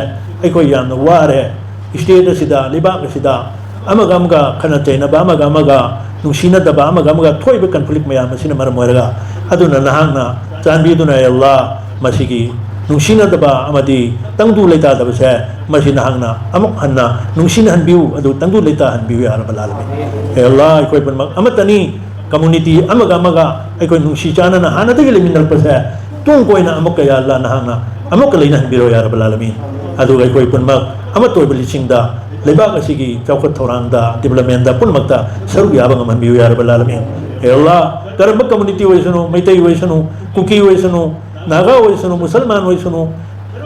ꯑꯩꯈꯣꯏ ꯌꯥꯝꯅ ꯋꯥꯔꯦ꯫ ꯁ꯭ꯇꯦꯠ ꯑꯁꯤꯗ, ꯂꯩꯕꯥꯛ ꯑꯁꯤꯗ ꯑꯃꯒ ꯑꯃꯒ ꯈꯠꯅ ꯆꯩꯅꯕ, ꯑꯃꯒ ꯑꯃꯒ ꯅꯨꯡꯁꯤꯅꯗꯕ, ꯑꯃꯒ ꯑꯃꯒ ꯊꯣꯛꯏꯕ ꯀꯟꯐ꯭ꯂꯤꯛ ꯃꯌꯥꯝ ꯑꯁꯤꯅ ꯃꯔꯝ ꯑꯣꯏꯔꯒ, ꯑꯗꯨꯅ ꯅꯍꯥꯛꯅ ꯆꯥꯟꯕꯤꯗꯨꯅ, ꯑꯦ ꯑꯜꯂꯥ, ꯃꯁꯤꯒꯤ ꯅꯨꯡꯁꯤꯅꯗꯕ ꯑꯃꯗꯤ ꯇꯪꯗꯨ ꯂꯩꯇꯥꯗꯕꯁꯦ, ꯃꯁꯤ ꯅꯍꯥꯛꯅ ꯑꯃꯨꯛ ꯍꯟꯅ ꯅꯨꯡꯁꯤꯅꯍꯟꯕꯤꯌꯨ, ꯑꯗꯨ ꯇꯪꯗꯨ ꯂꯩꯇꯥꯍꯟꯕꯤꯌꯨ, ꯌꯥ ꯔꯕꯜ ꯑꯥꯂꯃꯤꯟ꯫ ꯍꯦ ꯑꯜꯂꯥ, ꯑꯩꯈꯣꯏ ꯄꯨꯝꯅꯃꯛ ꯑꯃꯠꯇꯅꯤ, community ꯑꯃꯒ ꯑꯃꯒ ꯑꯩꯈꯣꯏ ꯅꯨꯡꯁꯤ ꯆꯥꯟꯅꯅ ꯍꯥꯟꯅꯗꯒꯤ ꯂꯩꯃꯤꯟꯅꯔꯛꯄꯁꯦ ꯇꯨꯡ ꯀꯣꯏꯅ ꯑꯃꯨꯛꯀ, ꯌꯥ ꯑꯜꯂꯥ, ꯅꯍꯥꯛꯅ ꯑꯃꯨꯛꯀ ꯂꯩꯅꯍꯟꯕꯤꯔꯣ, ꯌꯥ ꯔꯕꯜ ꯑꯥꯂꯃꯤꯟ꯫ ꯑꯗꯨꯒ ꯑꯩꯈꯣꯏ ꯄꯨꯝꯅꯃꯛ ꯑꯃꯠꯇ ꯑꯣꯏꯕ ꯂꯤꯁꯤꯡꯗ ꯂꯩꯕꯥꯛ ꯑꯁꯤꯒꯤ ꯆꯥꯎꯈꯠ ꯊꯧꯔꯥꯡꯗ, developmentꯗ ꯄꯨꯝꯅꯃꯛꯇ ꯁꯔꯨꯛ ꯌꯥꯕ ꯉꯝꯍꯟꯕꯤꯌꯨ, ꯌꯥ ꯔꯕꯜ ꯑꯥꯂꯃꯤꯟ꯫ ꯍꯦ ꯑꯜꯂꯥ, ꯀꯔꯝꯕ community ꯑꯣꯏꯁꯅꯨ, ꯃꯩꯇꯩ ꯑꯣꯏꯁꯅꯨ, ꯀꯨꯀꯤ ꯑꯣꯏꯁꯅꯨ, ꯅꯥꯒꯥ ꯑꯣꯏꯁꯅꯨ, ꯃꯨꯁꯜꯃꯥꯟ ꯑꯣꯏꯁꯅꯨ,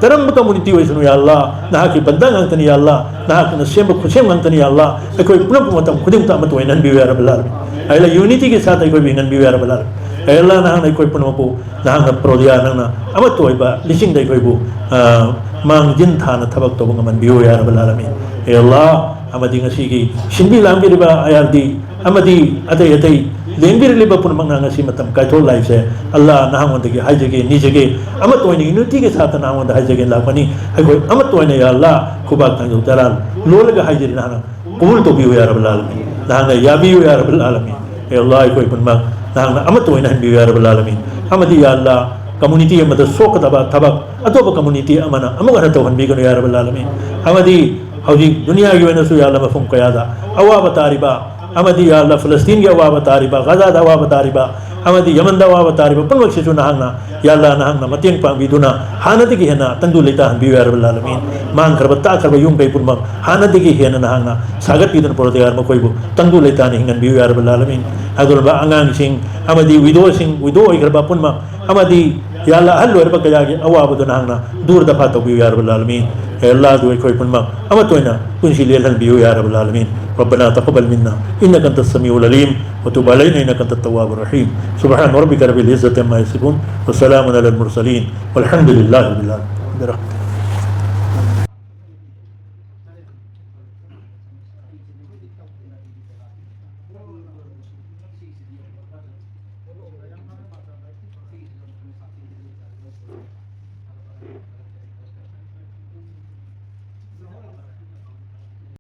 ꯀꯔꯝꯕ community ꯑꯣꯏꯁꯅꯨ, ꯌꯥ ꯑꯜꯂꯥ, ꯅꯍꯥꯛꯀꯤ ꯕꯟꯗꯥ ꯉꯥꯛꯇꯅꯤ, ꯌꯥ ꯑꯜꯂꯥ, ꯅꯍꯥꯛꯅ ꯁꯦꯝꯕ ꯈꯨꯠꯁꯦꯝ ꯉꯥꯛꯇꯅꯤ, ꯌꯥ ꯑꯑꯜꯂꯥ, ꯑꯩꯈꯣꯏ ꯄꯨꯝꯅꯃꯛꯄꯨ ꯃꯇꯝ ꯈꯨꯗꯤꯡꯃꯛꯇ ꯑꯃꯠꯇ ꯑꯣꯏꯅꯍꯟꯕꯤꯌꯨ, ꯌꯥ ꯔꯕꯜ ꯑꯥꯂꯃꯤꯟ꯫ ꯑꯩꯅ unityꯒꯤ ꯁꯥꯊ ꯑꯩꯈꯣꯏꯕꯨ ꯍꯤꯡꯍꯟꯕꯤꯌꯨ, ꯌꯥ ꯔꯕꯜ ꯑꯥꯂꯃꯤꯟ꯫ ꯍꯦ ꯑꯜꯂꯥ, ꯅꯍꯥꯛꯅ ꯑꯩꯈꯣꯏ ꯄꯨꯝꯅꯃꯛꯄꯨ, ꯅꯍꯥꯛꯅ ꯄ꯭ꯔꯣꯗꯤꯌꯥ, ꯅꯪꯅ ꯑꯃꯠꯇ ꯑꯣꯏꯕ ꯂꯤꯁꯤꯡꯗ ꯑꯩꯈꯣꯏꯕꯨ, ꯑ, ꯃꯥꯡꯖꯤꯟ ꯊꯥꯅ ꯊꯕꯛ ꯇꯧꯕ ꯉꯝꯍꯟꯕꯤꯌꯨ, ꯌꯥ ꯔꯕꯜ ꯑꯥꯂꯃꯤꯟ꯫ ꯍꯦ ꯑꯜꯂꯥ, ꯑꯃꯗꯤ ꯉꯁꯤꯒꯤ ꯁꯤꯟꯕꯤ ꯂꯥꯡꯕꯤꯔꯤꯕ IRD ꯑꯃꯗꯤ ꯑꯇꯩ ꯑꯇꯩ ꯂꯦꯡꯕꯤꯔꯛꯂꯤꯕ ꯄꯨꯝꯅꯃꯛꯅ ꯉꯁꯤ ꯃꯇꯝ ꯀꯥꯏꯊꯣꯛꯂꯛꯏꯁꯦ, ꯑꯜꯂꯥ, ꯅꯍꯥꯛꯉꯣꯟꯗꯒꯤ ꯍꯥꯏꯖꯒꯦ, ꯅꯤꯖꯒꯦ, ꯑꯃꯠꯇ ꯑꯣꯏꯅ unityꯒꯤ ꯁꯥꯊ ꯅꯍꯥꯛꯉꯣꯟꯗ ꯍꯥꯏꯖꯒꯦ ꯂꯥꯛꯄꯅꯤ꯫ ꯑꯩꯈꯣꯏ ꯑꯃꯠꯇ ꯑꯣꯏꯅ, ꯌꯥ ꯑꯜꯂꯥ, ꯈꯨꯕꯥꯛ ꯊꯥꯡꯖꯧ ꯇꯔꯥ ꯂꯣꯜꯂꯒ ꯍꯥꯏꯖꯔꯤ, ꯅꯍꯥꯛꯅ ꯀꯕꯨꯜ ꯇꯧꯕꯤꯌꯨ, ꯌꯥ ꯔꯕꯜ ꯑꯥꯂꯃꯤꯟ꯫ ꯅꯍꯥꯛꯅ ꯌꯥꯕꯤꯌꯨ, ꯌꯥ ꯔꯕꯜ ꯑꯥꯂꯃꯤꯟ꯫ ꯍꯦ ꯑꯜꯂꯥ, ꯑꯩꯈꯣꯏ ꯄꯨꯝꯅꯃꯛ ꯅꯍꯥꯛꯅ ꯑꯃꯠꯇ ꯑꯣꯏꯅꯍꯟꯕꯤꯌꯨ, ꯌꯥ ꯔꯕꯜ ꯑꯥꯂꯃꯤꯟ꯫ ꯑꯃꯗꯤ, ꯌꯥ ꯑꯜꯂꯥ, community ꯑꯃꯗ ꯁꯣꯛꯀꯗꯕ ꯊꯕꯛ ꯑꯇꯣꯞꯄ community ꯑꯃꯅ ꯑꯃꯨꯛ ꯍꯟꯅ ꯇꯧꯍꯟꯕꯤꯒꯅꯨ, ꯌꯥ ꯔꯕꯜ ꯑꯥꯂꯃꯤꯟ꯫ ꯑꯃꯗꯤ ꯍꯧꯖꯤꯛ ꯗꯨꯅꯤꯌꯥꯒꯤ ꯑꯣꯏꯅꯁꯨ, ꯌꯥ ꯑꯜꯂꯥ, ꯃꯐꯝ ꯀꯌꯥꯗ ꯑꯋꯥꯕ ꯇꯥꯔꯤꯕ, ꯑꯃꯗꯤ, ꯌꯥ ꯑꯜꯂꯥ, ꯐꯂꯁꯇꯤꯟꯒꯤ ꯑꯋꯥꯕ ꯇꯥꯔꯤꯕ, ꯒꯥꯖꯥꯗ ꯑꯋꯥꯕ ꯇꯥꯔꯤꯕ, ꯑꯃꯗꯤ ꯌꯃꯟꯗ ꯑꯋꯥꯕ ꯇꯥꯔꯤꯕ ꯄꯨꯝꯅꯃꯛꯁꯤꯁꯨ ꯅꯍꯥꯛꯅ, ꯌꯥ ꯑꯜꯂꯥ, ꯅꯍꯥꯛꯅ ꯃꯇꯦꯡ ꯄꯥꯡꯕꯤꯗꯨꯅ ꯍꯥꯟꯅꯗꯒꯤ ꯍꯦꯟꯅ ꯇꯪꯗꯨ ꯂꯩꯇꯥꯍꯟꯕꯤꯌꯨ, ꯌꯥ ꯔꯕꯜ ꯑꯥꯂꯃꯤꯟ꯫ ꯃꯥꯡꯈ꯭ꯔꯕ ꯇꯥꯈ꯭ꯔꯕ ꯌꯨꯝ ꯀꯩ ꯄꯨꯝꯅꯃꯛ ꯍꯥꯟꯅꯗꯒꯤ ꯍꯦꯟꯅ ꯅꯍꯥꯛꯅ ꯁꯥꯒꯠꯄꯤꯗꯨꯅ, ꯄ꯭ꯔꯣꯗꯤꯒꯥꯔ, ꯃꯈꯣꯏꯕꯨ ꯇꯪꯗꯨ ꯂꯩꯇꯥꯅ ꯍꯤꯡꯍꯟꯕꯤꯌꯨ, ꯌꯥ ꯔꯕꯜ ꯑꯥꯂꯃꯤꯟ꯫ ꯑꯗꯨꯒꯨꯝꯂꯕ ꯑꯉꯥꯡꯁꯤꯡ ꯑꯃꯗꯤ widowꯁꯤꯡ, widow ꯑꯣꯏꯈ꯭ꯔꯕ ꯄꯨꯝꯅꯃꯛ, ꯑꯃꯗꯤ, ꯌꯥ ꯑꯜꯂꯥ, ꯑꯍꯜ ꯑꯣꯏꯔꯕ ꯀꯌꯥꯒꯤ ꯑꯋꯥꯕꯗꯨ ꯅꯍꯥꯛꯅ ꯗꯨꯔ ꯗꯐꯥ ꯇꯧꯕꯤꯌꯨ, ꯌꯥ ꯔꯕꯜ ꯑꯥꯂꯃꯤꯟ꯫ ꯍꯦ ꯑꯜꯂꯥ, ꯑꯗꯨ ꯑꯩꯈꯣꯏ ꯄꯨꯝꯅꯃꯛ ꯑꯃꯠꯇ ꯑꯣꯏꯅ ꯄꯨꯟꯁꯤ ꯂꯦꯜꯍꯟꯕꯤꯌꯨ, ꯌꯥ ꯔꯕꯜ ꯑꯥꯂꯃꯤꯟ꯫ ربنا تقبل منا إنك أنت السميع العليم وتب علينا إنك أنت التواب الرحيم. سبحان ربك رب العزة عما يصفون وسلام على المرسلين والحمد لله رب العالمين.